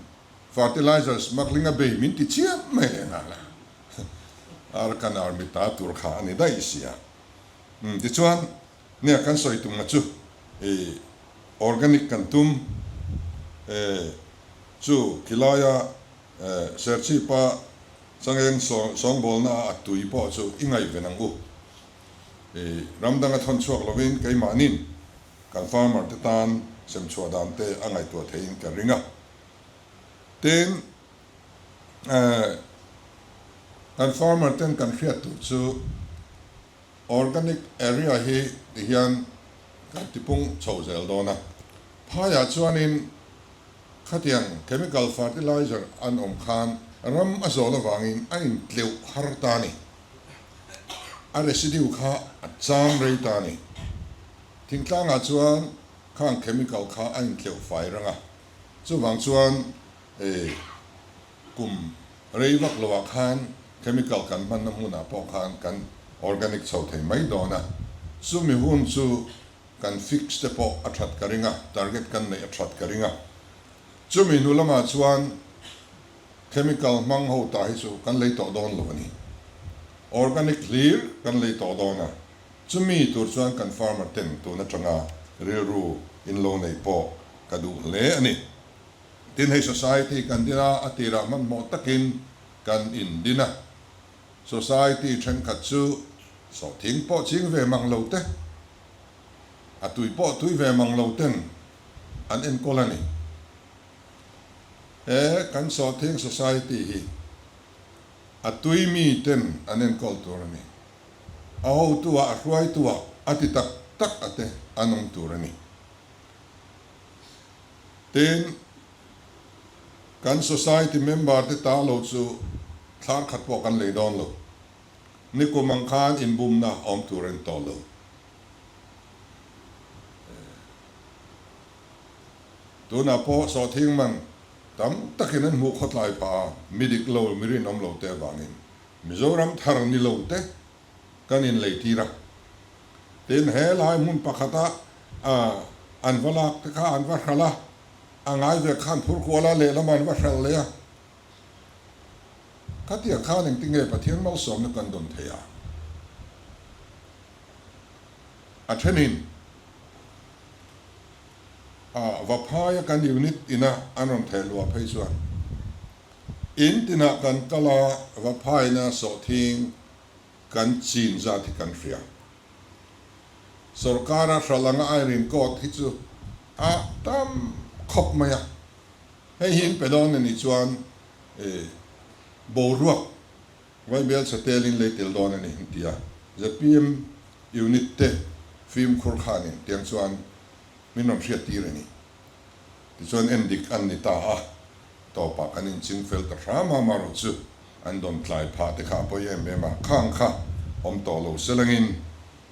fertilizer smuggling a bei min ti chiam mai leh nghal a, Arakan Army ta tur kha a ni daih sia. Umm tichuan nia kan sawi tumna chu i organic kan tum e chu khilaia Serchhipa changeng sawngbawlna a tui pawh chu i ngaihven ang u. I ram danga thawn chhuak lovin keimahnin kan farmer te tan semchhuah dan te a ngaihtuah theihin ka ring a. Tin, kan farmer ten kan hriat tur chu organic area hi tihian kan tipung chho zel dawn a. Phaiah chuanin Khatiang chemical fertilizer an awm khan ram a zawl avangin a intleuh har ta a ni. A residue kha a cham rei ta a ni. Thingtlangah chuan khang chemical kha a intleuh fai rang a, chuvang chuan kum rei vak loah khan chemical kan hmanna hmunah pawh khan kan organic chho thei mai dawn a, chumi hun chu Kan fix te pawh a that ka ring a, target kan neih a that ka ring a. Chumi hnu lamah chuan chemical hmang ho ta hi chu kan lei tawh dawn lo a ni. Organic hlir kan lei tawh dawn a, chumi tur chuan kan farmer ten tun atanga rilru in lo neih pawh ka duh hle a ni. Tin hei society kan din a, a tirah hmanhmawh takin kan indin a. Society thenkhat chu sawhthing pawh ching ve mang lo te, a tui pawh tui ve mang lo ten an enkawl a ni. He kan sawhthing society hi a tui mi ten an enkawl tur a ni. A hotu ah a hruaitu ah a ti tak tak a te an awm tur a ni. Tin, kan society member te ta lo chu thlar khat pawh kan lei dawn lo. Nikum ang khan inbumna awm tur a ni tawh lo. Tunah pawh sawhthing man tam takin an hmuh khawtlai phah a, mi dik lo, mi rinawm lo te avangin Mizoram thar ni lo te kan inleitir a. Tin, he lai hmun pakhata an va lak te kha an va hralh a, a ngai ve khan phur kual a, lehlamah an va hralh leh a. Khatiang khan engtinge Pathian malsawmna kan dawn thei a? A thenin a Vaphaia kan unit ina an rawn theh luah phei chuan in tinah kan kal a, Vaphaina sawhthing kan chin zat hi kan hria. Sorkara hralh anga airin court hi chu a tam khawp mai a, hei hi in pe dawn a nih chuan boruak Vaibel chatelin lei tel dawn a ni an ti a, zpm unit te fimkhur khanin tiang chuan min rawn hriat tir a ni. Tichuan endik an ni ta a, tawpah kan inching fel ta hram a, amaherawh chu an dawn tlai phah te kha a pawi em em a, khang kha awm tawh lo selangin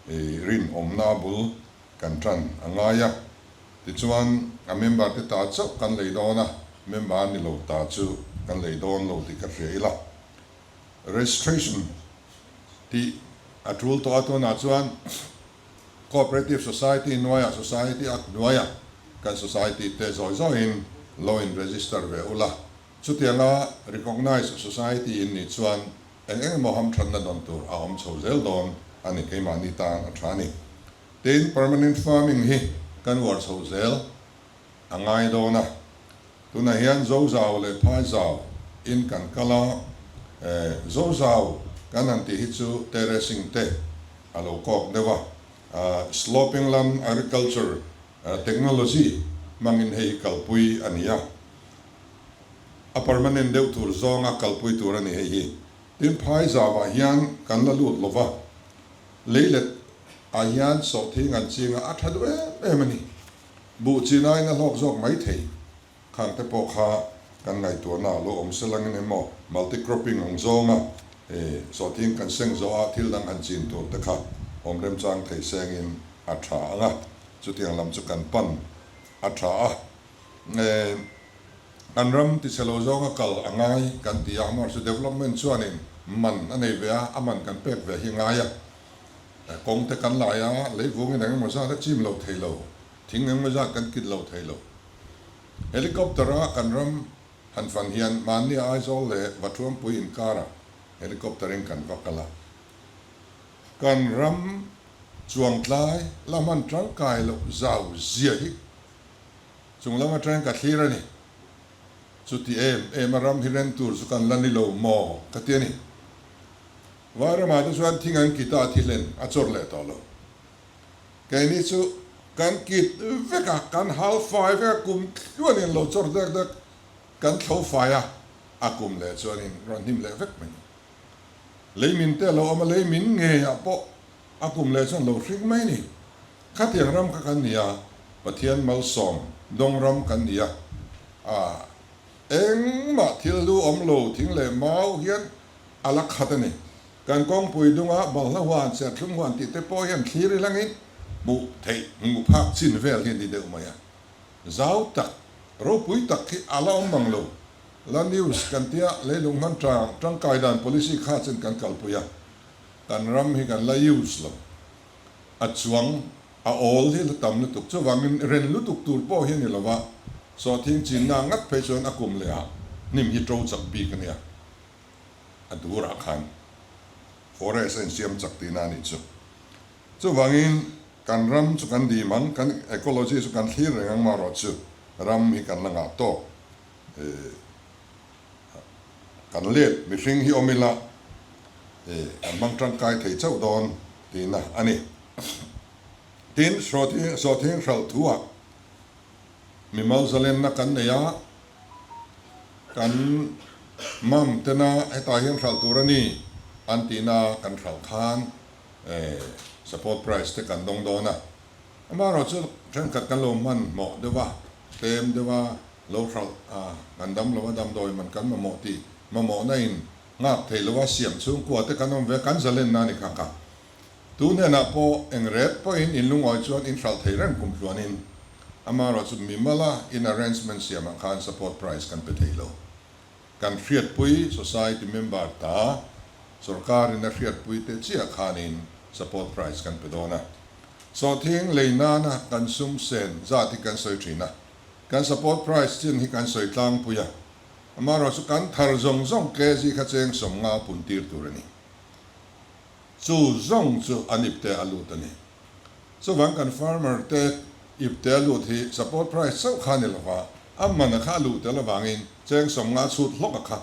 rinawmna bul kan tan a ngai a, tichuan a member te ta chauh kan lei dawn a, member ni lo ta chu kan lei dawn lo tih ka hria ila. Registration tih a tul tawh a, tunah chuan Cooperative Society hnuaiah Society Act hnuaiah kan Society te zawi zawiin lo in register ve ula, chutianga Recognised Society in nih chuan eng eng emaw hamthatna dawn tur a awm chho zel dawn a ni, keimahni tan a tha a ni. Tin, Permanent Farming hi kan uar chho zel a ngai dawn a, tunah hian Zozau leh Phaizau in kan kal a, Zozau kan han tih hi chu terracing te a lo kawk deuh a, sloping lam agriculture technology hmangin hei hi kalpui a ni a, a permanent deuh tur zawnga kalpui tur a ni hei hi. Tin, Phaizau ah hian kan la lut lo va, leilet ah hian sawhthing an ching a, a tha duh em em a ni. Buh chinain a hlawk zawk mai thei. Khang te pawh kha kan ngaihtuahna a lo awm sel angin emaw multi cropping ang zawnga sawhthing kan seng zawh a thil dang han chin tur te kha awm remchang thei sengin a tha ang a, chutiang lam chu kan pan a tha a. Kan ram tichhe lo zawnga kal a ngai kan ti a, amaherawhchu development chuanin man a nei ve a, a man kan pek ve hi a ngai a. Kawng te kan lai a, leivungin eng emaw zat a chim lo thei lo, thing eng emaw zat kan kit lo thei lo. Helicopter a kan ram han fan hian mahni Aizawl leh Vathuampui inkarah helicopter in kan va kal a. Kan ram chuangtlai la hman tangkai loh zau zia hi chung lam atangin ka thlir a ni. Chuti em em a ram hi reng tur chu kan la ni lo maw ka ti a ni. Vairamah te chuan thing an kit a, a thi hlen a chawr leh tawh lo. Keini chu kan kit vek a, kan hal fai vek a, kum tluanin lo chawr dek dek kan thlo fai a, a kum leh chuanin rawn hnim leh vek mai. Lei min te a lo awm a, lei min ngeiah pawh a kum leh chuan lo hring mai ni. Khatiang ram kha kan ni a, Pathian malsawm dawng ram kan ni a, a engmah thil lu awm lo thing leh mau hian a la khat a ni. Kan kawngpui dunga balhla huan, serthlum huan tih te pawh hian thlir i langin hmuh theih, hmuh phak chin vel hi a ni deuh mai a. Zau tak, ropui tak hi a la awm mang lo. La news kan tia leilung hman tang tangkai dan policy kha chen kan kalpui a, kan ram hi kan la use lo. A chuang, a awl hi la tam lutuk. Chuvangin ren lutuk tur pawh hi a ni lo va, sawhthing chinna ngat phei chuan a kum leh ah hnim hi to chak bik a nia. A durah khan forest a insiam chak tihna a nih chu. Chuvangin kan ram chu kan dim ang, kan ecology chu kan thlir reng ang marawh chu ram hi kan la ngah tawk. Kan let mihring hi awm ila kan hmang tangkai thei chauh dawn tihna a ni. Tin, sawhthing hralh thuah mimal zalenna kan nei a, Kan mam tena hetah hian hralh tur a ni an tihna kan hralh khan support price te kan dawng dawn a. Amaherawhchu thenkhat kan lo hmanhmawh deuh a, tlem deuh a lo hralh a, kan dam lo a, damdawi man kan mamawh tih mamawhna in nghak thei lo a, siam chhungkua te kan awm ve a, kan zalenna a ni kha kha. Tu hnenah pawh eng ret pawhin in lungawi chuan in hralh thei reng kum tluanin. Amaherawhchu mimala in arrangement siamah khan support price kan pe thei lo. Kan hriatpui society member ta sorkarin a hriatpui te chiah khanin support price kan pe dawn a. Sawhthing lei nana kan sum sen zat hi kan sawi thin a, kan support price chin hi kan sawi tlangpui a. Amaherawhchu kan thar zawng zawng kg kha cheng 50 pun tir tur a ni. Chu zawng chu an ipte a lut a ni. Chuvang kan farmer te ipte a lut hi support price chauh kha a ni lova, a man a kha a luh tel avangin cheng 50 chhut hlawk a kha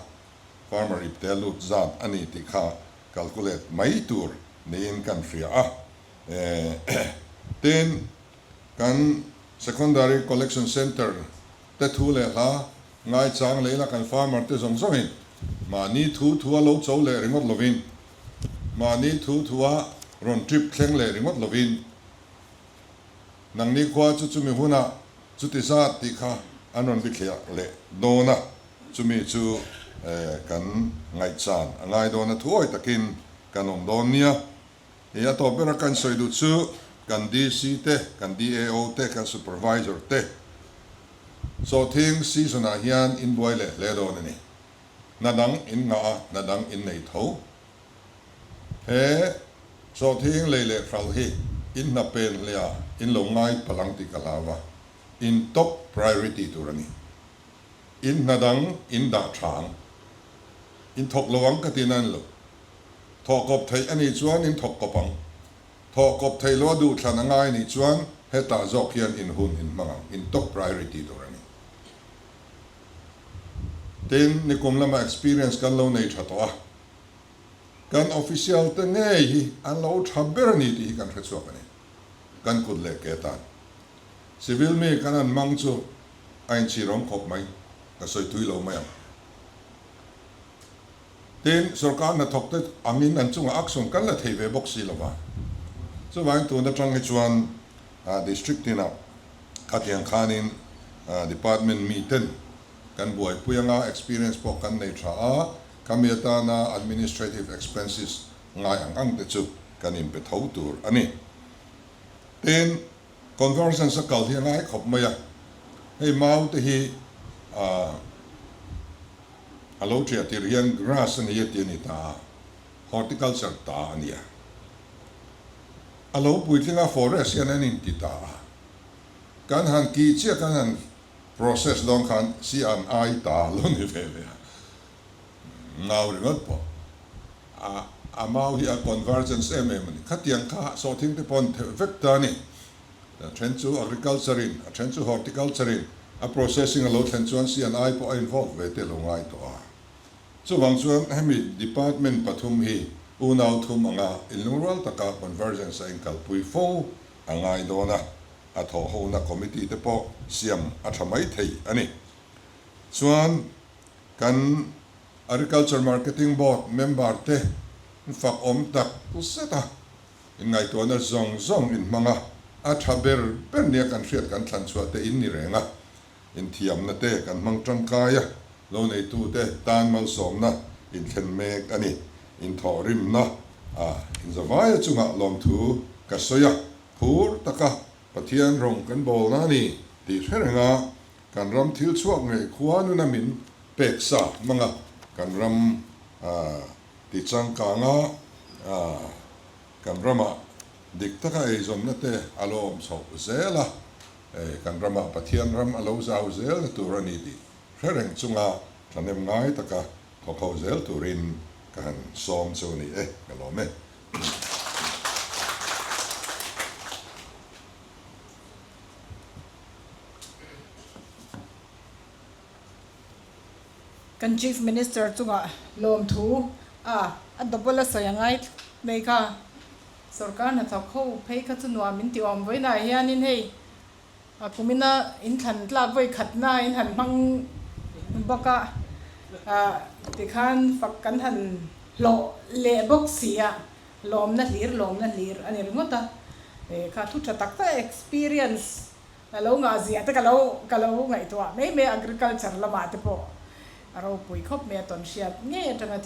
farmer ipte a lut zat a ni tih kha calculate mai tur niin kan hria a. Tin, kan secondary collection centre te thu leh hla ngaichang leh ila kan farmer te zawng zawngin mahni thu thua lo cho leh ringawt lovin, mahni thu thua rawn trip thleng leh ringawt lovin, nangni khua chu chumi hunah chuti zat tih kha an rawn bithliah leh dawn a, chumi chu kan ngaihchan a ngai dawn a, thuawi takin kan awm dawn nia. I a tawp bera kan sawi duh chu kan DC te, kan DAO te, kan Supervisor te sawhthing season ah hian in buai leh hle dawn a ni. Hna dang in ngah a, hna dang in nei tho. He sawhthing lei leh hral hi in hna pen hlea in lo ngai palh ang tih ka hlau a, in top priority tur a ni. In hna dang in dah tha ang. In thawk lo ang ka ti nan lo. Thawh kawp theih a nih chuan in thawk kawp ang. Thawh kawp theih loh a duh thlan a ngai a nih chuan hetah zawk hian in hun in hmang ang, in top priority tur a ni. Tin, nikum lama experience kan lo nei tha tawh a, kan official te ngei hi an lo tha ber a ni tih hi kan hre chhuak a ni. Kan kut leh ke tan. Civil mi kan han hmang chu a inchhirawm khawp mai, ka sawi tui lo mai ang. Tin, sorkar hnathawkte angin an chungah action kan la thei ve bawk si lo va. Chuvangin tun atang hi chuan District tinah khatiang khanin Department miten kan buaipui anga experience pawh kan nei tha a, khami atana administrative expenses ngai ang ang te chu kan inpe tho tur a ni. Tin, Convergence a kal hi a ngai khawp mai a, hei mau te hi a lo ṭiah tir hian grass a ni a ti a ni ta a, horticulture ta a ni a. A lo puitling a forest hian an inti ta a, kan han kih chiah kan han process dawn khan si an ai ta lo ni ve leh a, ngau ringawt pawh a a mau hi a convergence em em a ni. Khatiang kha sawhthing te pawh an theuh vek ta a ni. A then chu agriculture in, a then chu horticulture in a processing a lo thlen chuan CNI pawh a involve ve te a lo ngai tawh a. Chuvang chuan hemi department pathum hi unau thum anga inlungrual taka convergence a inkalpui fo a ngai dawn a, a thawhhona committee te pawh siam a tha mai thei a ni. Chuan kan Agriculture Marketing Board member te fak awm tak zet a, inngaihtuahna zawng zawng inhmang a, a tha ber ber nia kan hriat kan thlan chhuah te in ni reng a, inthiamna te kan hmang tangkai a, lo neitu te tan malsawmna inthlen mek a ni. Inthawhrimna a inzavaia chungah lawmthu ka sawi a, phur taka Pathian rawng kan bawlna a ni tih hre reng a, kan ram thil chhuak ngei khua nuna min pek sa hmang a, kan ram ti changkanga kan ramah dik taka eizawnna te a lo awm chhoh zel a, kan ramah Pathian ram a lo zau zel na tur a ni tih hre reng chunga thahnem ngai taka thawk ho zel turin ka han sawm chu a ni e, ka lawm e. Kan Chief Minister chungah lawmthu a a double a sawi a ngai mai kha. Sorkar hnathawk ho phei kha chu nuam in ti awm vawiinah hianin hei a kumina in thlan tlak vawi khatna in han hmang bawk a, tikhan fak kan han hlawh leh bawk si a, lawmna hlir lawmna hlir a ni ringawt a, kha thu tha tak tak experience A lo ngah zia te ka lo ka lo ngaihtuah mai mai agriculture lamah te pawh a ropui khawp mai a tawn hriat ngei atanga thil.